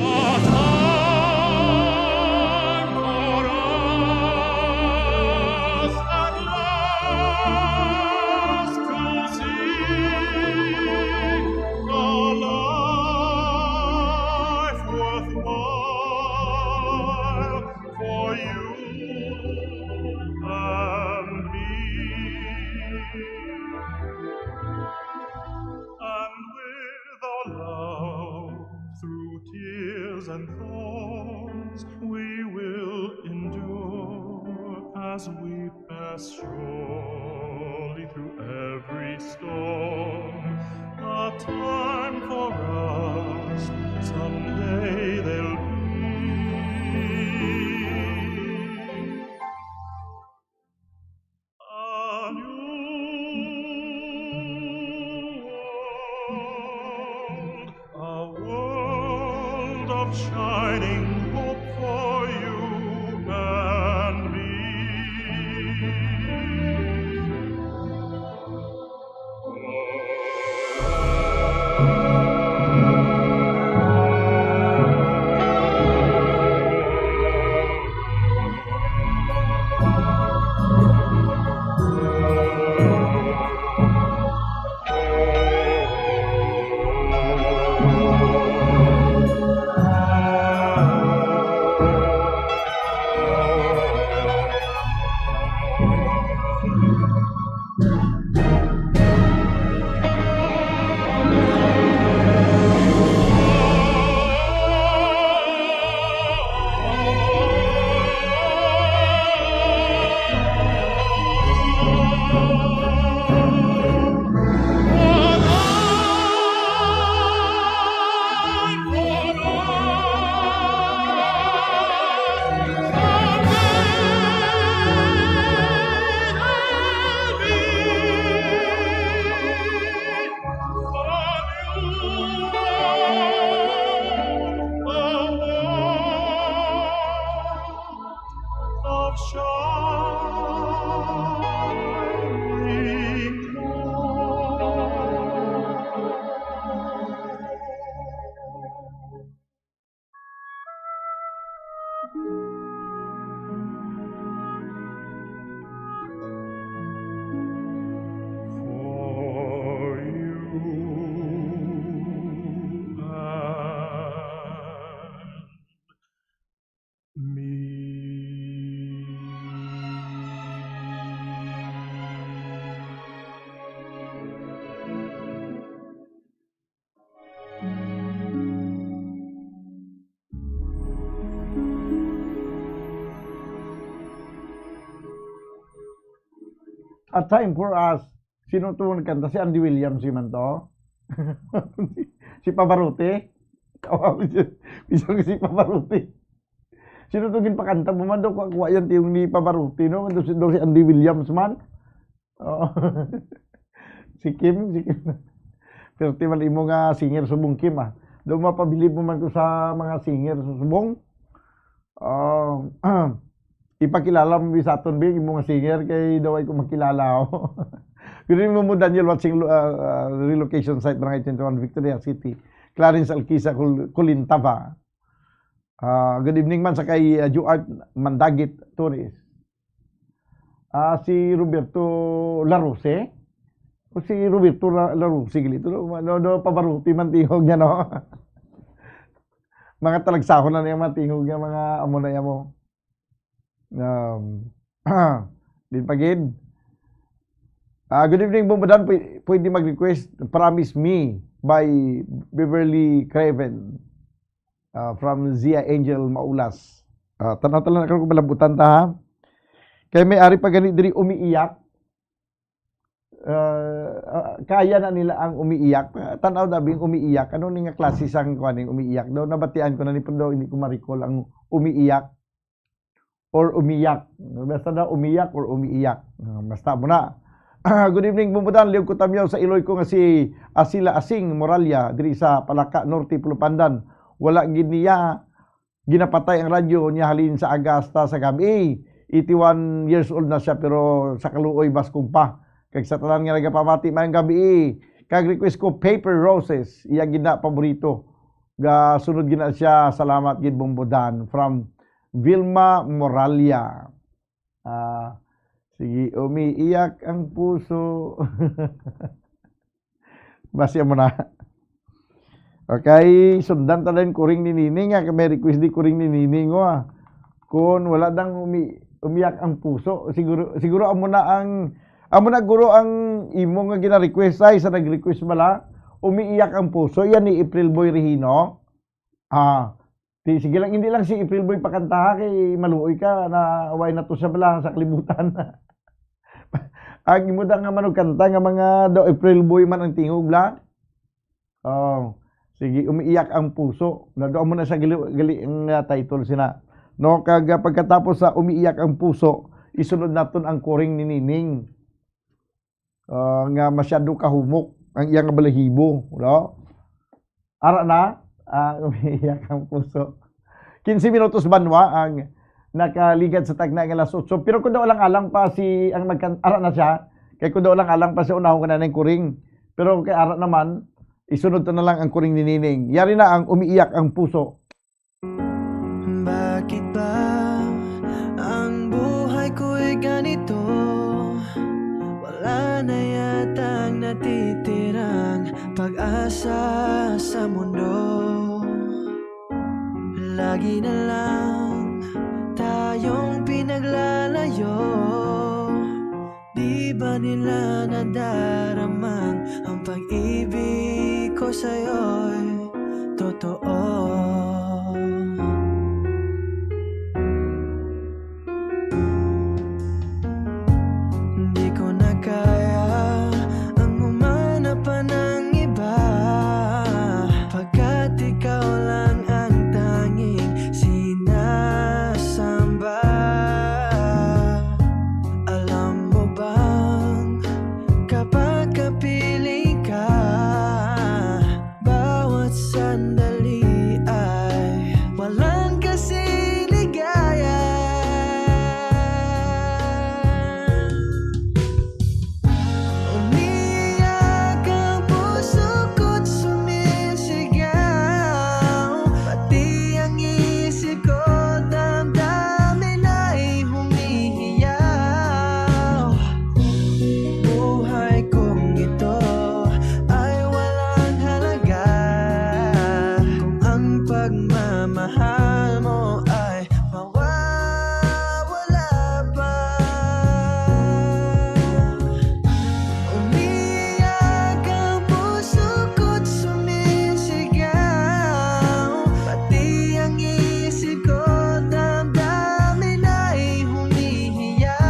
A time for us at last to sing a life worthwhile for you and me. And with our love through tears and thorns, we will endure as we pass surely through every storm. A time for us someday there'll be. A new world, a world of shining hope for you and me. Of shining light. For you and me. A Time for Us. Sino to nagkanta? Si Andy Williams man to? Si Pavarotti? Kawawa siya. Bisan si Pavarotti. Sino to ginpakanta mo man daw? Kuha, kuha yan, yung ni Pavarotti, no? Daw si, daw si Andy Williams man. Oo. Si Kim, si Kim. Pero ti man imo nga singer subong, Kim, ah. Daw mapabilib mo man ko sa mga singer sa subong. Ah, ipakilala mo bi sa aton, bi, imo nga singer, kay daw ay ko makilala, oh. Good evening, Bombo Daniel, watching, uh, uh, relocation site, Barangay twenty-one, Victoria City. Clarence Alquisa, Col-, Colintava. Ah, good evening man sa kay, uh, Juart Mandagit Torres. Ah, si Roberto Larose? O si Roberto La-, Larose, gali to, no? No, no, Pavarotti man tingog niya, no? Mga talagsahon na niya, mga tingog niya, mga amo na niya mo. Um, din pa gid. Ah, good evening, Bombo Dan. Pwe-, pwede mag-request Promise Me by Beverly Craven, ah, from Zia Angel Maulas. Ah, tanaw talan ako kung malabutan ta, ha? Kay may ari pa gani diri umiiyak. Ah, ah, kaya na nila ang umiiyak. Ah, tanaw dabi ang umiiyak. Ano ni nga klase sang kuan ning umiiyak? Daw nabatian ko na ni, pero daw hindi ko ma-recall ang umiiyak or umiyak. Basta daw umiyak or umiiyak. Ah, basta mo na. Ah, good evening, Bombo Dan. Liog ko tamyaw sa iloy ko nga si Asila Asing Moralia diri sa Palaka Norte, Pulupandan. Wala gid niya ginapatay ang radyo niya halin sa aga hasta sa gabi. Eighty-one years old na siya, pero sa kaluoy baskog pa. Kag sa tanan nga nagapamati, maayong gabi. Kag request ko Paper Roses. Iya gid na paborito. Gasunod gid na siya. Salamat gid, Bombo Dan. From Vilma Moralia. Ah, sige, umiiyak ang puso. Basi mo na. Okay, sundan ta din Kuring ni Nining, ah. May request di Kuring ni Nining, oh, ah. Kung wala dang umi-, umiyak ang puso, siguro, siguro amo na ang, amo na guro ang imo nga gina-request, ay, sa nag-request bala, umiiyak ang puso. Yan ni April Boy Regino. Ah, di, sige lang, hindi lang si April Boy pakantaha kay maluoy ka na way na to sa bala sa kalibutan. Ang imo da nga manugkanta nga mga daw April Boy man ang tingog, bla? Oh, sige, umiiyak ang puso. Na daw mo na sa gali, gali ang, ah, title sina. No, kag, ah, pagkatapos sa umiiyak ang puso, isunod naton ang Kuring ni Nining. Ah, nga masyado kahumok ang iyang balahibo, no? Ara na, ah, umiiyak ang puso. Quince minutos banwa ang nakaligad sa tagna nga alas otso. Pero kung daw alang-alang pa si, ang magkan-, ara na siya. Kay kung daw alang-alang pa siya, unahon ko na ning Kuring. Pero kay ara naman, isunod to na lang ang Kuring ni Nining. Yari na ang Umiiyak ang Puso. Bakit ba ang buhay ko'y ganito? Wala na yatang natitirang pag-asa sa mundo. Lagi na lang tayong pinaglalayo. Di ba nila nadaramang ang pag-ibig ko sa'yo'y totoo? Di ko na kaya ang humanap pa ng iba, pagkat ikaw lang ang tanging sinasamba. Alam mo bang kapag kapiling ka, bawat sandali ay walang kasing ligaya. Umiiyak ang puso ko't sumisigaw, pati ang isip ko, damdamin ay humihiyaw. Buhay kong ito ay walang halaga kung ang pagmamahal mo ay mawawala pa. Umiiyak ang puso ko't sumisigaw, pati ang isip ko, damdamin ay humihiyaw.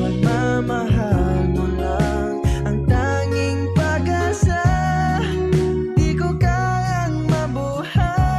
Pagmamahal mo lang ang tanging pag-asa. Di ko kayang mabuhay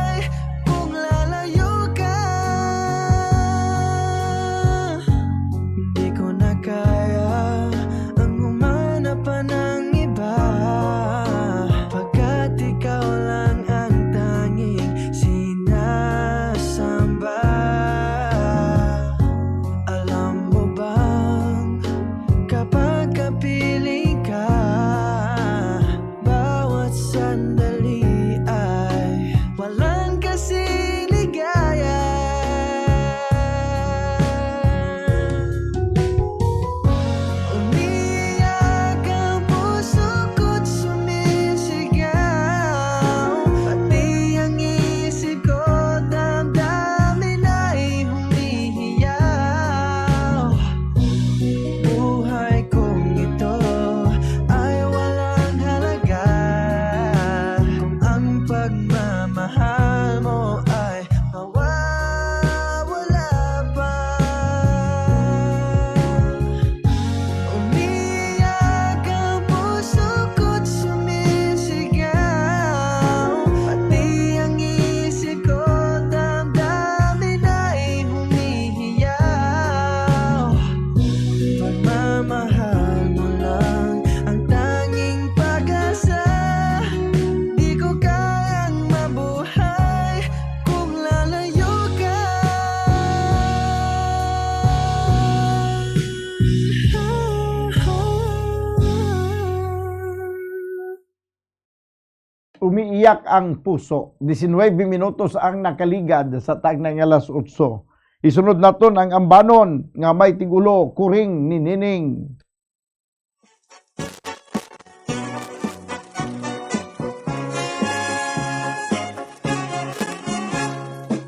Umiiyak ang puso. Diecinueve minutos ang nakaligad sa tagna nga alas otso. Isunod naton ang ambanon nga may tigulo, Kuring ni Nining.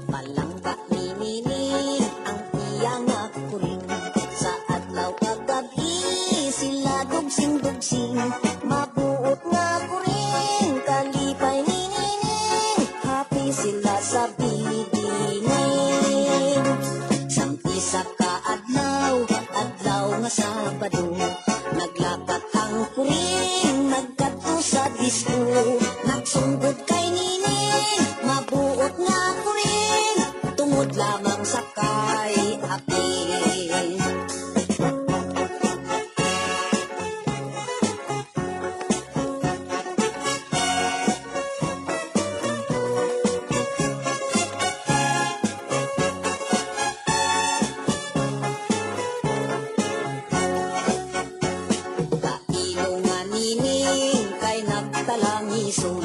Palangga ni Nining ang iya nga kuring. Sa adlaw kag gab-i sila dugsing-dugsing. Mabuot nga kuring, kalipay ni Nining. Happy sila sa binining. Sang isa ka adlaw, adlaw nga Sabado, naglakat ang kuring, nagkadto sa disco. Nagsunggod kay Nining, mabuot nga kuring, tungod lamang sa kay akin. Kailo nga Nining kay nagtalangison,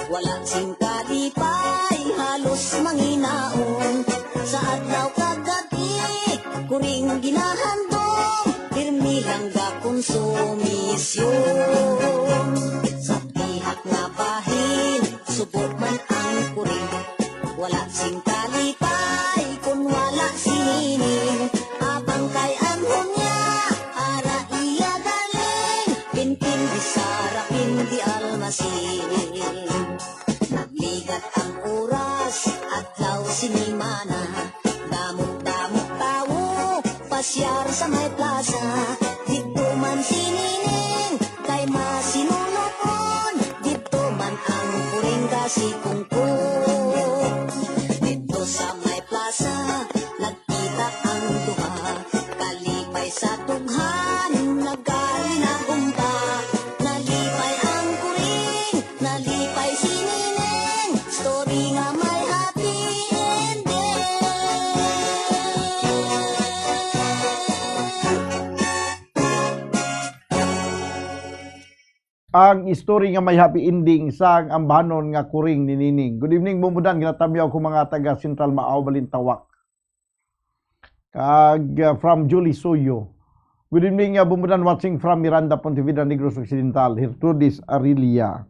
wala sing kalipay, halos manginaon. Sa adlaw kag gab-i, kuring ginahandom, pirmi lang gakonsumisyon. Sa pihak nga bahin, subo man ang kuring, wala sing kalipay kun wala si Nining. Abang kay anhon niya, ara iya galing, pinpin di Sara, pin di Almasin. Nagligat ang oras, adlaw, sinimana, damo-damo tawo, pasyar sa may plaza. Didto man si Nining kay masinulupon, didto man ang kuring kasikungkot. Didto sa may plaza, nagkita ang duha, kalipay sa tughan, nagkalinagumba. Nalipay ang kuring, nalipay si Nining. Story nga may happy ending. Ang istorya nga may happy ending sang ambanon nga kuring ni Nining. Good evening, Bumbudan. Ginatamyaw ko mga taga Central Maao, Balintawak. Kag, uh, from Julie Soyo. Good evening, uh, Bumbudan, watching from Miranda, Pontevedra, Negros Occidental. Gertrudis Arilia.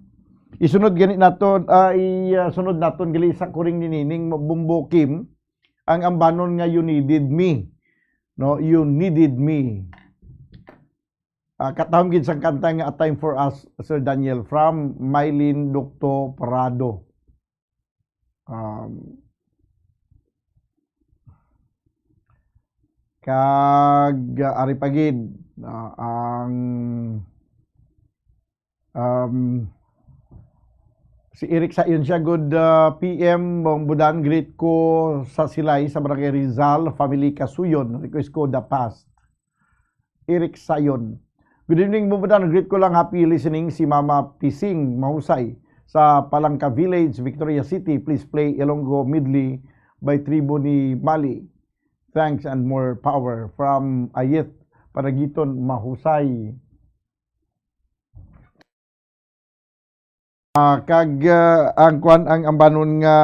Isunod gani naton, uh, i, uh, sunod naton gali sa kuring ni Nining, Bumbo Kim, ang ambanon nga You Needed Me. No, You Needed Me. Ah, katahom gid sang kanta nga A Time for Us, Sir Daniel, from Mylene Docto Prado. Um, kag, ah, ari pa gid, ah, ang, um, si Eric Sayon siya, good, ah, P M, Bumbudan, greet ko sa Silay, sa Barangay Rizal, family Kasuyon, request ko The Past. Eric Sayon. Good evening, Bumbudan. Greet ko lang, happy listening, si Mama Pising Mahusay sa Palangka Village, Victoria City. Please play Ilonggo Medley by Tribo ni Mali. Thanks and more power from Ayet Panagiton Mahusay. Ah, kag, ah, ang kwan, ang ambanon nga,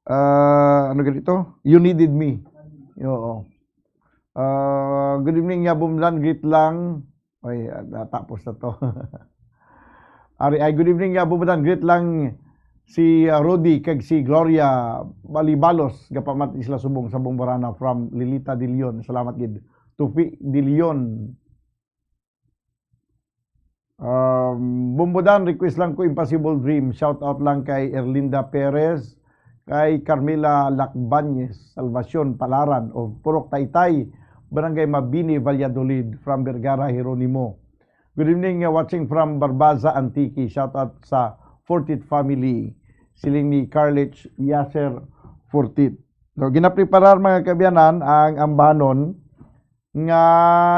ah, ano ganito? You Needed Me. Oo. Ah, good evening, Yabumlan. Greet lang. Ay, ah, natapos na to. Ari, ay, good evening, Yabumlan. Greet lang si, ah, Rudy kag si Gloria Balibalos, gapamati sila subong sa Bumbarana from Lilita de Leon. Salamat gid. Tupi de Leon. Um, Bumbudan, request lang ko Impossible Dream. Shout out lang kay Erlinda Perez, kay Carmela Lacbañez, Salvacion Palaran of Purok Taytay, Barangay Mabini, Valladolid, from Vergara, Jeronimo. Good evening, uh, watching from Barbaza, Antique. Shout out sa Fortit family. Siling ni Carlich Yasser Fortit. So, ginapreparar, mga kaabyanan, ang ambanon nga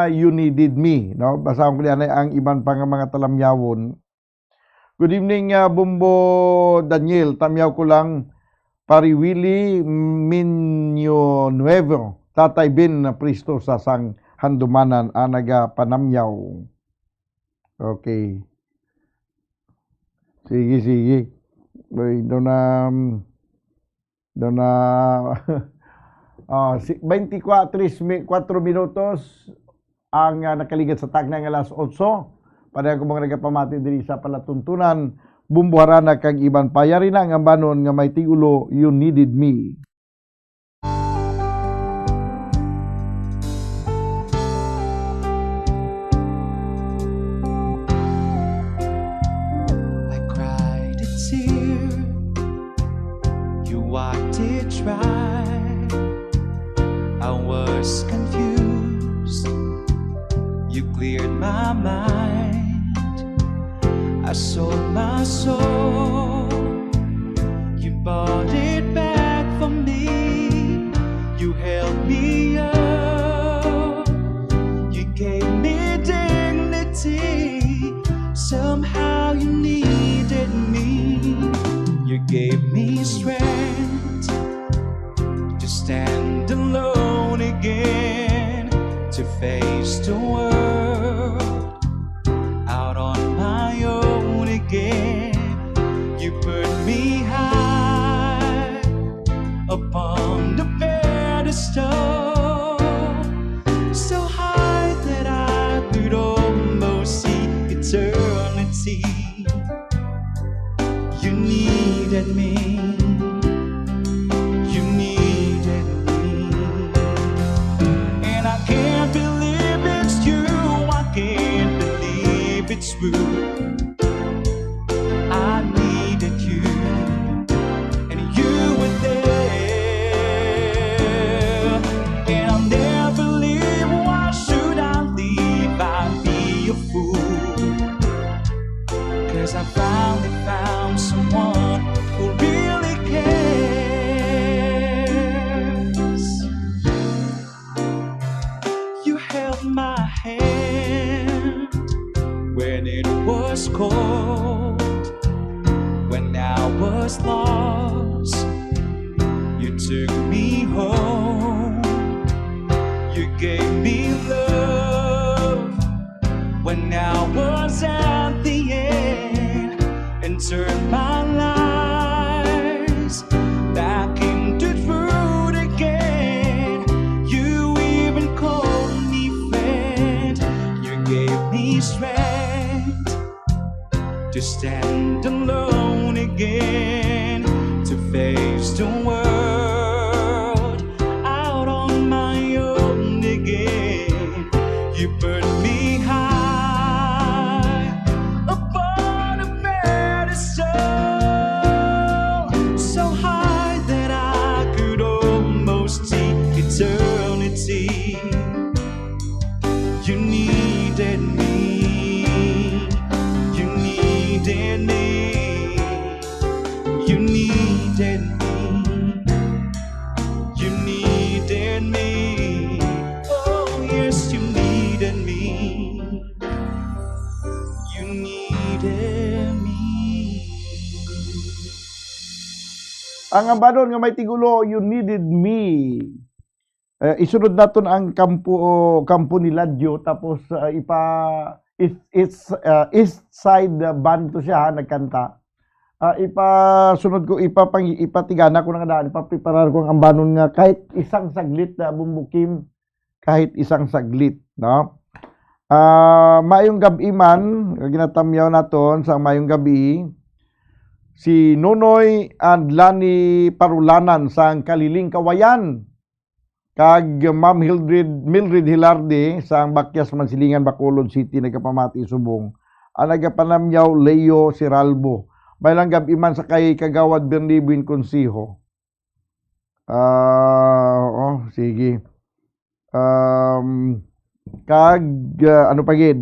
You Needed Me, no? Basahon ko diyan ang iban pa nga mga talamyawon. Good evening, uh, Bumbo Daniel. Tamyaw ko lang, Pari Willie Minyo Nuevo, Tatay Ben na Pristo sa sang Handumanan, ang nagapanamyaw. Okay. Sige, sige. Ay, doon na, doon na, ah, si, twenty-four, tres mi-, kuwatro minutos ang, ah, nakaligad sa takna nga alas otso. Pareha ko mga nagapamati diri sa palatuntunan, Bumbuharana kag iban pa. Yari na ang ambanon nga may tigulo, "You Needed Me." I cried a tear. You wiped it dry. I was confused. You cleared my mind. I sold my soul. You bought it back for me. You held me up. You gave me dignity. Somehow you needed me. You gave me strength to stand alone again, to face the world out on my own again. You put me high upon the pedestal, so high that I could almost see eternity. You needed me. You needed me. And I can't believe it's true. I can't believe it's true. I needed you, and you were there. And I'll never leave. Why should I leave? I'd be a fool. 'Cause I finally found someone who really cares. You held my hand when it was cold, when I was lost. You took me home. You gave me love when I was at the end, and turned my lies back into truth again. You even called me friend. You gave me strength to stand alone again, to face the world out on my own again. You put me high upon a pedestal, so high that I could almost see eternity. You needed me. You needed me. You needed me. You needed me. Oh, yes, you needed me. You needed me. Ang ambanon nga may tigulo, "You Needed Me." Eh, isunod naton ang kampo, kampo ni Ladyo, tapos, ah, ipa-, is-, is-, ah, East Side Band to siya, ha, nagkanta. Ah, ipasunod ko, ipapang-, ipatigana ko na nga daan, ipapreparar ko ang ambanon nga kahit isang saglit na bumbukim, kahit isang saglit, no? Ah, maayong gab-i man, nga ginatamyaw naton sa maayong gabi, si Nonoy and Lani Parulanan sang Kaliling, Kawayan, kag Ma'am Hildred, Mildred Hilarde sang Bakyas, Mansilingan, Bacolod City, nagapamati subong ang nagapanamyaw, Leo Siralbo. Maayong gab-i man sa kay Kagawad Bernie Buenconsejo. Ah, oo, sige. Um, kag, ah, ano pa gid?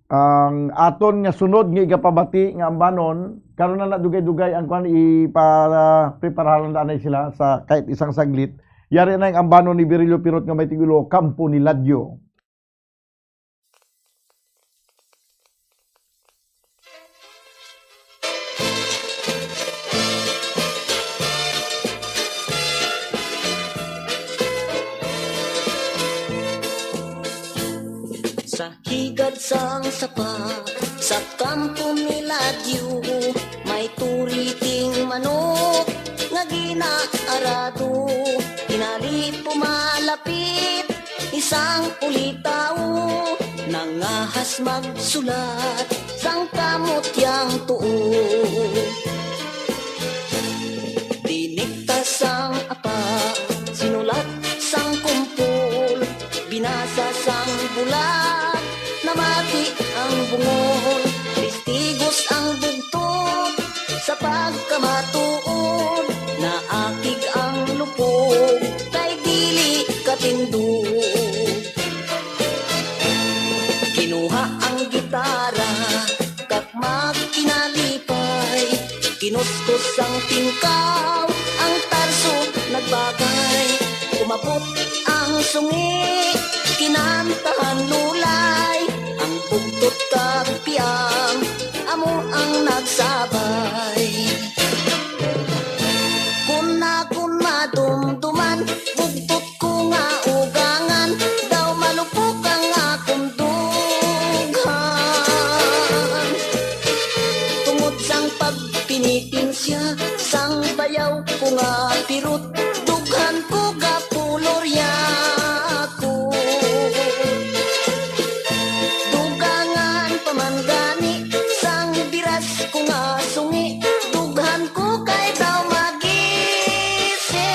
Ang aton nga sunod nga igapabati nga ambanon, karon na nadugay-dugay ang kwan, ipa-, preparahan na anay sila sa kahit isang saglit. Yari na ang ambanon ni Virilio Pirot nga may tigulo, Kampo ni Ladyo. Sa higad sang sapa, sa kampo ni Ladyo, Ulitaw, nangahas magsulat sang kamot yang tuo. Dinikta sang apa, sinulat sang kumpol, binasa sang bulag, namati ang bungol. Testigos ang bugtot sa pagkamatuod, naakig ang lupog kay dili katindog. Kinuha ang gitara kag magkinalipay, kinuskus ang tingkaw, ang tarso nagbagay. Umabot ang sungi, kinantahan lulay, ang bugtot kag piang amo ang nagsabay. Kun akon madumduman, bugtot ko nga ugangan, daw malupok ang akon dughan. Tungod sang pagpinitensya sang bayaw ko nga pirot, dughan ko gapulorya ko. Dugangan pa man gani sang biras ko nga sungi, dughan ko kay daw magisi.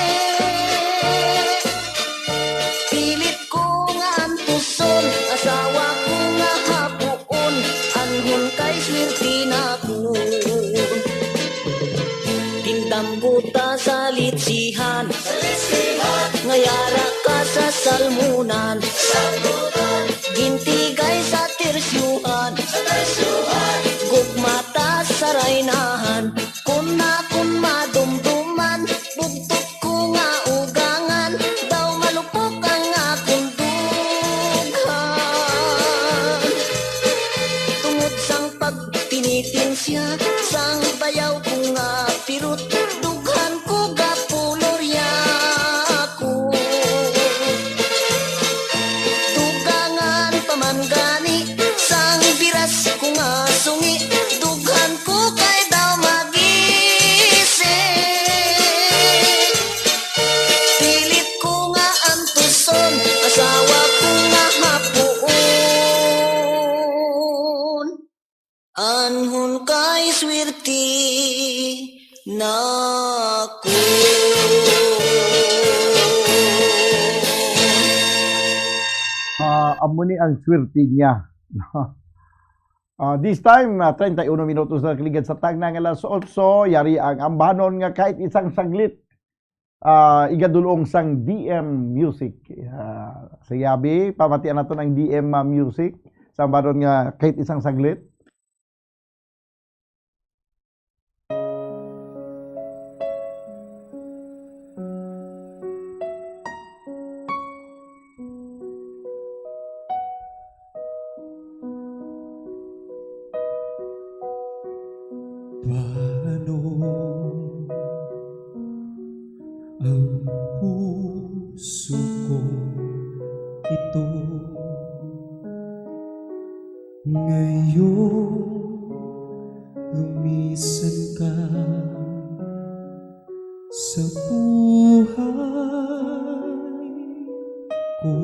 Pilit ko nga antuson, asawa ko nga hapuon, anhon kay swerte na ko. Tindam ko ta sa litsihan, nga yara ka sa salmunan, gintigay sa tersyuhan, gugma ta sa raynahan. Kun akon madumduman, bugtot ko nga ugangan, daw malupok ang akon dughan. Tungod sang pagtinitensya sang bayaw ko nga pirot, dughan ko gapulorya ko. Dugangan pa man gani sang biras ko nga sungi, dughan ko kay daw magisi. Pilit ko nga antuson, asawa ko nga hapuon, anhon kay swerte na ko. Ah, amo ni ang swerte niya. Ah, this time, ah, treinta y uno minutos na nakaligad sa tagna nga alas otso, yari ang ambanon nga kahit isang saglit, ah, igadulong sang D M Music. Ah, sa yabi, pamatian naton ang D M, ah, Music sa ambanon nga kahit isang saglit. Paano ang puso kong ito? Ngayon lumisan ka sa buhay ko.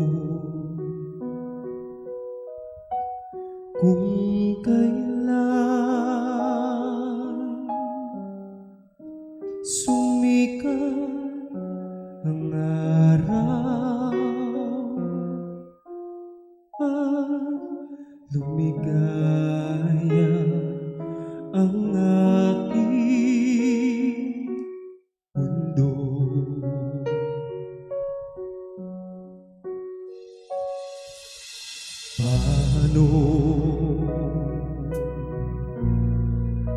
Kung kailan sumikat ang araw, at lumigaya ang aking mundo. Paano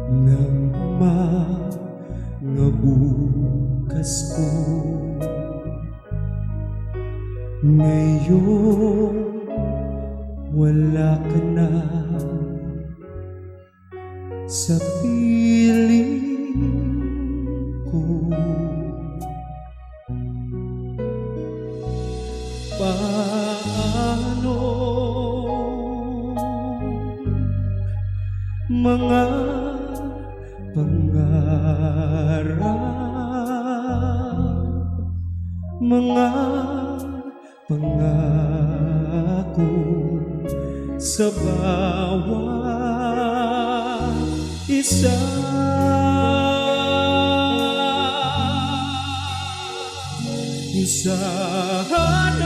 nang mga bukas ko ngayon wala ka na sa piling ko? Paano mga pangarap, mga pangarap? sa bawat isa. Usahay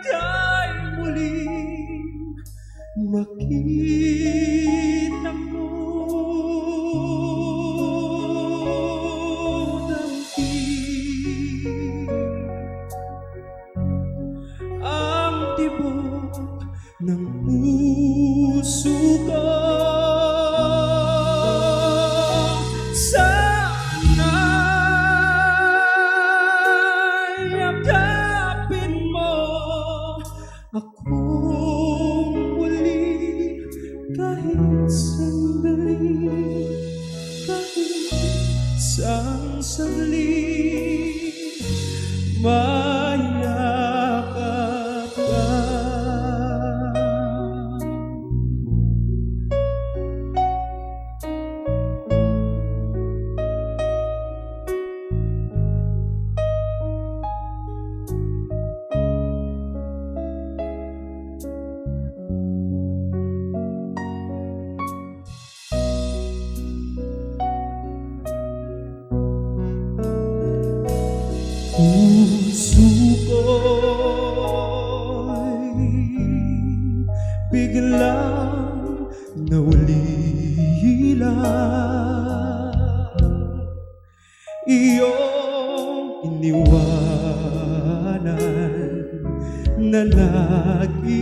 kay muli makita mo, damgi ang tibok ng puso ko. Sana'y yakapin mo akong muli kahit sandali, kahit isang saglit, mayakap ka. Puso ko'y biglang naulila. Iyong iniwanan na nag-iisa.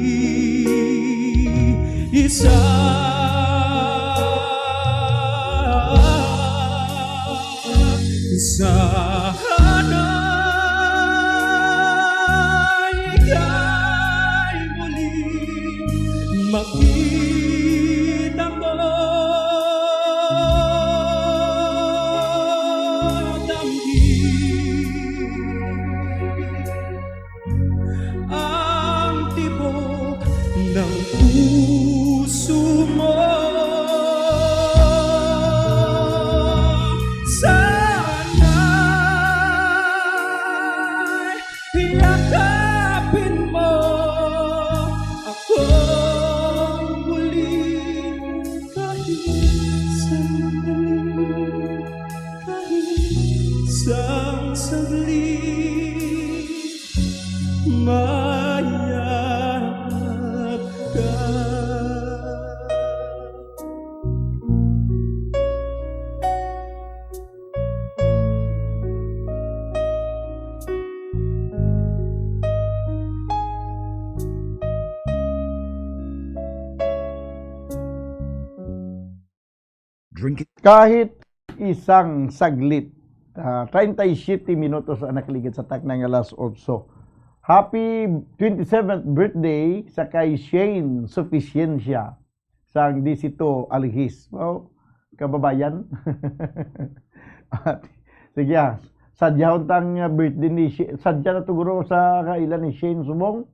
Sana'y ika'y muling makita ko, damgi ang tibok ng puso mo. Sana'y yakapin mo akong muli kahit sandali, kahit isang saglit, mayakap ka. Drink it. Kahit isang saglit. Ah, treinta y siete minutos ang nakaligid sa takna nga alas otso. Happy twenty-seventh birthday sa kay Shane Suficiencia sang Disito Alihis. Well, kababayan. At, sige, ah, sadyahon tang, ah, birthday ni Shi-, sadya na to, guro, sa kaila ni Shane subong.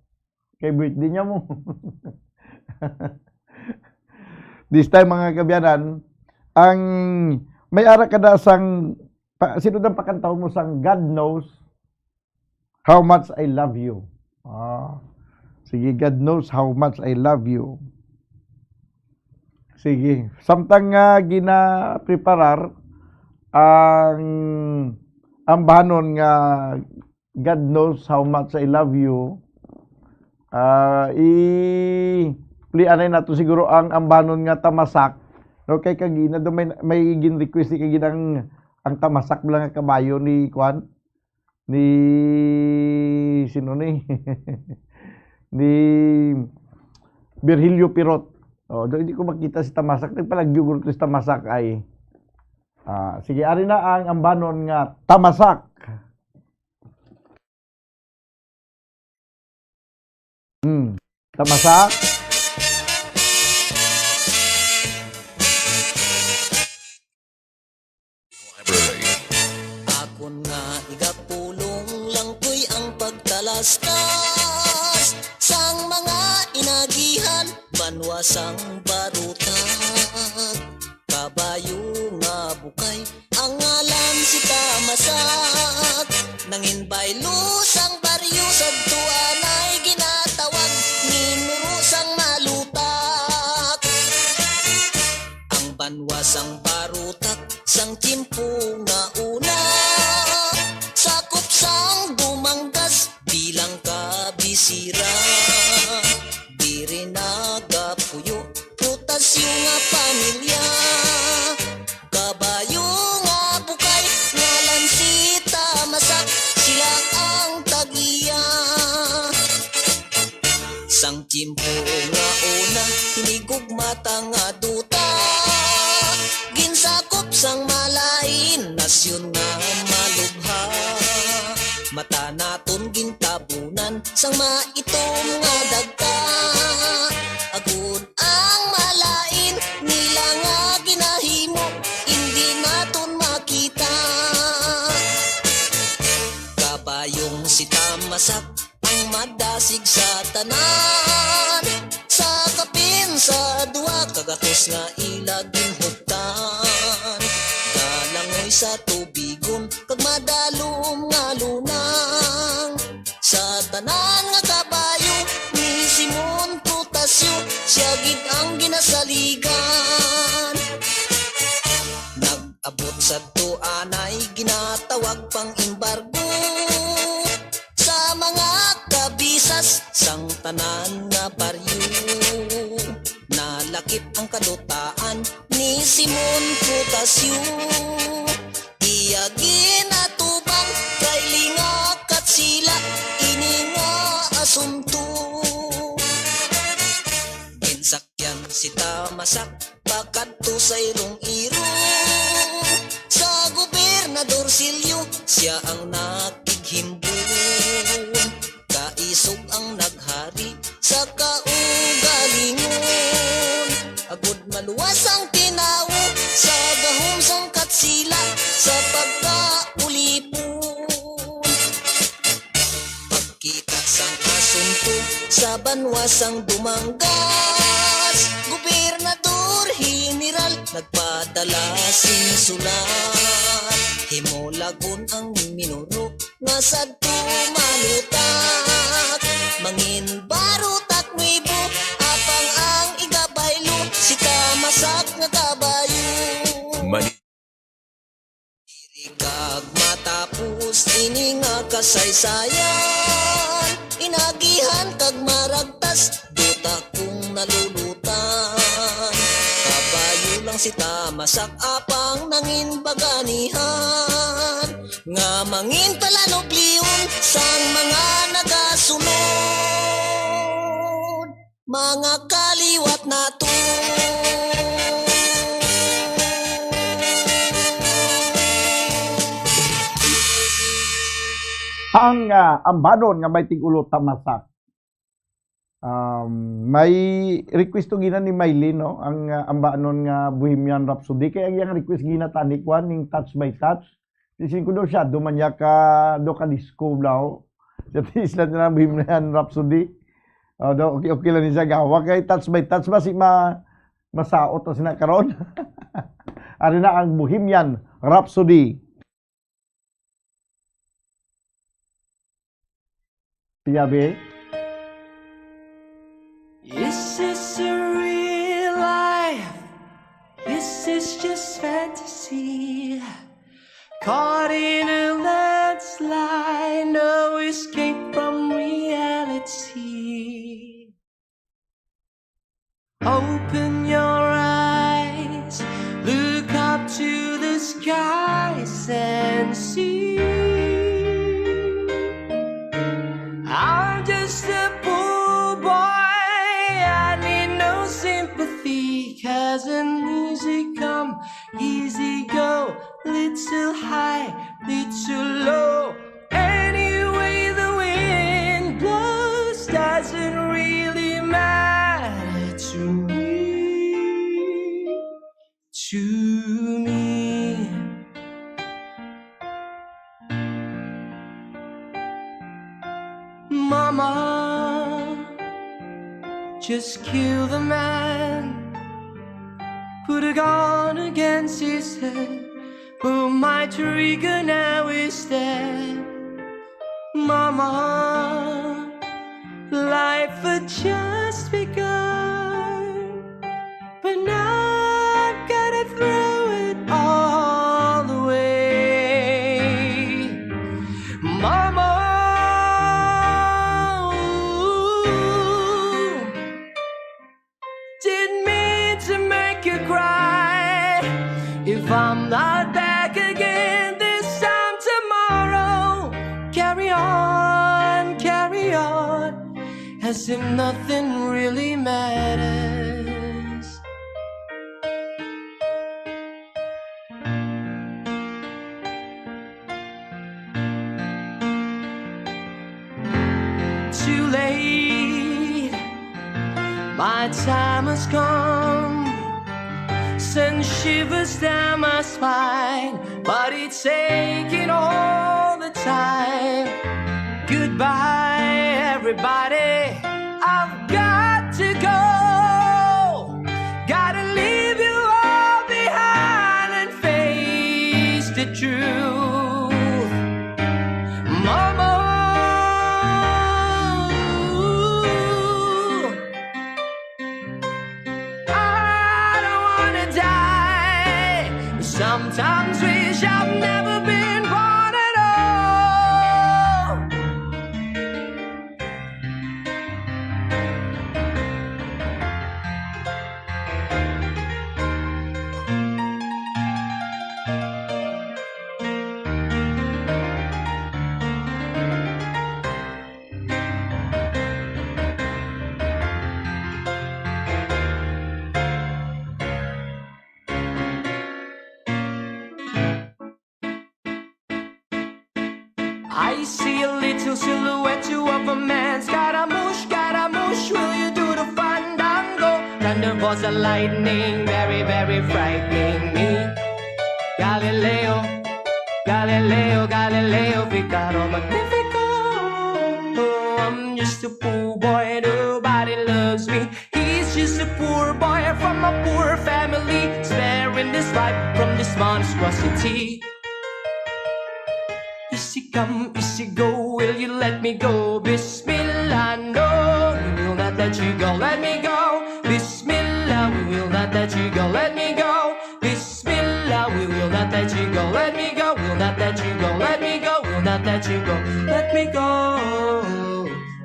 Kay birthday niya mo. This time, mga kaabyanan, ang may ara kada sang, pa, sino daw pakantahon mo sang God Knows How Much I Love You? Ah, sige, God Knows How Much I Love You. Sige, samtang nga ginapreparar ang ambahanon nga God Knows How Much I Love You. Ah, i-play anay nato siguro ang ambanon nga Tamasak. No, kay kagina do may, may gin-request ni kagina ang, ang Tamasak lang nga kabayo ni kwan, ni sino ni? Ni Virgilio Pirot. Oh, do, hindi ko makita si Tamasak. Nagpalagyo guro to si Tamasak ay. Ah, sige, ari na ang ambanon nga Tamasak. Hmm. Tamasak. Akon nga igapulong lang ko'y ang pagtalastas sang mga inagihan, banwa sang barutag, kabayo nga bukay, ang ngalan si Tamasak. Nangin baylo sang baryo sadto Anwas ang barutak sang tiyempo nga una, sakop sang dumanggas bilang kabisira. Diri nagapuyo, prutasyo nga pamilya. Kabayo nga bukay, ngalan si Tamasak, sila ang tag-iya. Sang tiyempo nga una, hinigugma ta nga duta. Ginsakop sang malain, nasyon nga malubha. Mata naton gintabunan sang maitom nga dagta. Agud ang malain nila nga ginahimo, indi naton makita. Kabayong si Tamasak ang madasig sa tanan. Sa kapin sa duha ka gatos nga ila ginhuptan, galangoy sa tubigon kag madalom nga lunang. Sa tanan nga kabayo ni Simon Prutasyo, siya gid ang ginasaligan. Nag-abot sadto anay ginatawag pang embargo sa mga kabisas sang tanan nga baryo. Nalakip ang kadutaan ni Simon Prutasyo. Iya ginatubang kay lingakat sila ini nga asunto. Ginsakyan si Tamasak pakadto sa irong-irong. Sa Gobernador Silio, siya ang nakighimbon. Kaisog ang naghari sa kaugalingon. Agud maluwas ang tinawo sa gahom sang Katsila sa pagkaulipon. Pagkita sang asunto sa banwa sang Dumangas, Gobernador General nagpadala sing sulat. Himulagon ang Minoru nga sadto malutak. Mangin barutak nuibo, apang ang igabaylo si Tamasak nga kabayo. Mani- Diri kag matapos ini nga kasaysayan, inagihan kag maragtas, duta kung nalulutan. Kabayo lang si Tamasak apang nangin baganihan, nga mangin palanublion sang mga nagasunod. Mga kaliwat nato. Ang, ah, ambanon nga may tig-ulo Tamasak. Um, may request to gina ni Mylene, no? Ang, ah, ambanon nga Bohemian Rhapsody. Kay ang iyang request gina tani, kwan, ning Touch by Touch. Isin ko daw siya, duman niya ka, do ka disco daw. Sa isla nila, Bohemian Rhapsody. Oh, daw, okay, okay lang ni siya gawa. Kay Touch by Touch ba si ma-, masaot na sina karon? Ari na ang Bohemian Rhapsody. Tiyabi? Is this a real life? Is this just fantasy? Caught in a landslide, no escape from reality. Open your eyes, look up to the skies and see. I'm just a poor boy, I need no sympathy, 'cause an easy come, easy go, little high, little low. Any way the wind blows doesn't really matter to me, to me. Mama, just kill the man. Put a gun against his head. But my trigger now is dead. Mama, life had just begun. But now I've gotta If I'm not back again this time tomorrow, carry on, carry on, as if nothing really matters. Too late, my time has come. Send shivers down my spine, but it's taking all the time. Goodbye, everybody. I've got to go. Gotta leave you all behind and face the truth. Mama, I don't wanna die. Sometimes wish I've never been born at all. I see a little silhouette of a man. Scaramouche, Scaramouche, will you do the fandango? Thunderbolts and lightning, very, very frightening me. Galileo, Galileo, Galileo Figaro, Magnifico. Oh, I'm just a poor boy, nobody loves me. He's just a poor boy from a poor family, sparing his life from this monstrosity. Easy come, easy go, will you let me go? Bismillah, no, we will not let you go. Let me go. Bismillah, we will not let you go. Let me go. Bismillah, we will not let you go. Let me go. We'll not let you go. Let me go. We'll not let you go. Let me go.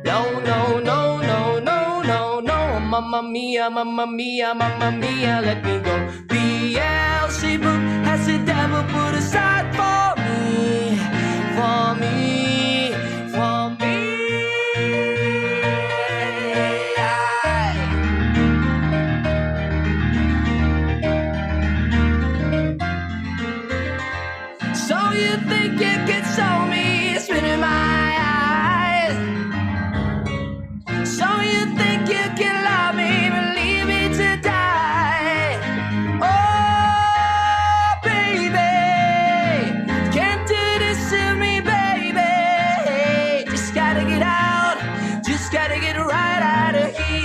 No, no, no, no, no, no, no. Mamma mia, mamma mia, mamma mia, let me go. Beelzebub has the devil put aside for me, for me, for me. So you think you can show me, spit in my eyes. So you think you can love me, but leave me to die. Oh, baby, can't do this to me, baby. Just gotta get out, just gotta get right out of here.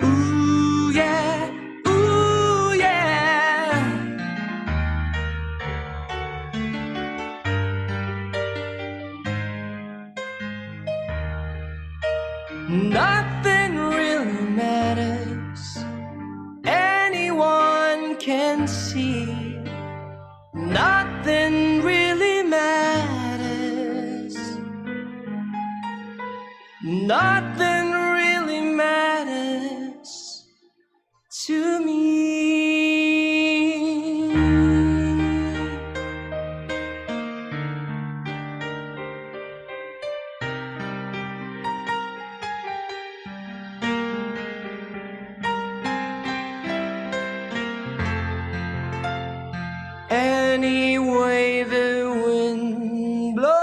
Ooh, yeah. Ooh, yeah. Nothing really matters. Anyone can see. Nothing really matters. Nothing really matters to me. Any way the wind blows.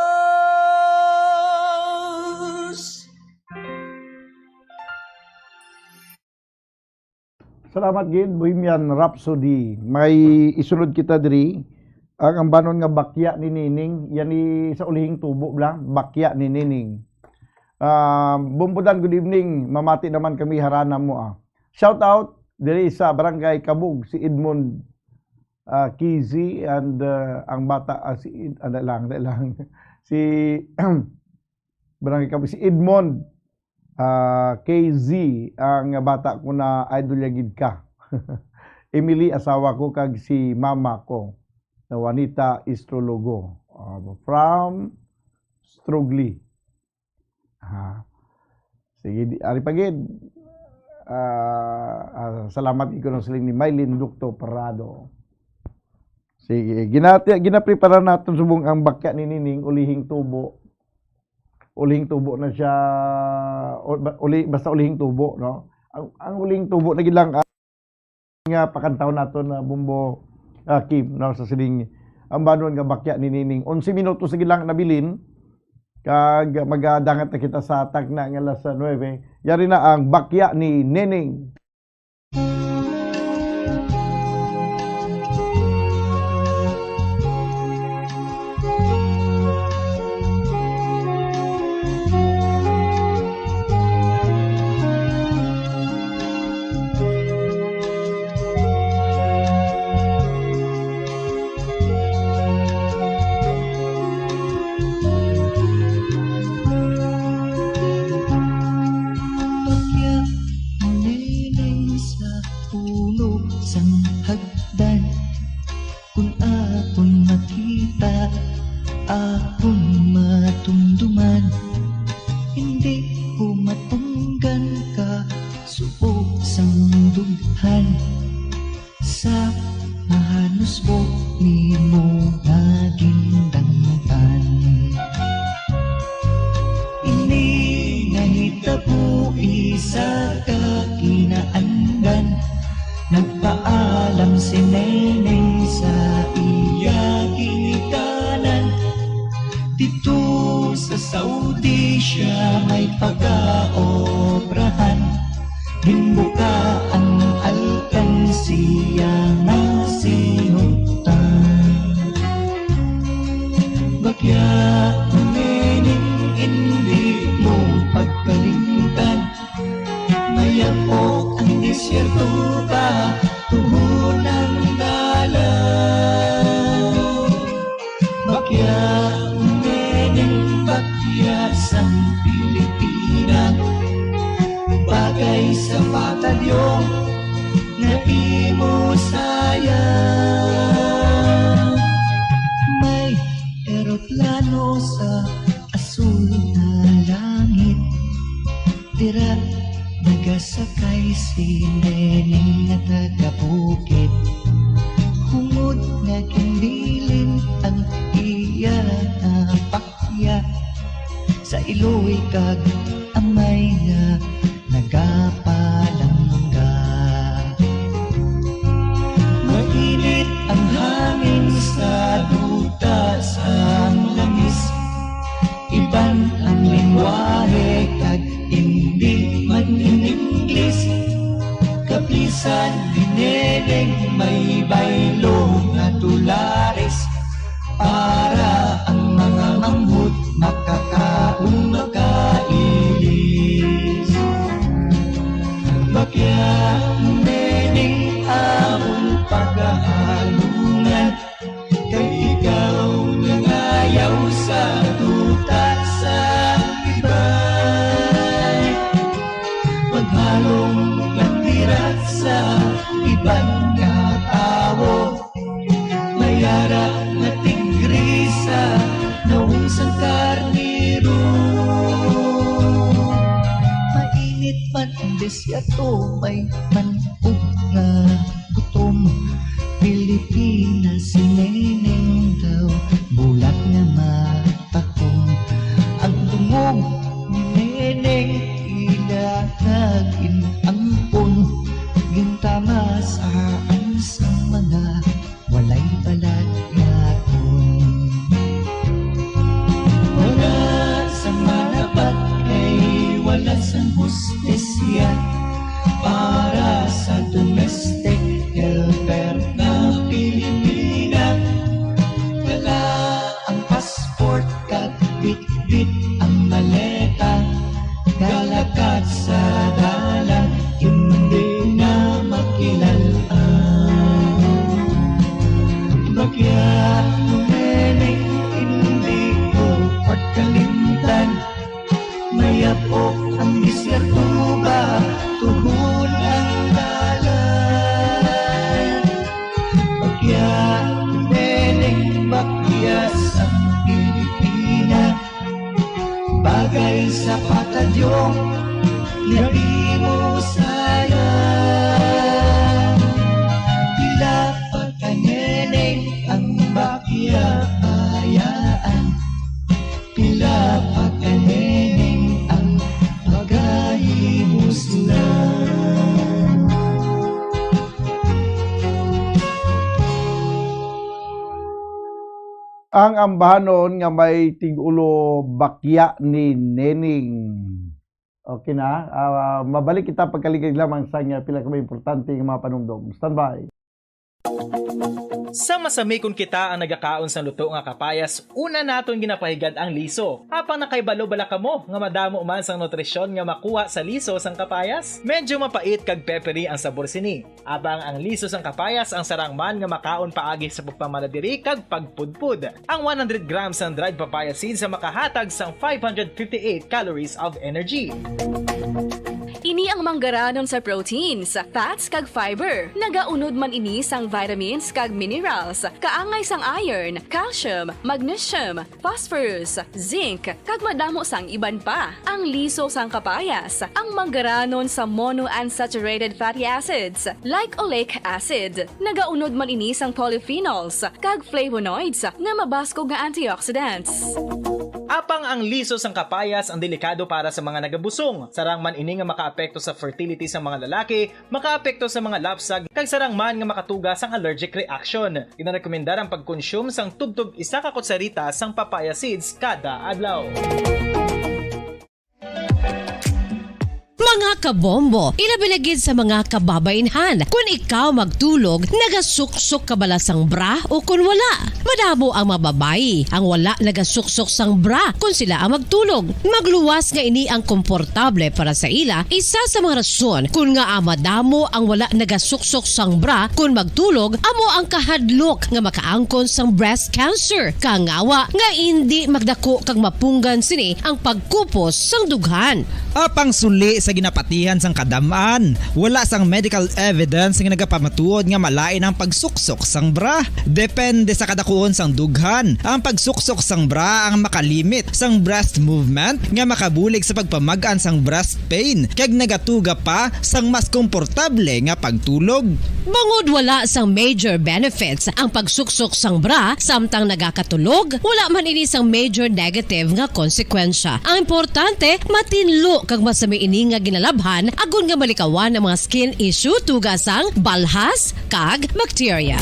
Salamat gid, Bohemian Rhapsody. May isunod kita diri, ang ambanon nga Bakya ni Nining. Yan ni sa ulihing tubo lang, Bakya ni Nining. Ah, Bumbudan, good evening. Mamati naman kami, harana mo, ah. Shout out, diri sa Barangay Kabug, si Edmond, ah, Kizi, and, ah, ang bata, ah, si Ed-, ano lang, ano lang, si Barangay Kabug, si Edmond, ah, K Z, ang bata ko na idol niya gid ka. Emily, asawa ko, kag si mama ko, na Juanita Istrologo, ah, from Strugli. Ha. Sige, di, ari pa gid. Ah, ah, salamat gid ko ng siling ni Mylene Ducto Prado. Sige, ginati-, ginaprepara naton subong ang bakya ni Nining, ulihing tubo. Ulihing tubo na siya, o, ba-, uli-, basta ulihing tubo, no? Ang, ang ulihing tubo na gid lang, ah, nga pakantahon naton na Bumbo, ah, Kim, no, sa siling, ang banwa nga bakya ni Nining. Onse minutos na gid lang nabilin, kag magadangat na kita sa tagna nga alas nuebe. Yari na ang bakya ni Nining. Bakya mo nining sa puno sang hagdan. Kun akon makita, akon matumduman, hindi ko matunggan ka subok sang dughan. Sa mahanusbok nimo nga gindangtan. Ini nahitabo isa ka kinaandan. Nagpaalam si Neneng sa iya ginikanan. Didto sa Saudi siya may pagaobrahan. Ginbuka ang alkansiya nga sinugtan. Bakya, Neneng, hindi mo pagkalimtan. Mayap-ok ang disyerto ba, tuhon ang dalan. Bakya, Neneng, bakya sang Pilipina, bagay sa batalyon nga imo sayang. May eroplano sa asul nga langit. Dira nagasakay si Neneng nga taga-bukid. Hungod nga ginbilin ang iya nga bakya sa iloy kag amay nga nagapalangga. Mainit ang hangin sa duta sang langis. Iban ang lengwahe kag indi man in Ingles. Kabisan ni Neneng may baylo nga dolares para ang mga manghod makakaon, makailis. Bakya, Neneng, amon pagaalungan. Kay ikaw nangayaw sa duta sa iban. Maghalong lang dira sa iban nga tawo. May ara nga tigre sa nawong sang karnero. Mainit man ang desierto, may man-og nga gutom. Pilipinas, si Neneng daw, bulat nga matahom. Ang dungog ni Neneng ila nga gin-ampon, gintama sa ang sa mga walay balat nga kon. Wala sang manapat kay wala sang hustisya para sa domestic helper nga Pilipina. Dala ang passport kag bitbit ang maleta. Galakat sa dalan, hindi na mag- Ang ambahanon nga may tig-ulo bakya ni Neneng. Okay na. Ah, mabalik kita pagkaligay lamang sa nga pila ka mga importante nga mga panumdom. Standby. Sa masami kon kita ang nagakaon sang luto nga kapayas, una naton ginapahigad ang liso. Apang nakahibalo bala kamo nga madamo man sang nutrisyon nga makuha sa liso sang kapayas? Medyo mapait kag peppery ang sabor sini. Apang ang liso sang kapayas ang sarang man nga makaon paagi sa pagpamala diri kag pagpudpod. Ang one hundred grams sang dried papaya seeds ang makahatag sang five hundred fifty-eight calories of energy. Ini ang manggaranon sa proteins, fats kag fiber. Nagaunod man ini sang vitamins kag minerals, kaangay sang iron, calcium, magnesium, phosphorus, zinc, kag madamo sang iban pa. Ang liso sang kapayas, ang manggaranon sa monounsaturated fatty acids, like oleic acid. Nagaunod man ini sang polyphenols kag flavonoids nga mabaskog nga antioxidants. Apang ang liso sang kapayas ang delikado para sa mga nagabusong. Sarang man ini nga makaapekto sa fertility sa mga lalaki, makaapekto sa mga lapsag, kag sarang man nga makatuga sang allergic reaction. Ginarekomendar ang pagkonsume sang tubtob isa ka kutsarita sang papaya seeds kada adlaw. Mga kabombo, ilabi na gid sa mga kababainhan. Kun ikaw magtulog, nagasuksok ka bala sang bra o kun wala? Madamo ang mga babayi ang wala nagasuksok sang bra kun sila ang magtulog. Magluwas nga ini ang komportable para sa ila, isa sa mga rason kun ngaa madamo ang wala nagasuksok sang bra kun magtulog amo ang kahadlok nga makaangkon sang breast cancer. Kangawa nga indi magdako kag mapunggan sini ang pagkupos sang dughan. Apang suli sa ginapatihan sang kadam-an, wala sang medical evidence nga nagapamatuod nga malain ang pagsuksok sang bra. Depende sa kadakuon sang dughan, ang pagsuksok sang bra ang makalimit sang breast movement nga makabulig sa pagpamag-an sang breast pain kag nagatuga pa sang mas komportable nga pagtulog. Bangod wala sang major benefits ang pagsuksok sang bra samtang nagakatulog, wala man ini sang major negative nga konsekwensya. Ang importante, matinlo kag masami ini nga ginalabhan agod nga malikawan ang mga skin issue tuga sang balhas kag bacteria.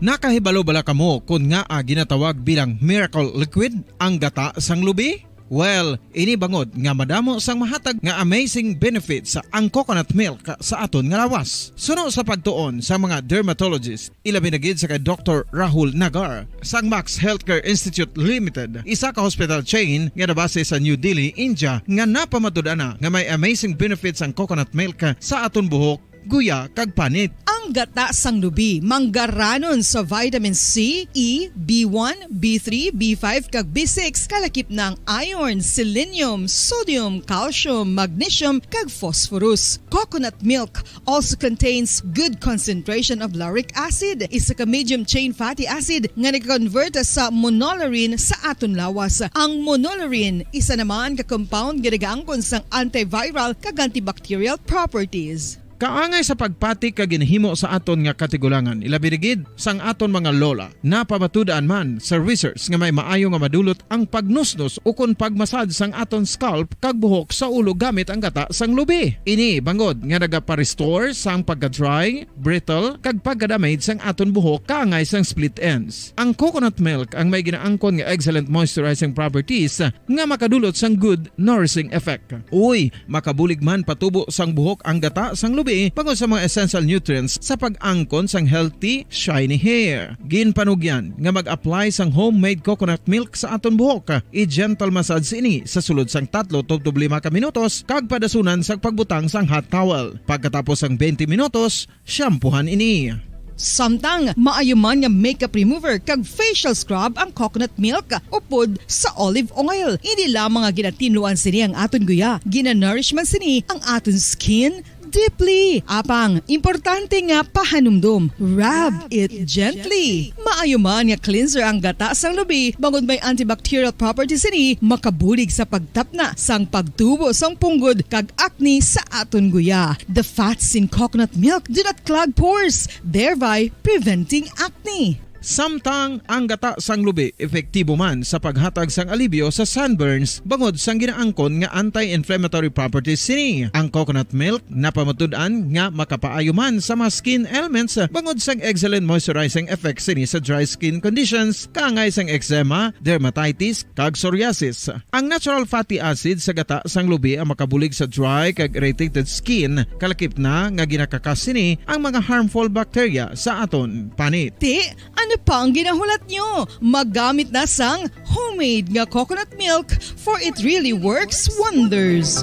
Nakahibalo bala kamo kon ngaa ginatawag bilang miracle liquid ang gata sang lubi? Well, ini bangod nga madamo sang mahatag nga amazing benefits ang coconut milk sa aton nga lawas. Suno sa pagtuon sa mga dermatologist, ilabi na gid sa kay Doktor Rahul Nagar sang Max Healthcare Institute Limited, isa ka hospital chain nga nabase sa New Delhi, India, nga napamatud-an na nga may amazing benefits ang coconut milk sa aton buhok, guya, kag panit. Ang gata sang lubi manggaranon sa vitamin C, E, B one, B three, B five, kag B six, kalakip na ang iron, selenium, sodium, calcium, magnesium, kag phosphorus. Coconut milk also contains good concentration of lauric acid, isa ka medium chain fatty acid nga nagakonvert sa monolaurin sa aton lawas. Ang monolaurin, isa naman ka compound nga nagaangkon sang antiviral kag antibacterial properties. Kaangay sa pagpati kag ginahimo sa aton nga katigulangan, ilabi na gid sang aton mga lola. Napamatud-an man sa research nga may maayo nga madulot ang pagnusnos ukon pagmasad sang aton scalp kag buhok sa ulo gamit ang gata sang lubi. Ini bangod nga nagapa-restore sang pagka-dry, brittle, kag pagka-damage sang aton buhok kaangay sang split ends. Ang coconut milk ang may ginaangkon nga excellent moisturizing properties nga makadulot sang good nourishing effect. Uy, makabulig man patubo sang buhok ang gata sang lubi bangod sa mga essential nutrients sa pag-angkon sang healthy, shiny hair. Ginpanugyan nga mag-apply sang homemade coconut milk sa aton buhok. I-gentle massage ini sa sulod sang tatlo tubtob lima ka minutos kag padasunan sang pagbutang sang hot towel. Pagkatapos sang twenty minutos, shampoohan ini. Samtang maayo man nga makeup remover kag facial scrub ang coconut milk upod sa olive oil. Hindi lamang nga ginatinluan sini ang aton guya, ginanourish man sini ang aton skin deeply. Apang, importante nga pahanumdom, rub it gently. Maayo man nga cleanser ang gata sang lubi bangod may antibacterial properties sini, makabulig sa pagtapna sang pagtubo sang punggod kag acne sa aton guya. The fats in coconut milk do not clog pores, thereby preventing acne. Samtang ang gata sang lubi epektibo man sa paghatag sang alibyo sa sunburns bangod sang ginaangkon nga anti-inflammatory properties sini. Ang coconut milk napamatud-an nga makapaayo man sa mga skin ailments bangod sang excellent moisturizing effect sini sa dry skin conditions, kaangay sang eczema, dermatitis, kag psoriasis. Ang natural fatty acid sa gata sang lubi ang makabulig sa dry kag irritated skin, kalakip na nga ginakakas sini ang mga harmful bacteria sa aton panit. Ti, ano pa ang ginahulat nyo? Maggamit na sang homemade nga coconut milk, for it really works wonders.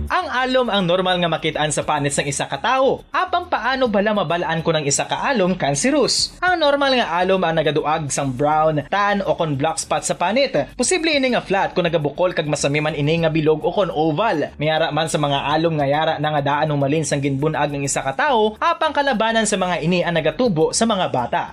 Ang alom ang normal nga makit-an sa panit sang isa ka tawo. Apang paano bala mabal-an kon ang isa ka alom kanserus? Ang normal nga alom ang nagaduag sang brown, tan, o kon black spot sa panit. Posible ini nga flat kon nagabukol kag masami man ini nga bilog o kon oval. May ara man sa mga alom nga yara na nga daan humalin sang ginbun-ag ang isa ka tawo, apang kalabanan sa mga ini ang nagatubo sa mga bata.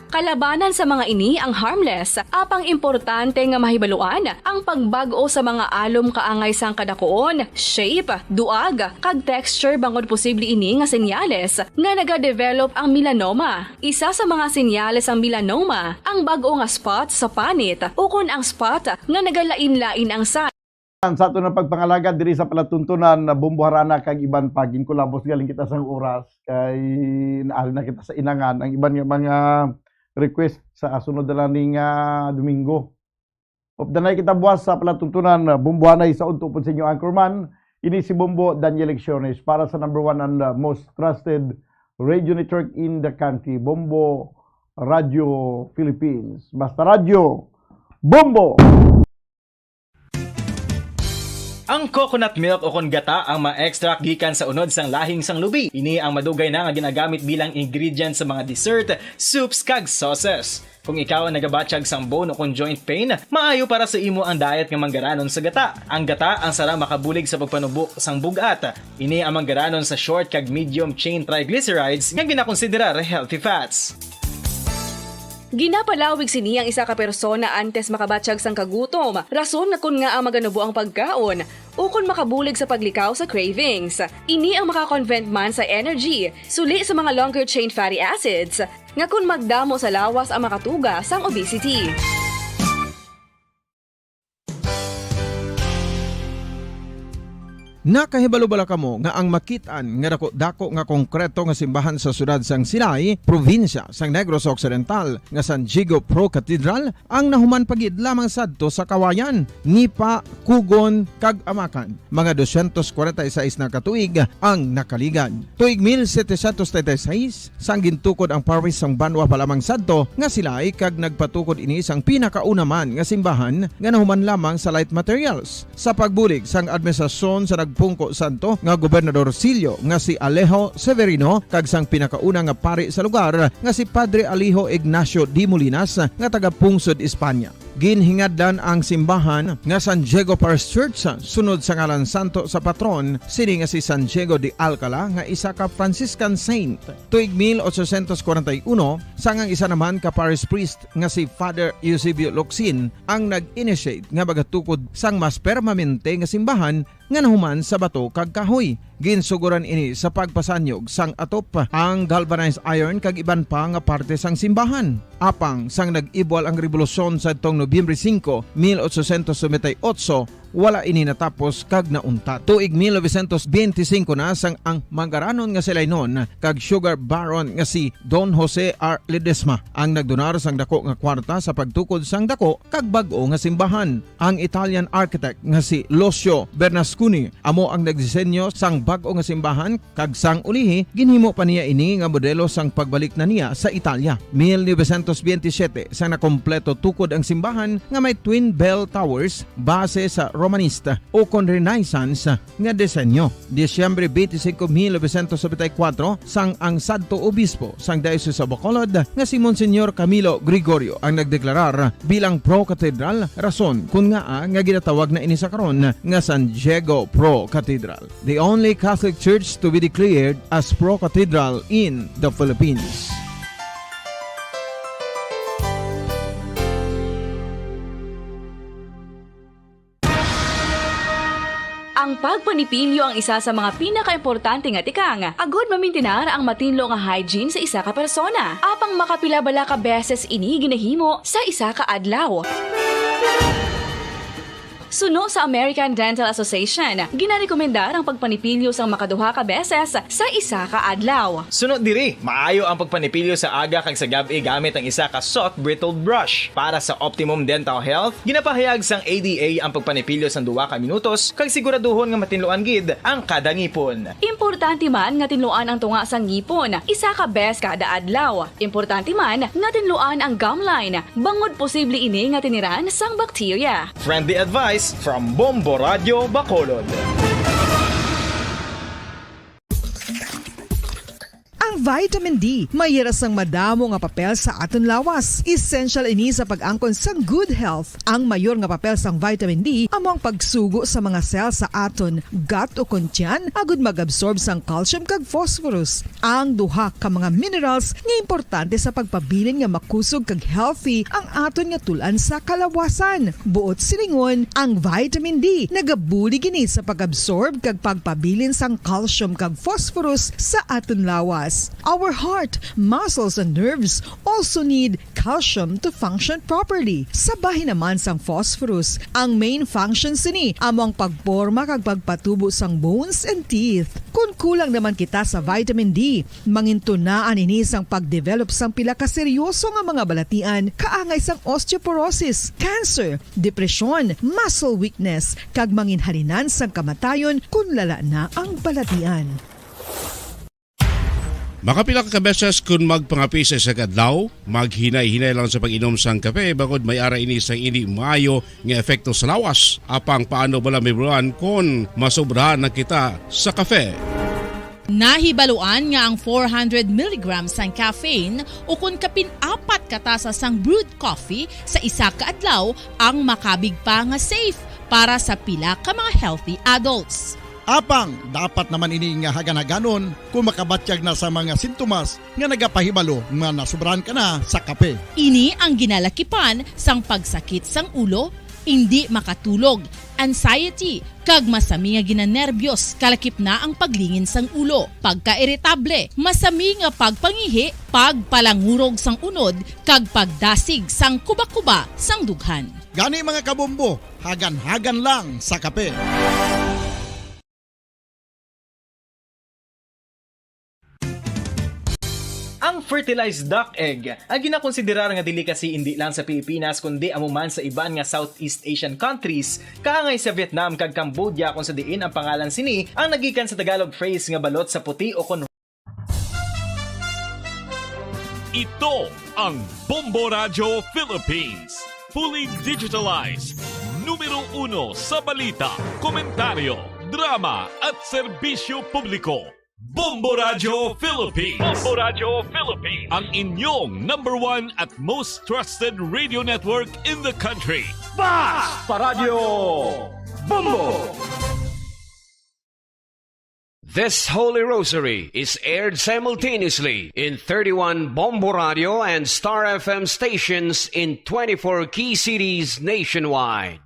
Kalabanan sa mga ini ang harmless, apang importante nga mahibaluan ang pagbag-o sa mga alom kaangay sang kadakuon, shape, duag, kag texture bangod posible ini nga senyales nga nagadevelop ang melanoma. Isa sa mga senyales sang melanoma ang bag-o nga spot sa panit ukon ang spot nga nagalain-lain ang sa Sa aton nga pagpangalagad diri sa palatuntunan, Bombo Harana kag iban pa, ginkulabos galing kita sang oras kay naari na kita sa inangan. Ang iban nga mga request sa sunod na lang ning, ah, Domingo. Updanay kita buwas sa palatuntunan, Bombo Hanay sa unto pod sa inyo anchorman. Ini si Bombo Daniel Lecciones para sa number one and, uh, most trusted radio network in the country, Bombo Radio Philippines. Basta Radyo, Bombo! Ang coconut milk o kon gata ang ma-extract gikan sa unod sang lahing sang lubi. Ini ang madugay na nga ginagamit bilang ingredient sa mga dessert, soups, kag sauces. Kung ikaw ang nagabatyag sang bone o kon joint pain, maayo para sa imo ang diet nga manggaranon sa gata. Ang gata ang sara makabulig sa pagpanubo sang bug-at. Ini ang manggaranon sa short kag medium chain triglycerides nga ginakonsiderar healthy fats. Ginapalawig sini ang isa ka persona antes makabatyag sang kagutom, rason nga kon ngaa maganubo ang pagkaon, ukon makabulig sa paglikaw sa cravings. Ini ang maka-convert man sa energy, suli sa mga longer chain fatty acids, nga kon magdamo sa lawas ang makatuga sang obesity. Nakahibalo bala kamo nga ang makit-an nga dako-dako nga konkreto nga simbahan sa siyudad sang Silay, probinsya sang Negros Occidental, nga San Diego Pro Cathedral ang nahuman pa gid lamang sadto sa Kawayan, Nipa, Cogon, kag Amacan? Mga dosyentos kwarenta y seis na ka tuig ang nakaligad. Tuig mil setecientos treinta y seis, sang gintukod ang parish sang banwa pa lamang sadto nga Silay, kag nagpatukod ini sang pinakauna man nga simbahan nga nahuman lamang sa light materials. Sa pagbulig sang administrasyon sa nagpungko sadto nga Gobernador Silio nga si Alejo Severino kag sang pinakauna nga pari sa lugar nga si Padre Alejo Ignacio de Molinas nga taga-pungsod Espanya. Ginhingadlan ang simbahan nga San Diego Parish Church sunod sa ngalan santo sa patron sini nga si San Diego de Alcala nga isa ka Franciscan saint. Tuig mil ochocientos kwarenta y uno, sang ang isa naman ka parish priest nga si Father Eusebio Locsin ang nag-initiate nga magatukod sang mas permanente nga simbahan nga nahuman sa bato kag kahoy. Ginsugoran ini sa pagpasanyog sang atop, ang galvanized iron kag iban pa nga parte sang simbahan. Apang sang nag-ibwal ang rebolusyon sadtong Nobyembre singko, mil ochocientos noventa y ocho, wala ini natapos kag nauntat. Tuig mil novecientos benti singko na sang ang manggaranon nga Silaynon kag sugar baron nga si Don Jose R. Ledesma ang nagdonar sang dako nga kwarta sa pagtukod sang dako kag bag-o nga simbahan. Ang Italian architect nga si Lucio Bernasconi amo ang nagdisenyo sang bag-o nga simbahan, kag sang ulihi ginhimo pa niya ini nga modelo sang pagbalik na niya sa Italia. Mil novecientos benti siyete sang nakompleto tukod ang simbahan nga may twin bell towers base sa Romanista o kon Renaissance nga disenyo. Disyembre twenty-five, mil novecientos noventa y cuatro, sang ang sadto obispo sang Diocese of Bacolod nga si Monsignor Camilo Gregorio ang nagdeklarar bilang pro-cathedral, rason kon ngaa nga ginatawag na ini sa karon nga San Diego Pro Cathedral, the only Catholic Church to be declared as pro-cathedral in the Philippines. Ang pagpanipilyo ang isa sa mga pinakaimportante nga tikang agod mamintinar ang matinlo nga hygiene sa isa ka persona. Apang makapila bala ka beses ini ginahimo sa isa ka adlaw? Suno sa American Dental Association, ginarekomendar ang pagpanipilyo sang makaduha ka beses sa isa ka adlaw. Suno diri, maayo ang pagpanipilyo sa aga kag sa gab-i gamit ang isa ka soft bristled brush. Para sa optimum dental health, ginapahayag sang A D A ang pagpanipilyo sang duha ka minutos kag siguraduhon nga matinluan gid ang kada ngipon. Importante man nga tinluan ang tunga sang ngipon isa ka bes kada adlaw. Importante man nga tinluan ang gum line bangod posible ini nga tiniran sang bakterya. Friendly advice from Bombo Radio Bacolod. Ang vitamin D may hira sang madamo nga papel sa aton lawas. Essential ini sa pag-angkon sang good health. Ang mayor nga papel sang vitamin D amo ang pagsugo sa mga cell sa aton gut o kon tiyan agud mag-absorb sang calcium kag phosphorus, ang duha ka mga minerals nga importante sa pagpabilin nga makusog kag healthy ang aton nga tul-an sa kalawasan. Buot silingon, ang vitamin D nagabulig ini sa pag-absorb kag pagpabilin sang calcium kag phosphorus sa aton lawas. Our heart, muscles, and nerves also need calcium to function properly. Sa bahin naman sang phosphorus, ang main function sini amo ang pagporma kag pagpatubo sang bones and teeth. Kon kulang naman kita sa vitamin D, mangintunaan ini sang pag-develop sang pila ka seryoso nga mga balatian, kaangay sang osteoporosis, cancer, depresyon, muscle weakness, kag manginhalinan sang kamatayon kon lala na ang balatian. Makapila ka beses kon magpangape sa isa ka adlaw, maghinay-hinay lang sa pag-inom sang kape, bangod may ara ini sang indi maayo nga epekto sa lawas. Apang paano bala mahibaluan kon masobrahan na kita sa kape? Nahibaluan nga ang four hundred milligrams sang caffeine, o kon kapin apat ka tasa sang brewed coffee sa isa ka adlaw, ang makabig pa nga safe para sa pila ka mga healthy adults. Apang dapat naman ini nga hagan-haganon kon makabatyag na sa mga sintomas nga nagapahibalo nga nasobrahan ka na sa kape. Ini ang ginalakipan sang pagsakit sang ulo, indi makatulog, anxiety, kag masami nga ginanerbyos, kalakip na ang paglingin sang ulo, pagkairitable, masami nga pagpangihi, pagpalangurog sang unod, kag pagdasig sang kubakuba sang dughan. Gani, mga kabombo, hagan-hagan lang sa kape. Ang fertilized duck egg, ang ginakonsiderar nga delicacy indi lang sa Pilipinas, kundi amo man sa iban nga Southeast Asian countries, kaangay sa Vietnam kag Cambodia, kung sa diin ang pangalan sini ang nagikan sa Tagalog phrase nga balot sa puti o kon Ito ang Bombo Radyo Philippines. Fully digitalized. Numero uno sa balita, komentaryo, drama, at serbisyo publiko. Bombo Radyo Philippines. Bombo Radyo Philippines. Ang inyong number one at most trusted radio network in the country. Bas pa Radyo Bombo! This Holy Rosary is aired simultaneously in thirty-one Bombo Radio and Star F M stations in twenty-four key cities nationwide.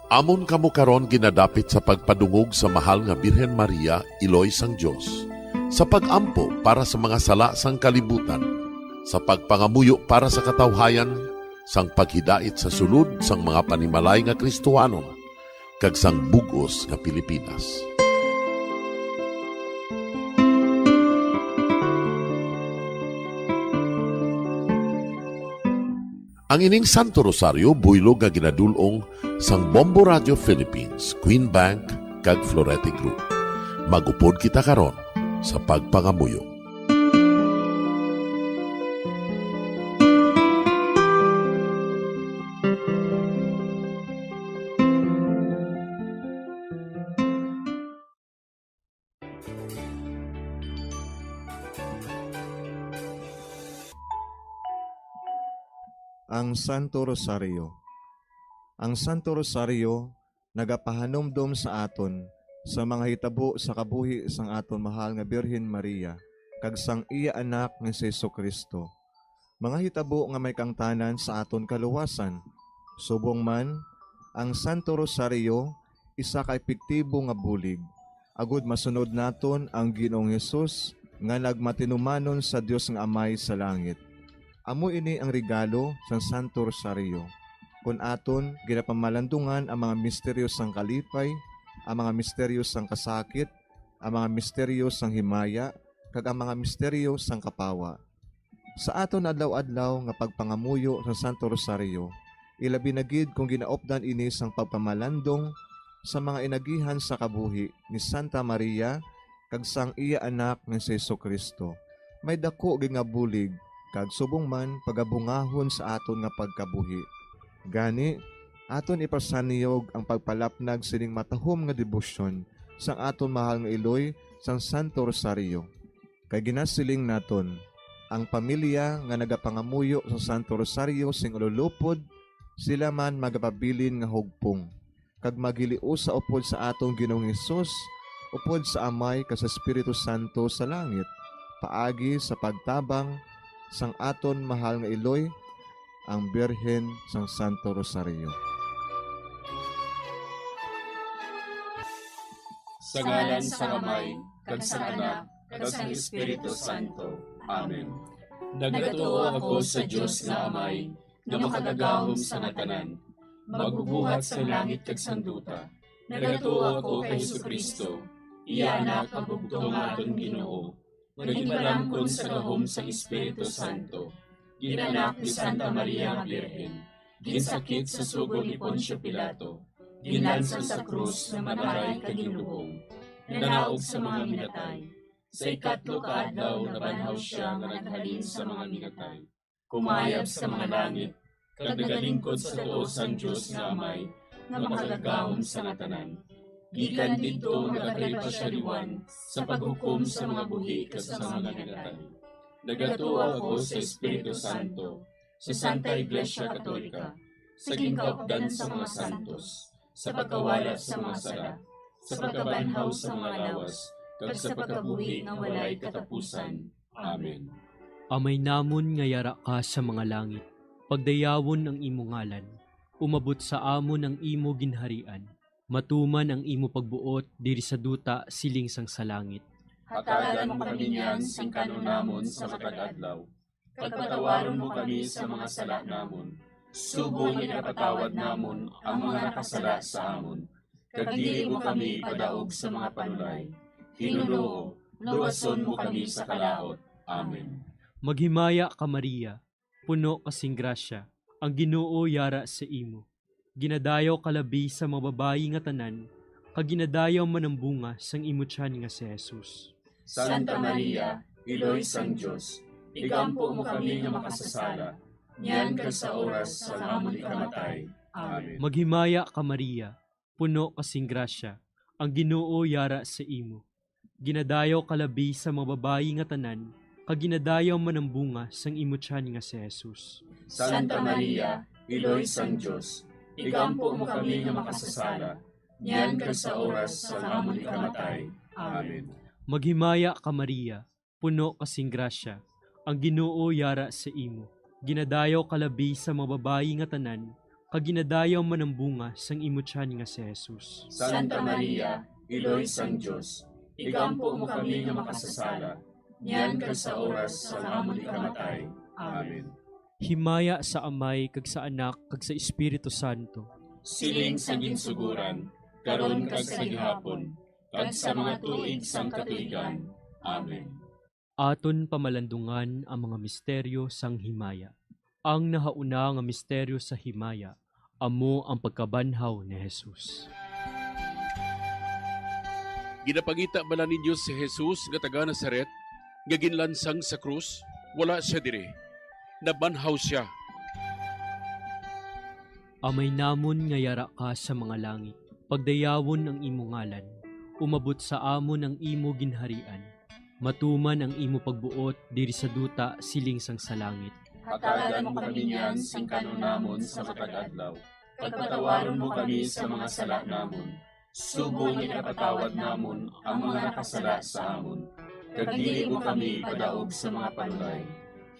Amon kamo karon ginadapit sa pagpadungog sa Mahal nga Birhen Maria, Iloy sang Dios, sa pag-ampo para sa mga sala sang kalibutan, sa pagpangamuyo para sa katawhayan, sang paghidait sa sulod sang mga panimalay nga Kristohanon, kag sang bug-os nga Pilipinas. Ang ining Santo Rosario buylog nga ginadul-ong sang Bombo Radio Philippines, Queen Bank, kag Florete Group. Mag-upod kita karon sa pagpangamuyo. Ang Santo Rosario. Ang Santo Rosario nagapahanumdom sa aton sa mga hitabo sa kabuhi sang aton mahal nga Birhen Maria kag sang iya Anak nga si Jesu-Cristo, mga hitabo nga may kaangtanan sa aton kaluwasan. Subong man, ang Santo Rosario isa ka epektibo nga bulig agod masunod naton ang Ginoong Hesus nga nagmatinumanon sa Dios nga Amay sa langit. Amo ini ang regalo sang Santo Rosario. Kon aton ginapamalandungan ang mga misteryo sang kalipay, ang mga misteryo sang kasakit, ang mga misteryo sang himaya, kag ang mga misteryo sang kapawa. Sa aton adlaw-adlaw nga pagpangamuyo sa Santo Rosario, ilabi na gid kon ginaupdan ini sang pagpamalandong sa mga inagihan sa kabuhi ni Santa Maria kag sang iya Anak nga si Jesu-Cristo, may daku gid nga bulig kag subong man pagabungahon sa aton nga pagkabuhi. Gani, aton ipasanyog ang pagpalapnag sining matahom nga debosyon sang aton mahal nga iloy sang Santo Rosario. Kay ginasiling naton, ang pamilya nga nagapangamuyo sa Santo Rosario sing ululupod, sila man magapabilin nga hugpong, kag maghiliusa upod sa aton Ginoong Hesus, upod sa Amay kag sa Espiritu Santo sa langit, paagi sa pagtabang sang aton mahal nga iloy, ang Birhen sang Santo Rosario. Sa ngalan sang Amay, kag sang Anak, kag sang Espiritu Santo. Amen. Nagatuo ako sa Dios nga Amay, nga makagagahom sa nga tanan, magbubuhat sa langit kag sang duta. Nagatuo ako kay Jesu-Cristo, iya Anak nga bugtong nga aton Ginoo, nga ginpalangkon sa gahom sang Espiritu Santo, ginanak ni Santa Maria nga Birhen, ginsakit sa sugo ni Poncio Pilato, ginlansang sa krus, namatay kag ginlubong, nanaog sa mga minatay. Sa ikatlo ka adlaw nabanhaw sia nga naghalin sa mga minatay. Kumayab sa mga langit, kag nagalingkod sa tuo sang Dios nga Amay, nga makagagahom sa nga tanan. Gikan didto nagakari pa sia liwan sa paghukom sa mga buhi kag sa mga minatay. Nagatuo ako sa Espiritu Santo, sa Santa Iglesia Katolika, sa ginkaupdan sa mga santos, sa pagkawala sa mga sala, sa pagkabanhaw sa mga lawas, kag sa pagkabuhi nga walay katapusan. Amen. Amay namon nga yara ka sa mga langit, pagdayawon ang imo ngalan, umabot sa amon ang imo ginharian, matuman ang imo pagbuot diri sa duta siling sang sa langit. Hatagan mo kami niyan sing kan-on namon sa matag adlaw, kag patawaron mo kami sa mga sala namon, subong nga ginapatawad namon ang mga nakasala sa amon, kag dili mo kami ipadaog sa mga panulay. Ginoo, luwason mo kami sa kalaut. Amen. Maghimaya ka, Maria, puno ka sing grasya, ang Ginoo yara sa imo. Ginadayaw ka labi sa mga babayi nga tanan, kag ginadayaw man ang bunga sang imo tiyan nga si Jesus. Santa Maria, Iloy sang Dios, igampo mo kami nga makasasala, niyan kag sa oras sang amon ikamatay. Amen. Maghimaya ka, Maria, puno ka sing grasya, ang Ginoo yara sa imo. Ginadayaw ka labi sa mga babayi nga tanan, kag ginadayaw man ang bunga sang imo tiyan nga si Jesus. Santa Maria, Iloy sang Dios, igampo mo kami nga makasasala, niyan kag sa oras sang amon ikamatay. Amen. Maghimaya ka, Maria, puno ka sing grasya, ang Ginoo yara sa imo. Ginadayaw ka labi sa mga babayi nga tanan, kag ginadayaw man ang bunga sang imo tiyan nga si Jesus. Santa Maria, Iloy sang Dios, igampo mo kami nga makasasala, niyan kag sa oras sang amon ikamatay. Amen. Himaya sa Amay, kag sa Anak, kag sa Espiritu Santo. Siling sa ginsuguran, karon kag sa gihapon, kag sa mga tuig sang katuigan. Amen. Aton pamalandungan ang mga misteryo sang himaya. Ang nahauna nga misteryo sa himaya amo ang pagkabanhaw ni Jesus. Ginapangita bala ninyo si Jesus nga taga Nazaret nga ginlansang sa krus? Wala sia diri. Nabanhaw sia. Amay namon nga yara ka sa mga langit, pagdayawon ang imo ngalan, umabot sa amon ang imo ginharian, matuman ang imo pagbuot diri sa duta siling sang sa langit. Hatagan mo kami niyan sing kan-on namon sa matag adlaw, kag patawaron mo kami sa mga sala namon, subong nga ginapatawad namon ang mga nakasala sa amon. Kag dili mo kami ipadaog sa mga panulay.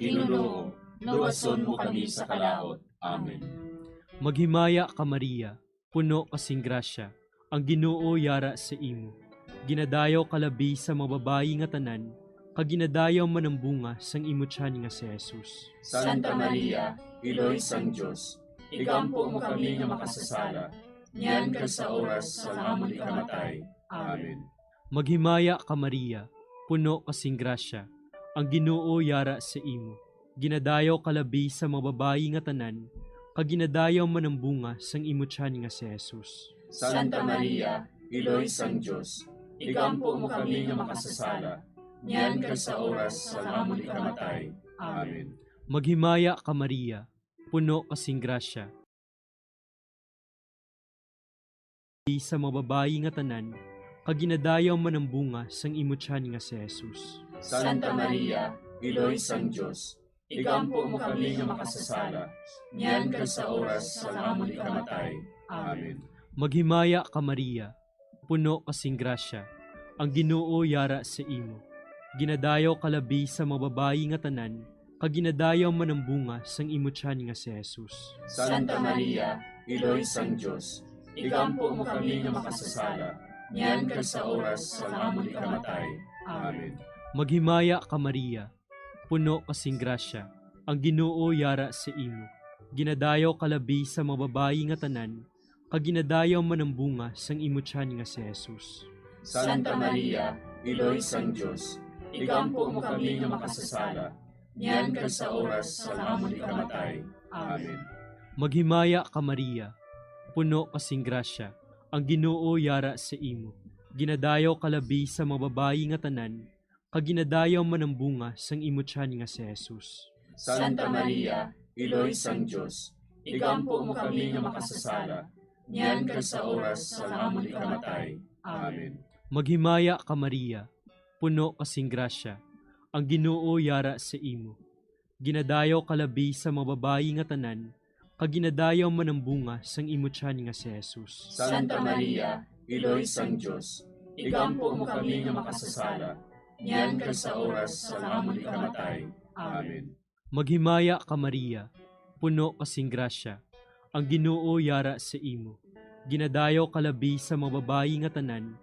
Ginoo, luwason mo kami sa kalaut. Amen. Maghimaya ka, Maria, puno ka sing grasya, ang Ginoo yara sa imo. Ginadayaw ka labi sa mga babayi nga tanan, kag ginadayaw man ang bunga sang imo tiyan nga si Jesus. Santa Maria, Iloy sang Dios, igampo mo kami nga makasasala, niyan kag sa oras sang amon ikamatay. Amen. Maghimaya ka, Maria, puno ka sing grasya, ang Ginoo yara sa imo. Ginadayaw ka labi sa mga babayi nga tanan, kag ginadayaw man ang bunga sang imo tiyan nga si Jesus. Santa Maria, Iloy sang Dios, igampo mo kami nga makasasala, niyan kag sa oras sang amon ikamatay. Amen. Maghimaya ka, Maria, puno ka sing grasya, sa mga babayi nga tanan, kag ginadayaw man ang bunga sang imo tiyan nga si Jesus. Santa Maria, Iloy sang Dios, igampo mo kami nga makasasala, niyan kag sa oras sang amon ikamatay. Amen. Maghimaya ka, Maria, puno ka sing grasya, ang Ginoo yara sa imo. Ginadayaw ka labi sa mga babayi nga tanan, kag ginadayaw man ang bunga sang imo tiyan nga si Jesus. Santa Maria, Iloy sang Dios, igampo mo kami nga makasasala, niyan kag sa oras sang amon ikamatay. Amen. Maghimaya ka, Maria, puno ka sing grasya, ang Ginoo yara sa imo. Ginadayaw ka labi sa mga babayi nga tanan, kag ginadayaw man ang bunga sang imo tiyan nga si Jesus. Santa Maria, Iloy sang Dios, igampo mo kami nga makasasala, niyan kag sa oras sang amon ikamatay. Amen. Maghimaya ka, Maria, puno ka sing grasya, ang Ginoo yara sa imo. Ginadayaw ka labi sa mga babayi nga tanan, kag ginadayaw man ang bunga sang imo tiyan nga si Jesus. Santa Maria, Iloy sang Dios, igampo mo kami nga makasasala, niyan kag sa oras sang amon ikamatay. Amen. Maghimaya ka, Maria, puno ka sing grasya, ang Ginoo yara sa imo. Ginadayaw ka labi sa mga babayi nga tanan, kag ginadayaw man ang bunga sang imo tiyan nga si Jesus. Santa Maria, Iloy sang Dios, igampo mo kami nga makasasala, niyan kag sa oras sang amon ikamatay. Amen. Maghimaya ka, Maria, puno ka sing grasya, ang Ginoo yara sa imo. Ginadayaw ka labi sa mga babayi nga tanan,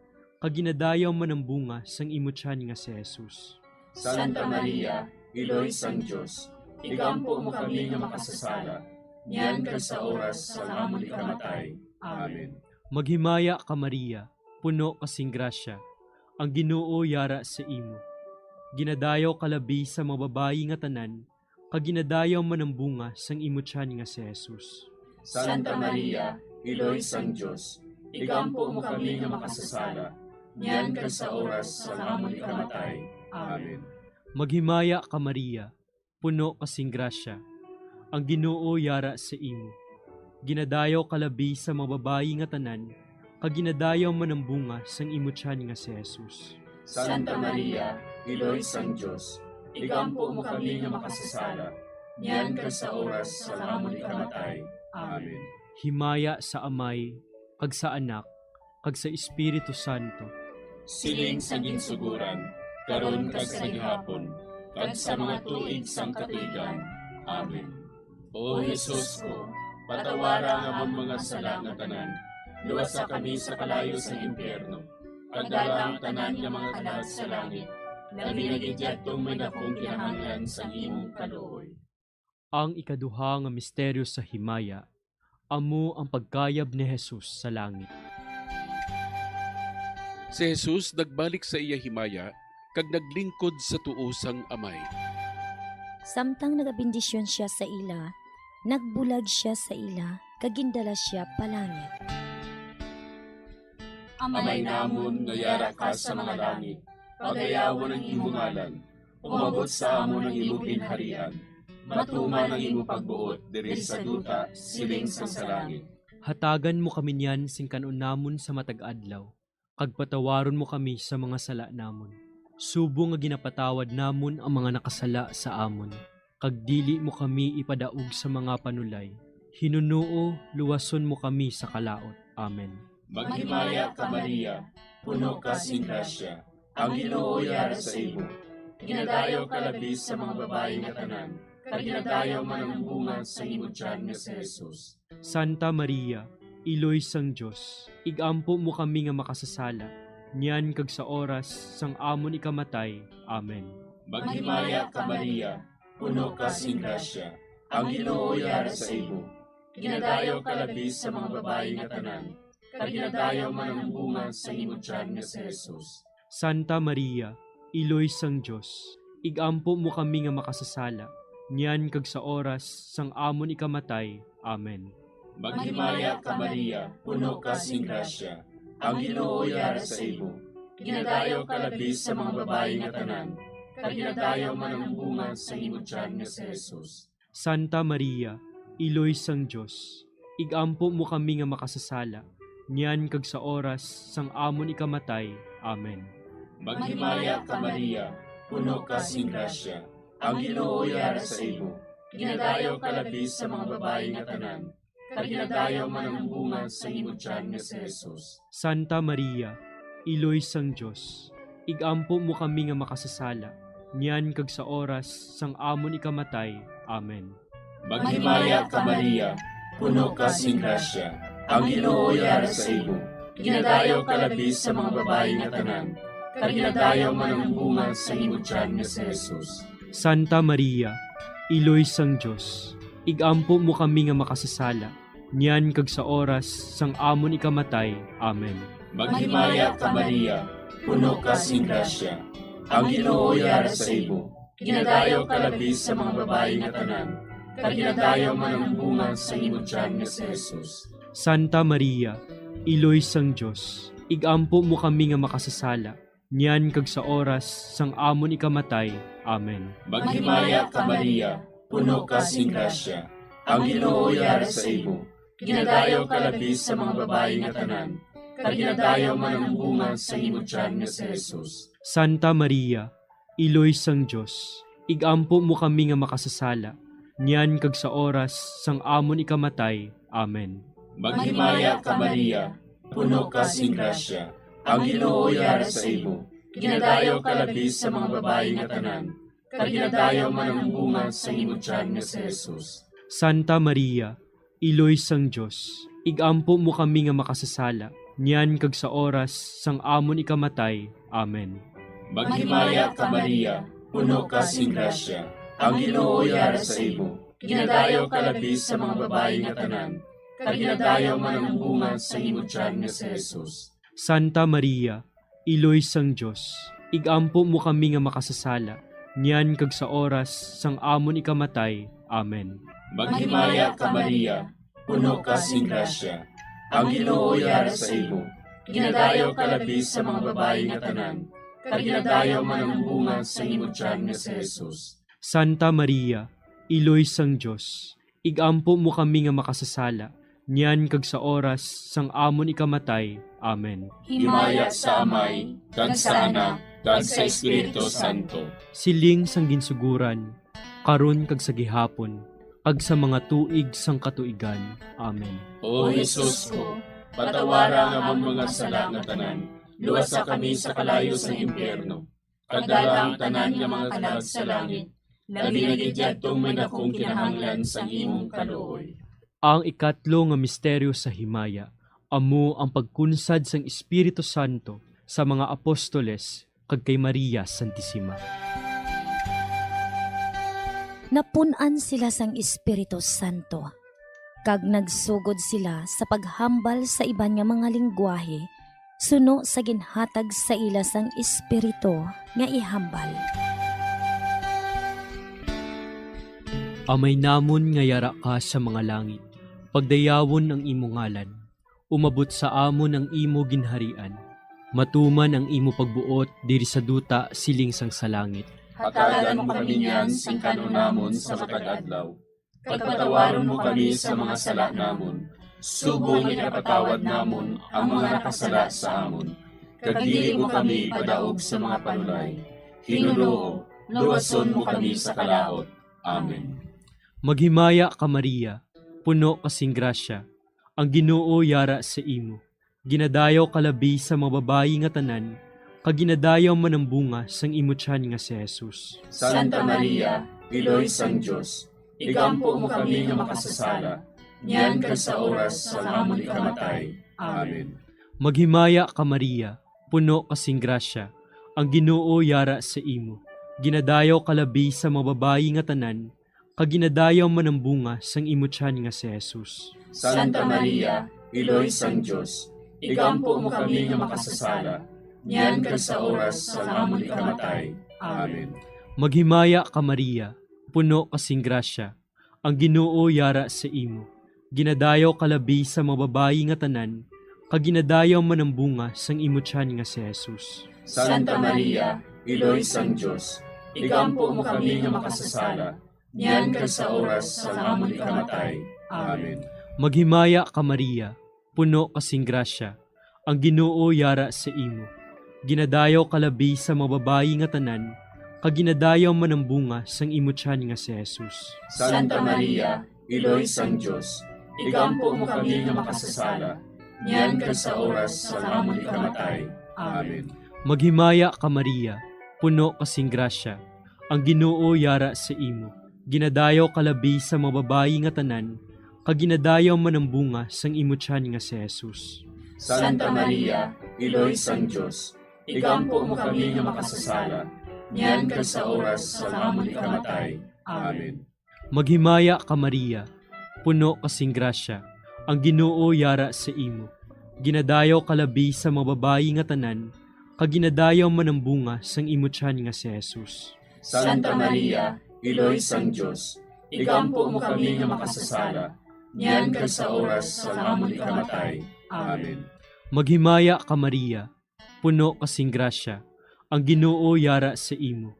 kag ginadayaw man ang bunga sang imo tiyan nga si Jesus. Santa Maria, Iloy sang Dios, igampo mo kami nga makasasala, niyan kag sa oras sang amon ikamatay. Amen. Maghimaya ka, Maria, puno ka sing grasya, ang Ginoo yara sa imo. Ginadayaw ka labi sa mga babayi nga tanan, kag ginadayaw man ang bunga sang imo tiyan nga si Jesus. Santa Maria, Iloy sang Dios, igampo mo kami nga makasasala, niyan kag sa oras sang amon ikamatay. Amen. Maghimaya ka, Maria, puno ka sing grasya, ang Ginoo yara sa imo. Ginadayaw ka labi sa mga babayi nga tanan, kag ginadayaw man ang bunga sang imo tiyan nga si Jesus. Santa Maria, Iloy sang Dios, igampo mo kami nga makasasala, niyan kag sa oras sang amon ikamatay. Amen. Himaya sa Amay, kag sa Anak, kag sa Espiritu Santo. Siling sa ginsuguran, karon kag sa gihapon, kag sa mga tuig sang katuigan. Amen. O Jesus ko, patawara ang amon mga sala nga tanan, luwasa kami sa kalayo sa impyerno, pagdala ang tanan nga mga kalag sa langit, labi na gid yadtong may dakong kinahanglan sang imong kaluoy. Ang ikaduha nga misteryo sa himaya amo ang pagkayab ni Jesus sa langit. Si Jesus nagbalik sa iya himaya kag naglingkod sa tuo sang Amay. Samtang nagabendisyon sia sa ila, nagbulag sia sa ila, kag gindala sia pa langit. Amay namon nga yara ka sa mga langit, pagayawon ang imo ngalan. Umabot sa amon ang imo ginharian. Matuman ang imo pagbuot diri sa duta, siling sang sa langit. Hatagan mo kami niyan sing kan-on namon sa matag adlaw, kag patawaron mo kami sa mga sala namon, subong nga ginapatawad namon ang mga nakasala sa amon, kag dili mo kami ipadaog sa mga panulay, Hinunoo, luwason mo kami sa kalaut. Amen. Maghimaya ka, Maria, puno ka sing grasya, ang Ginoo yara sa imo. Ginadayaw ka labi sa mga babayi nga tanan, kag ginadayaw man ang bunga sang imo tiyan nga si Jesus. Santa Maria, Iloy sang Dios, igampo mo kami nga makasasala, niyan kag sa oras sang amon ikamatay. Amen. Maghimaya ka, Maria, puno ka sing grasya, ang Ginoo yara sa imo. Ginadayaw ka labi sa mga babayi nga tanan, kag ginadayaw man ang bunga sang imo tiyan nga si Jesus. Santa Maria, Iloy sang Dios, igampo mo kami nga makasasala, niyan kag sa oras sang amon ikamatay. Amen. Maghimaya ka, Maria, puno ka sing grasya, ang Ginoo yara sa imo. Ginadayaw ka labi sa mga babayi nga tanan, kag ginadayaw man ang bunga sang imo tiyan nga si Jesus. Santa Maria, Iloy sang Dios, igampo mo kami nga makasasala, niyan kag sa oras sang amon ikamatay. Amen. Maghimaya ka, Maria, puno ka sing grasya, ang Ginoo yara sa imo. Ginadayaw ka labi sa mga babayi nga tanan, kag ginadayaw man ang bunga sang imo tiyan nga si Jesus. Santa Maria, Iloy sang Dios, igampo mo kami nga makasasala, niyan kag sa oras sang amon ikamatay. Amen. Maghimaya ka, Maria, puno ka sing grasya, ang Ginoo yara sa imo. Ginadayaw ka labi sa mga babayi nga tanan, kag ginadayaw man ang bunga sang imo tiyan nga si Jesus. Santa Maria, Iloy sang Dios, igampo mo kami nga makasasala, niyan kag sa oras sang amon ikamatay. Amen. Maghimaya ka, Maria, puno ka sing grasya, ang Ginoo yara sa imo. Ginadayaw ka labi sa mga babayi nga tanan, kag ginadayaw man ang bunga sang imo tiyan nga si Jesus. Santa Maria, Iloy sang Dios, igampo mo kami nga makasasala, niyan kag sa oras sang amon ikamatay. Amen. Maghimaya ka, Maria, puno ka sing grasya, ang Ginoo yara sa imo. Ginadayaw ka labi sa mga babayi nga tanan, kag ginadayaw man ang bunga sang imo tiyan nga si Jesus. Santa Maria, Iloy sang Dios, igampo mo kami nga makasasala, niyan kag sa oras sang amon ikamatay. Amen. Maghimaya ka, Maria, puno ka sing grasya, ang Ginoo yara sa imo. Ginadayaw ka labi sa mga babayi nga tanan, kag ginadayaw man ang bunga sang imo tiyan nga si Jesus. Santa Maria, Iloy sang Dios, igampo mo kami nga makasasala, niyan kag sa oras sang amon ikamatay. Amen. Maghimaya ka, Maria, puno ka sing grasya, ang Ginoo yara sa imo. Ginadayaw ka labi sa mga babayi nga tanan, kag ginadayaw man ang bunga sang imo tiyan nga si Jesus. Santa Maria, Iloy sang Dios, igampo mo kami nga makasasala, niyan kag sa oras sang amon ikamatay. Amen. Maghimaya ka, Maria, puno ka sing grasya, ang Ginoo yara sa imo. Ginadayaw ka labi sa mga babayi nga tanan, kag ginadayaw man ang bunga sang imo tiyan nga si Jesus. Santa Maria, Iloy sang Dios, igampo mo kami nga makasasala, niyan kag sa oras sang amon ikamatay. Amen. Himaya sa Amay, kag sa Anak, kag sa Espiritu Santo. Siling sang ginsuguran, karon kag sa gihapon, kag sa mga tuig sang katuigan. Amen. O Jesus ko, patawara ang amon mga sala nga tanan, luwasa kami sa kalayo sang impyerno, kag dala ang tanan nga mga kalag sa langit, labi na gid yadtong may dakong kinahanglan sang imong kaluoy. Ang ikatlo nga misteryo sa himaya amo ang pagkunsad sang Espiritu Santo sa mga apostoles kag kay Maria Santisima. Napun-an sila sang Espiritu Santo, kag nagsugod sila sa paghambal sa iban nga mga linggwahe suno sa ginhatag sa ila sang Espiritu nga ihambal. Amay namon nga yara ka sa mga langit, pagdayawon ang imo ngalan. Umabot sa amon ang imo ginharian. Matuman ang imo pagbuot diri sa duta siling sang sa langit. Hatagan mo kami niyan sing kan-on namon sa matag adlaw. Kag patawaron mo kami sa mga sala namon, subong nga ginapatawad namon ang mga nakasala sa amon. Kag dili mo kami ipadaog sa mga panulay. Ginoo, luwason mo kami sa kalaut. Amen. Maghimaya ka, Maria, puno ka sing grasya, ang Ginoo yara sa imo. Ginadayaw ka labi sa mga babayi nga tanan, kag ginadayaw man ang bunga sang imo tiyan nga si Jesus. Santa Maria, Iloy sang Dios, igampo mo kami nga makasasala, niyan kag sa oras sang amon ikamatay. Amen. Maghimaya ka, Maria, puno ka sing grasya, ang Ginoo yara sa imo. Ginadayaw ka labi sa mga babayi nga tanan, kag ginadayaw man ang bunga sang imo tiyan nga si Jesus. Santa Maria, Iloy sang Dios, igampo mo kami nga makasasala, niyan kag sa oras sang amon ikamatay. Amen. Maghimaya ka, Maria, puno ka sing grasya, ang Ginoo yara sa imo. Ginadayaw ka labi sa mga babayi nga tanan, kag ginadayaw man ang bunga sang imo tiyan nga si Jesus. Santa Maria, Iloy sang Dios, igampo mo kami nga makasasala, niyan kag sa oras sang amon ikamatay. Amen. Maghimaya ka, Maria, puno ka sing grasya, ang Ginoo yara sa imo. Ginadayaw ka labi sa mga babayi nga tanan, kag ginadayaw man ang bunga sang imo tiyan nga si Jesus. Santa Maria, Iloy sang Dios, igampo mo kami nga makasasala, niyan kag sa oras sang amon ikamatay. Amen. Maghimaya ka, Maria, puno ka sing grasya, ang Ginoo yara sa imo. Ginadayaw ka labi sa mga babayi nga tanan, kag ginadayaw man ang bunga sang imo tiyan nga si Jesus. Santa Maria, Iloy sang Dios, igampo mo kami nga makasasala, niyan kag sa oras sang amon ikamatay. Amen. Maghimaya ka, Maria, puno ka sing grasya, ang Ginoo yara sa imo. Ginadayaw ka labi sa mga babayi nga tanan, kag ginadayaw man ang bunga sang imo tiyan nga si Jesus. Santa Maria, Iloy sang Dios, igampo mo kami nga makasasala, niyan kag sa oras sang amon ikamatay. Amen. Maghimaya ka, Maria, puno ka sing grasya, ang Ginoo yara sa imo.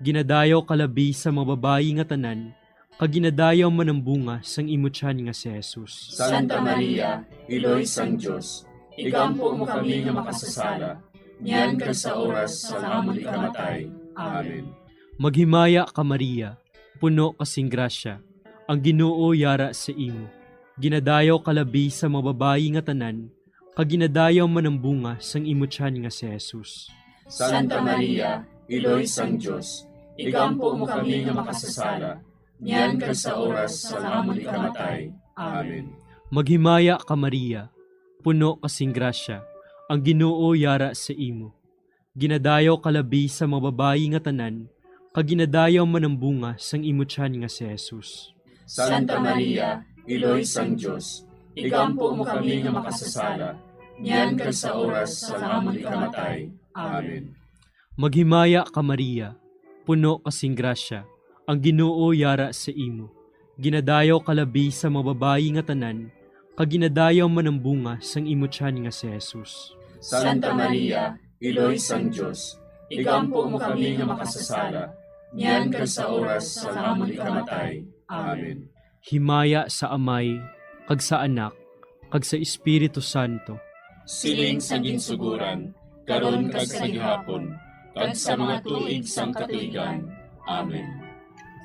Ginadayaw ka labi sa mga babayi nga tanan, kag ginadayaw man ang bunga sang imo tiyan nga si Jesus. Santa Maria, Iloy sang Dios, igampo mo kami nga makasasala, niyan kag sa oras sang amon ikamatay. Amen. Maghimaya ka, Maria, puno ka sing grasya, ang Ginoo yara sa imo. Ginadayaw ka labi sa mga babayi nga tanan, kag ginadayaw man ang bunga sang imo tiyan nga si Jesus. Santa Maria, Iloy sang Dios, igampo mo kami nga makasasala, niyan kag sa oras sang amon ikamatay. Amen. Maghimaya ka, Maria, puno ka sing grasya, ang Ginoo yara sa imo. Ginadayaw ka labi sa mga babayi nga tanan, kag ginadayaw man ang bunga sang imo tiyan nga si Jesus. Santa Maria, Iloy sang Dios, igampo mo kami nga makasasala, niyan kag sa oras sang amon ikamatay. Amen. Maghimaya ka, Maria, puno ka sing grasya, ang Ginoo yara sa imo. Ginadayaw ka labi sa mga babayi nga tanan, kag ginadayaw man ang bunga sang imo tiyan nga si Jesus. Santa Maria, Iloy sang Dios, igampo mo kami nga makasasala, niyan kag sa oras sang amon ikamatay. Amen. Himaya sa Amay, kag sa Anak, kag sa Espiritu Santo. Siling sa ginsuguran, karon kag sa gihapon, kag sa mga tuig sang katuigan. Amen.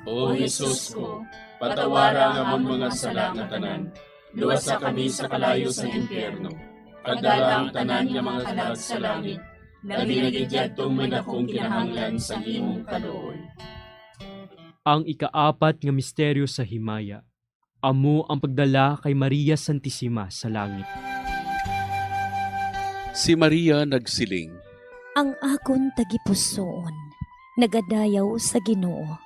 O Jesus ko, patawara ang amon mga sala nga tanan, luwasa kami sa kalayo sang impyerno, kag dala ang tanan nga mga kalag sa langit, labi na gid yadtong may dakong kinahanglan sang imong kaluoy. Ang ikaapat nga misteryo sa himaya, amo ang pagdala kay Maria Santisima sa langit. Si Maria nagsiling, "Ang akon tagipusoon nagadayaw sa Ginoo,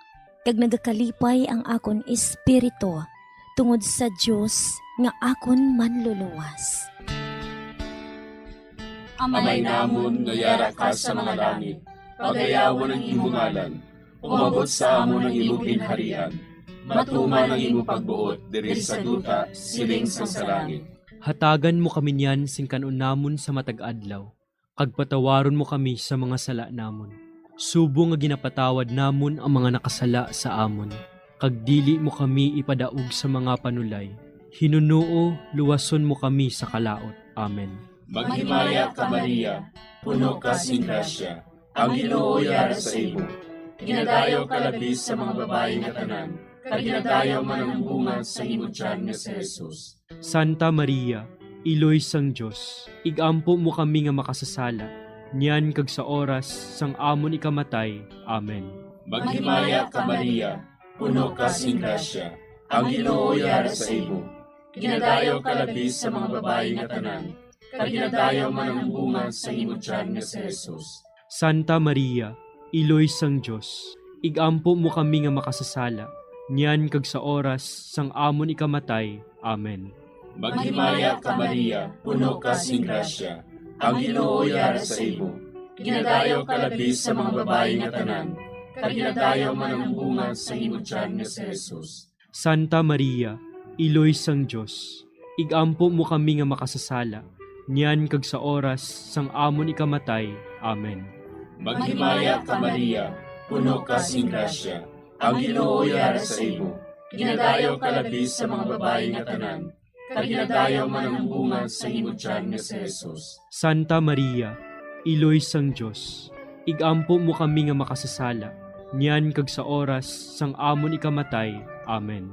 kag nagakalipay ang akon espiritu tungod sa Dios nga akon Manluluwas." Amay namon nga yara ka sa mga langit, pagayawon ang imo ngalan. Umabot sa amon ang imo ginharian. Matuman ang imo pagbuot diri sa duta, siling sang sa langit. Hatagan mo kami niyan sing kan-on namon sa matag adlaw, kag patawaron mo kami sa mga sala namon, subong nga ginapatawad namon ang mga nakasala sa amon, kag dili mo kami ipadaog sa mga panulay. Hinunoo, luwason mo kami sa kalaut. Amen. Maghimaya ka, Maria, puno ka sing grasya, ang Ginoo yara sa imo. Ginadayaw ka labi sa mga babayi nga tanan, kag ginadayaw man ang bunga sang imo tiyan nga si Jesus. Santa Maria, Iloy sang Dios, igampo mo kami nga makasasala, niyan kag sa oras sang amon ikamatay. Amen. Maghimaya ka, Maria, puno ka sing grasya, ang Ginoo yara sa imo. Ginadayaw ka labi sa mga babayi nga tanan, kag ginadayaw man ang bunga sa imo tiyan nga si Jesus. Santa Maria, Iloy sang Dios, igampo mo kami nga makasasala, niyan kag sa oras sang amon ikamatay. Amen. Maghimaya ka, Maria, puno ka sing grasya, ang Ginoo yara sa imo. Ginadayaw ka labi sa mga babayi nga tanan, kag ginadayaw man ang bunga sa imo tiyan nga si Jesus. Santa Maria, Iloy sang Dios, igampo mo kami nga makasasala, niyan kag sa oras sang amon ikamatay. Amen. Maghimaya ka, Maria, puno ka sing grasya, ang Ginoo yara sa imo. Ginadayaw ka labi sa mga babayi nga tanan, kag ginadayaw man ang bunga sa imo tiyan nga si Jesus. Santa Maria, Iloy sang Dios, igampo mo kami nga makasasala, niyan kag sa oras sang amon ikamatay. Amen.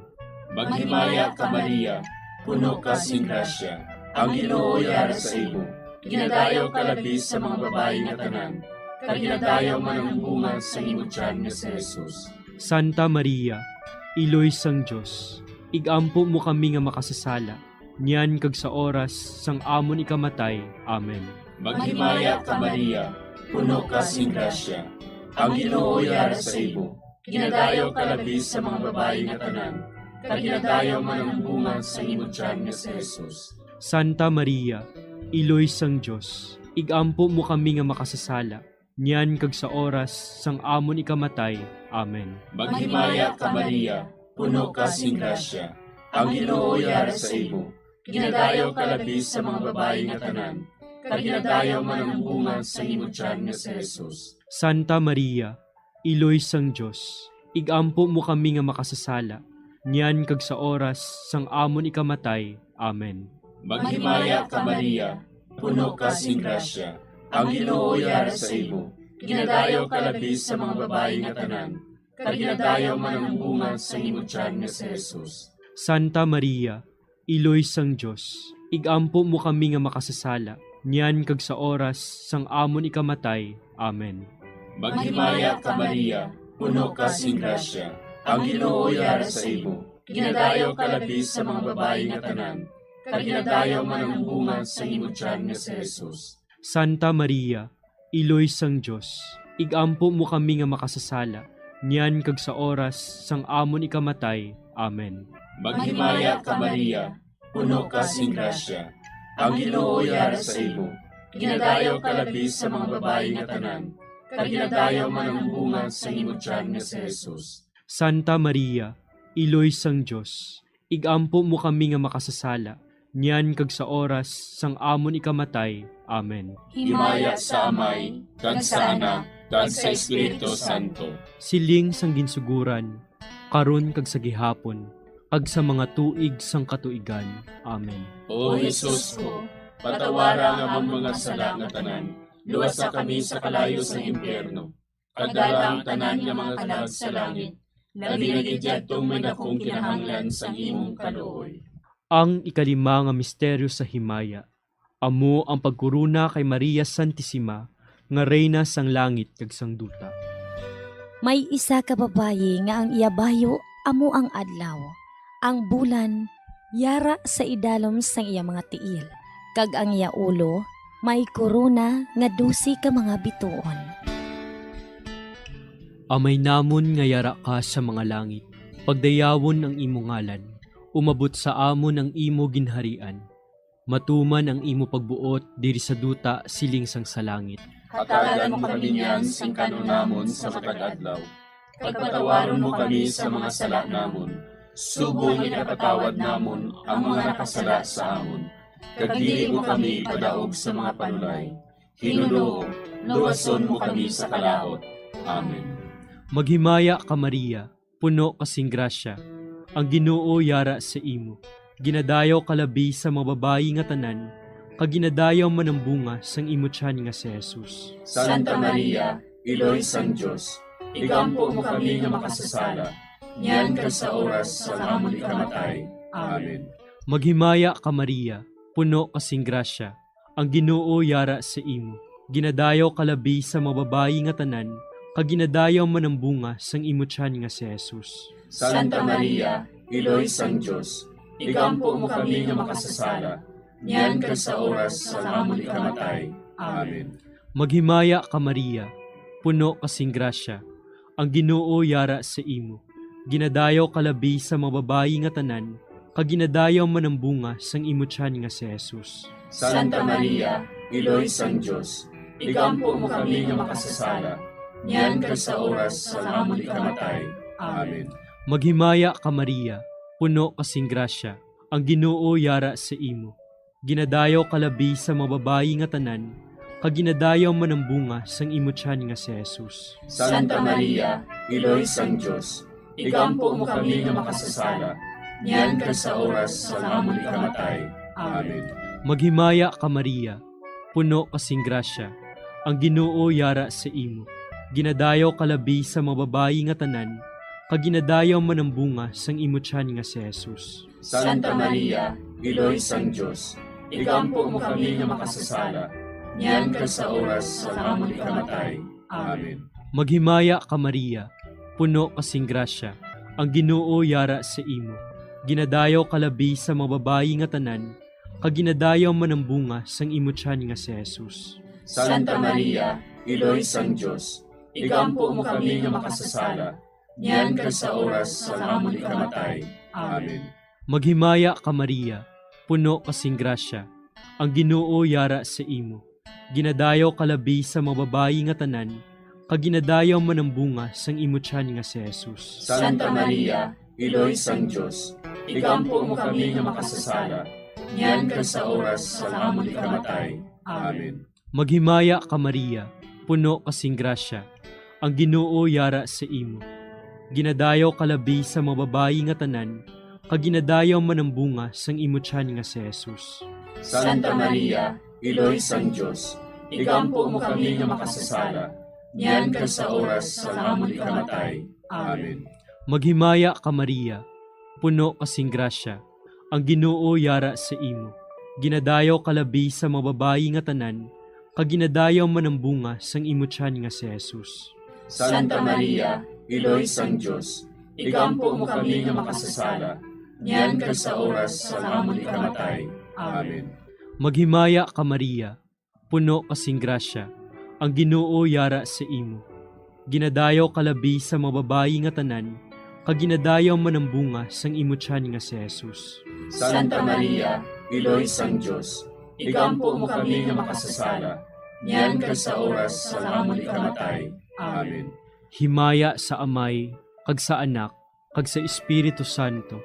Maghimaya ka, Maria, puno ka sing grasya, ang Ginoo yara sa imo. Ginadayaw ka labi sa mga babayi nga tanan, kag ginadayaw man ang bunga sa imo tiyan nga si Jesus. Santa Maria, Iloy sang Dios, igampo mo kami nga makasasala, niyan kag sa oras sang amon ikamatay. Amen. Maghimaya ka, Maria, puno ka sing grasya, ang Ginoo yara sa imo. Ginadayaw ka labi sa mga babayi nga tanan, kag ginadayaw man ang bunga sa imo tiyan nga si Jesus. Santa Maria, Iloy sang Dios, igampo mo kami nga makasasala, niyan kag sa oras sang amon ikamatay. Amen. Maghimaya ka, Maria, puno ka sing grasya, ang Ginoo yara sa imo. Ginadayaw ka labi sa mga babayi nga tanan, kag ginadayaw man ang bunga sa imo tiyan nga si Jesus. Santa Maria, Iloy sang Dios, igampo mo kami nga makasasala, niyan kag sa oras sang amon ikamatay. Amen. Maghimaya ka, Maria, puno ka sing grasya, ang Ginoo yara sa imo. Ginadayaw ka labi sa mga babayi nga tanan, kag ginadayaw man ang bunga sa imo tiyan nga si Jesus. Santa Maria, Iloy sang Dios, igampo mo kami nga makasasala, niyan kag sa oras sang amon ikamatay. Amen. Maghimaya ka, Maria, puno ka sing grasya, ang Ginoo yara sa imo. Ginadayaw ka labi sa mga babayi nga tanan, kag ginadayaw man ang bunga sa imo tiyan nga si Jesus. Santa Maria, Iloy sang Dios, igampo mo kami nga makasasala, niyan kag sa oras sang amon ikamatay. Amen. Maghimaya ka, Maria, puno ka sing grasya, ang Ginoo yara sa imo. Ginadayaw ka labi sa mga babayi nga tanan, kag ginadayaw man ang bunga sa imo tiyan nga si Jesus. Santa Maria, Iloy sang Dios, igampo mo kami nga makasasala, niyan kag sa oras sang amon ikamatay. Amen. Himaya sa Amay, kag sa Anak, kag sa Espiritu Santo. Siling sang ginsuguran, karon kag sa gihapon, kag sa mga tuig sang katuigan. Amen. O Jesus ko, patawara ang amon mga sala nga tanan, luwasa kami sa kalayo sang impyerno, kag dala ang tanan nga mga kalag sa langit, labi na gid yadtong may dakong kinahanglan sang imong kaluoy. Ang ikalima nga misteryo sa himaya, amo ang pagkorona kay Maria Santisima nga Reyna sang langit kag sang duta. May isa ka babayi nga ang iya bayo amo ang adlaw, ang bulan yara sa idalom sang iya mga tiil, kag ang iya ulo may korona nga dose ka mga bituon. Amay namon nga yara ka sa mga langit, pagdayawon ang imo ngalan, umabot sa amon ang imo ginharian, matuman ang imo pagbuot diri sa duta siling sang sa langit. Hatagan mo kami niyan sing kan-on namon sa matag adlaw, kag patawaron mo kami sa mga sala namon, subong nga ginapatawad namon ang mga nakasala sa amon, kag dili mo kami ipadaog sa mga panulay. Ginoo, luwason mo kami sa kalaut. Amen. Maghimaya ka, Maria, puno ka sing grasya, ang Ginoo yara sa imo. Ginadayaw ka labi sa mga babayi nga tanan, kag ginadayaw man ang bunga sang imo tiyan nga si Jesus. Santa Maria, Iloy sang Dios, igampo mo kami nga makasasala, niyan kag sa oras sang amon ikamatay. Amen. Maghimaya ka, Maria, puno ka sing grasya, ang Ginoo yara sa imo. Ginadayaw ka labi sa mga babayi nga tanan, kag ginadayaw man ang bunga sang imo tiyan nga si Jesus. Santa Maria, Iloy sang Dios, igampo mo kami nga makasasala, niyan kag sa oras sang amon ikamatay. Amen. Maghimaya ka, Maria, puno ka sing grasya, ang Ginoo yara sa imo. Ginadayaw ka labi sa mga babayi nga tanan, kag ginadayaw man ang bunga sang imo tiyan nga si Jesus. Santa Maria, Iloy sang Dios, igampo mo kami nga makasasala, niyan kag sa oras sang amon ikamatay. Amen. Maghimaya ka, Maria, puno ka sing grasya, ang Ginoo yara sa imo. Ginadayaw ka labi sa mga babayi nga tanan, kag ginadayaw man ang bunga sang imo tiyan nga si Jesus. Santa Maria, Iloy sang Dios, igampo mo kami nga makasasala, niyan kag sa oras sang amon ikamatay. Amen. Maghimaya ka, Maria, puno ka sing grasya, ang Ginoo yara sa imo. Ginadayaw ka labi sa mga babayi nga tanan, kag ginadayaw man ang bunga sang imo tiyan nga si Jesus. Santa Maria, Iloy sang Dios, igampo mo kami nga makasasala, niyan kag sa oras sang amon ikamatay. Amen. Maghimaya ka, Maria, puno ka sing grasya, ang Ginoo yara sa imo. Ginadayaw ka labi sa mga babayi nga tanan, kag ginadayaw man ang bunga sang imo tiyan nga si Jesus. Santa Maria, Iloy sang Dios, igampo mo kami nga makasasala, niyan kag sa oras sang amon ikamatay. Amen. Maghimaya ka, Maria, puno ka sing grasya, ang Ginoo yara sa imo. Ginadayaw ka labi sa mga babayi nga tanan, kag ginadayaw man ang bunga sang imo tiyan nga si Jesus. Santa Maria, Iloy sang Dios, igampo mo kami nga makasasala, niyan kag sa oras sang amon ikamatay. Amen. Maghimaya ka, Maria, puno ka sing grasya, ang Ginoo yara sa imo. Ginadayaw ka labi sa mga babayi nga tanan, kag ginadayaw man ang bunga sang imo tiyan nga si Jesus. Santa Maria, Iloy sang Dios, igampo mo kami nga makasasala, niyan kag sa oras sang amon ikamatay. Amen. Maghimaya ka, Maria, puno ka sing grasya, ang Ginoo yara sa imo. Ginadayaw ka labi sa mga babayi nga tanan, kag ginadayaw man ang bunga sang imo tiyan nga si Jesus. Santa Maria, Iloy sang Dios, igampo mo kami nga makasasala, niyan kag sa oras sang amon ikamatay. Amen. Maghimaya ka, Maria, puno ka sing grasya, ang Ginoo yara sa imo. Ginadayaw ka labi sa mga babayi nga tanan, kag ginadayaw man ang bunga sang imo tiyan nga si Jesus. Santa Maria, Iloy sang Dios, igampo mo kami nga makasasala, niyan kag sa oras sang amon ikamatay. Amen. Himaya sa Amay, kag sa Anak, kag sa Espiritu Santo.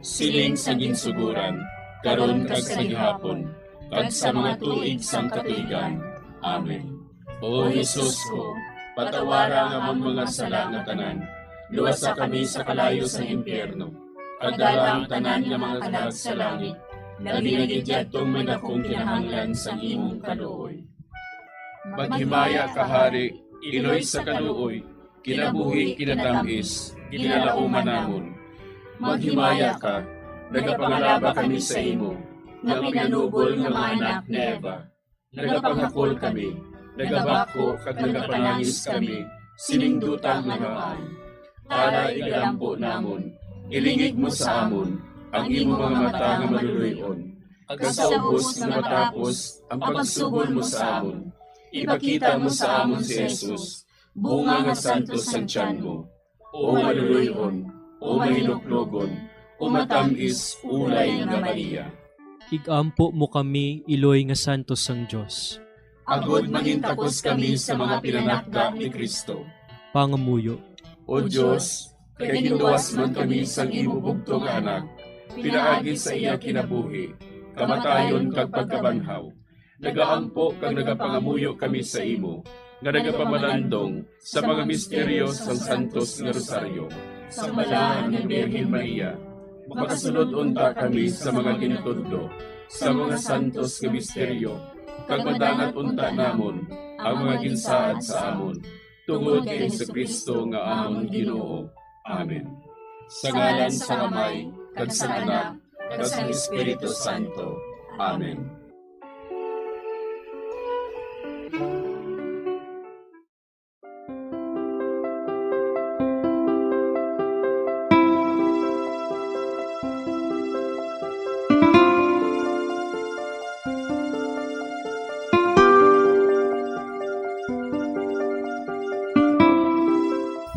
Siling sa ginsuguran, karon kag sa gihapon, kag sa mga tuig sang katuigan. Amen. O Jesus ko, patawara ang amon mga sala nga tanan, luwasa kami sa kalayo sang impyerno, kag dala ang tanan nga mga kalag sa langit, labi na gid yadtong may dakong kinahanglan sang imong kaluoy. Maghimaya ka, Hari, Iloy sa kaluoy, kinabuhi, kinatamis, ginalauman namon. Maghimaya ka, nagapangalaba kami sa imo, nga pinanubol nga mga anak ni Eva. Nagapangakol kami, nagabakho kag nagapanangis kami, sining duta nga maan. Tara, igalampo namon, ilingig mo sa amon ang imo mga mata nga maluloy-on, kag sa ubos nga matapos ang pagsugol mo sa amon, ipakita mo sa amon si Jesus, bunga nga santos sang tiyan mo. O maluloy-on, o mahinuklogon, o matamis ulay nga Maria. Igampo mo kami, Iloy nga santos sang Dios. Agod mangintakos kami sa mga pinanakda ni Cristo. Pangamuyo. O Dios, kay ginluwas man kami sang imo bugtong nga Anak, pinaagi sa iya kinabuhi, kamatayon kag pagkabanhaw. Nagaampo kag nagapangamuyo kami sa imo, nga nagapamalandong sa mga misteryo sang Santos nga Rosaryo. Sa Balaan nga Birhen Maria, makasulod unta kami sa mga ginatudlo sa mga santos nga misteryo, kag madangat unta namon ang mga ginsaad sa amon, tungod kay Jesu-Cristo nga amon Ginoo. Amen. Sa ngalan sang Amay, kag sang Anak, kag sang Espiritu Santo. Amen.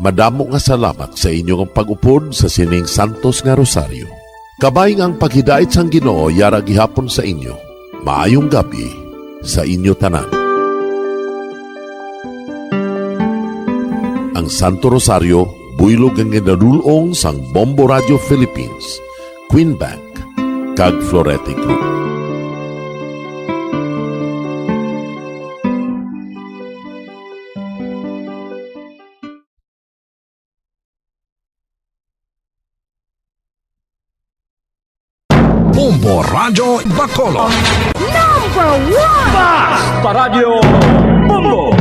Madamo nga salamat sa inyo nga pag-upod sa sining santos nga rosaryo. Kabay nga ang paghidait sang Ginoo yara gihapon sa inyo. Maayong gab-i sa inyo tanan. Ang Santo Rosario, buylog nga ginadul-ong sang Bombo Radio Philippines, Queen Bank, kag Florete Group. Bombo Radyo Bacolod. Number one! Basta Radyo Bombo!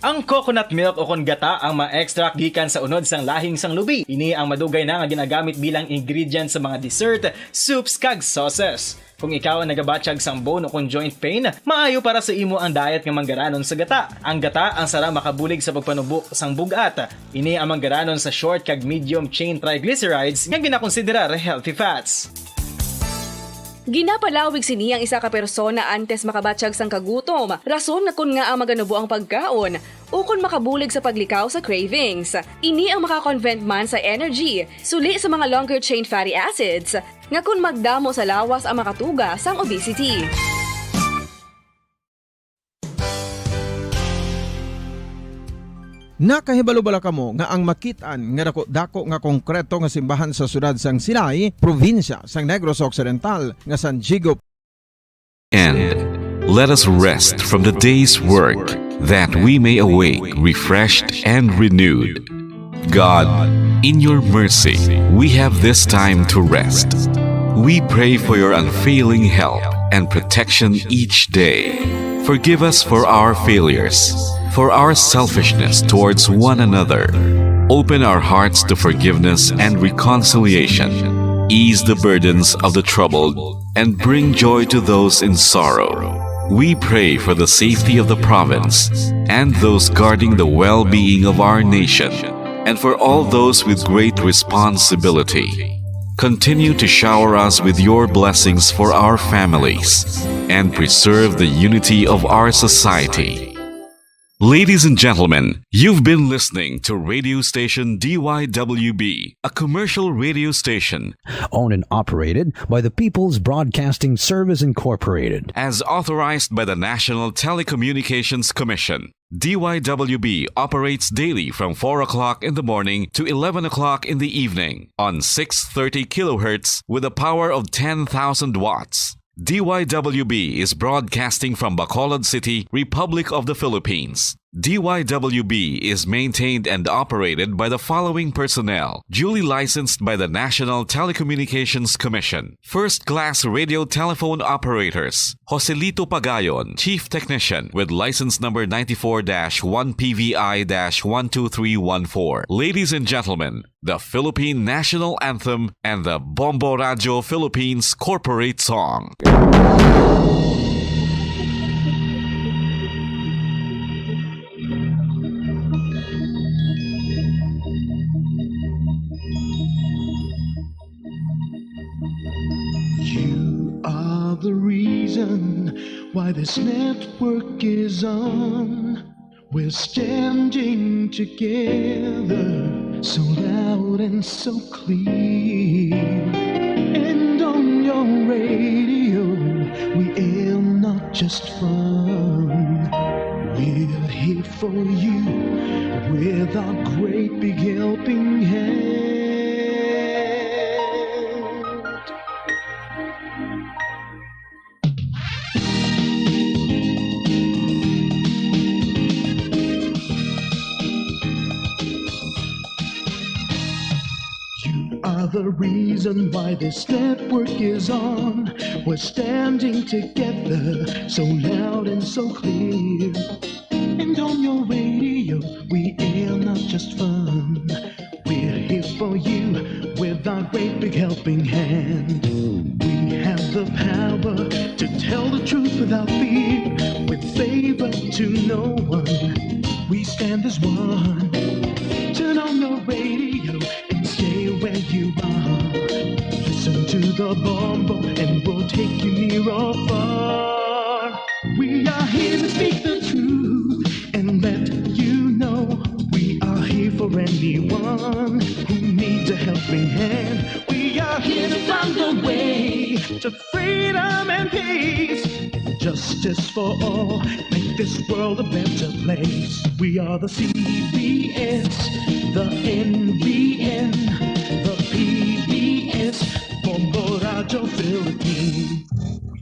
Ang coconut milk ukon gata ang ma-extract gikan sa unod sang lahing sang lubi. Ini ang madugay na nga ginagamit bilang ingredient sa mga dessert, soups, kag sauces. Kung ikaw ang nagabatyag sang bone ukon joint pain, maayo para sa imo ang diet nga manggaranon sa gata. Ang gata ang sarang makabulig sa pagpanubo sang bug-at. Ini ang manggaranon sa short kag medium chain triglycerides nga ginakonsiderar healthy fats. Ginapalawig sini ang isa ka persona antes makabatyag sang kagutom, rason nga kon ngaa maganubo ang pagkaon, ukon makabulig sa paglikaw sa cravings. Ini ang makakonvert man sa energy, suli sa mga longer chain fatty acids, nga kon magdamo sa lawas ang makatuga sang obesity. Nakahibalo bala kamo nga ang makit-an nga daku-daku nga konkreto nga simbahan sa siyudad sang Silay, probinsya sang Negros Occidental, nga San Diego, And let us rest from the day's work, that we may awake refreshed and renewed. God, in your mercy, we have this time to rest. We pray for your unfailing help and protection each day. Forgive us for our failures, for our selfishness towards one another. Open our hearts to forgiveness and reconciliation. Ease the burdens of the troubled and bring joy to those in sorrow. We pray for the safety of the province and those guarding the well-being of our nation, and for all those with great responsibility. Continue to shower us with your blessings for our families and preserve the unity of our society. Ladies and gentlemen, you've been listening to radio station D Y W B, a commercial radio station owned and operated by the People's Broadcasting Service Incorporated, as authorized by the National Telecommunications Commission. D Y W B operates daily from four o'clock in the morning to eleven o'clock in the evening on six thirty kilohertz with a power of ten thousand watts. D Y W B is broadcasting from Bacolod City, Republic of the Philippines. D Y W B is maintained and operated by the following personnel, duly licensed by the National Telecommunications Commission. First class radio telephone operators, Joselito Pagayon, Chief Technician, with license number ninety-four dash one P V I dash one two three one four. Ladies and gentlemen, the Philippine National Anthem and the Bombo Radio Philippines Corporate Song. You are the reason why this network is on. We're standing together, so loud and so clear. And on your radio, we aim not just fun. We're here for you with our great big helping hand. You are the Reason why this network is on. We're standing together, so loud and so clear. And on your radio, we air not just fun. We're here for you with our great big helping hand. We have the power to tell the truth without fear, with favor to no one. We stand as one. Turn on the radio and stay where you are. Listen to the Bombo and we'll take you near or far. We are here to speak the truth and let you know we are here for anyone who needs a helping hand. We are here to find the way to freedom and peace and justice for all. Make this world a better place. We are the C B S, the N B N, the P B S, Bombo Radyo Philippines.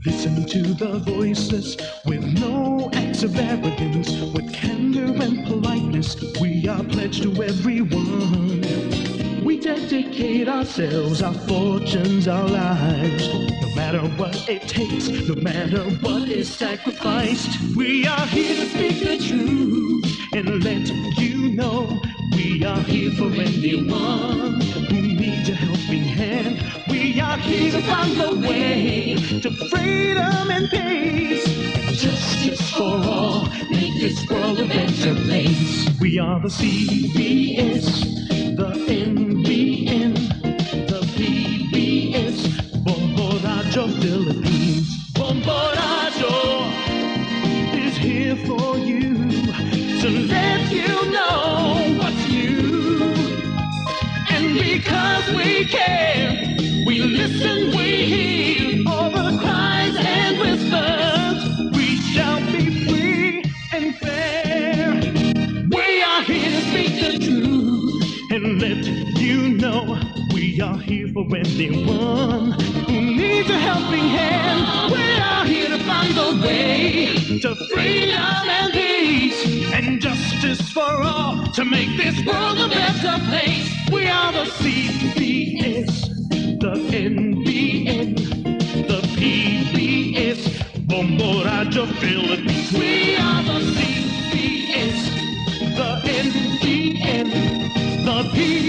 Listen to the voices with no acts of arrogance, with candor and politeness. We are pledged to everyone. We dedicate ourselves, our fortunes, our lives. No matter what it takes, no matter what is sacrificed, we are here to speak the truth and let you know we are here for anyone who needs a helping hand. We are here to find the way to freedom and peace and justice for all. Make this world a better place. We are the C B S, the N B N, the P B S, Bombo Radyo Philippines. Bombo Radyo is here for you to let you know what's new. And because we care, we listen, we hear all the cries and whispers. We shall be free and fair. We are here to speak the truth and let you know we are here for anyone who needs a helping hand. We are here to find the way to freedom and peace and justice for all to make this world a better place. We are the C B S, the N B N, the P B S, Bombo Radyo Philippines. We are the C B S, the N B N, the P B S.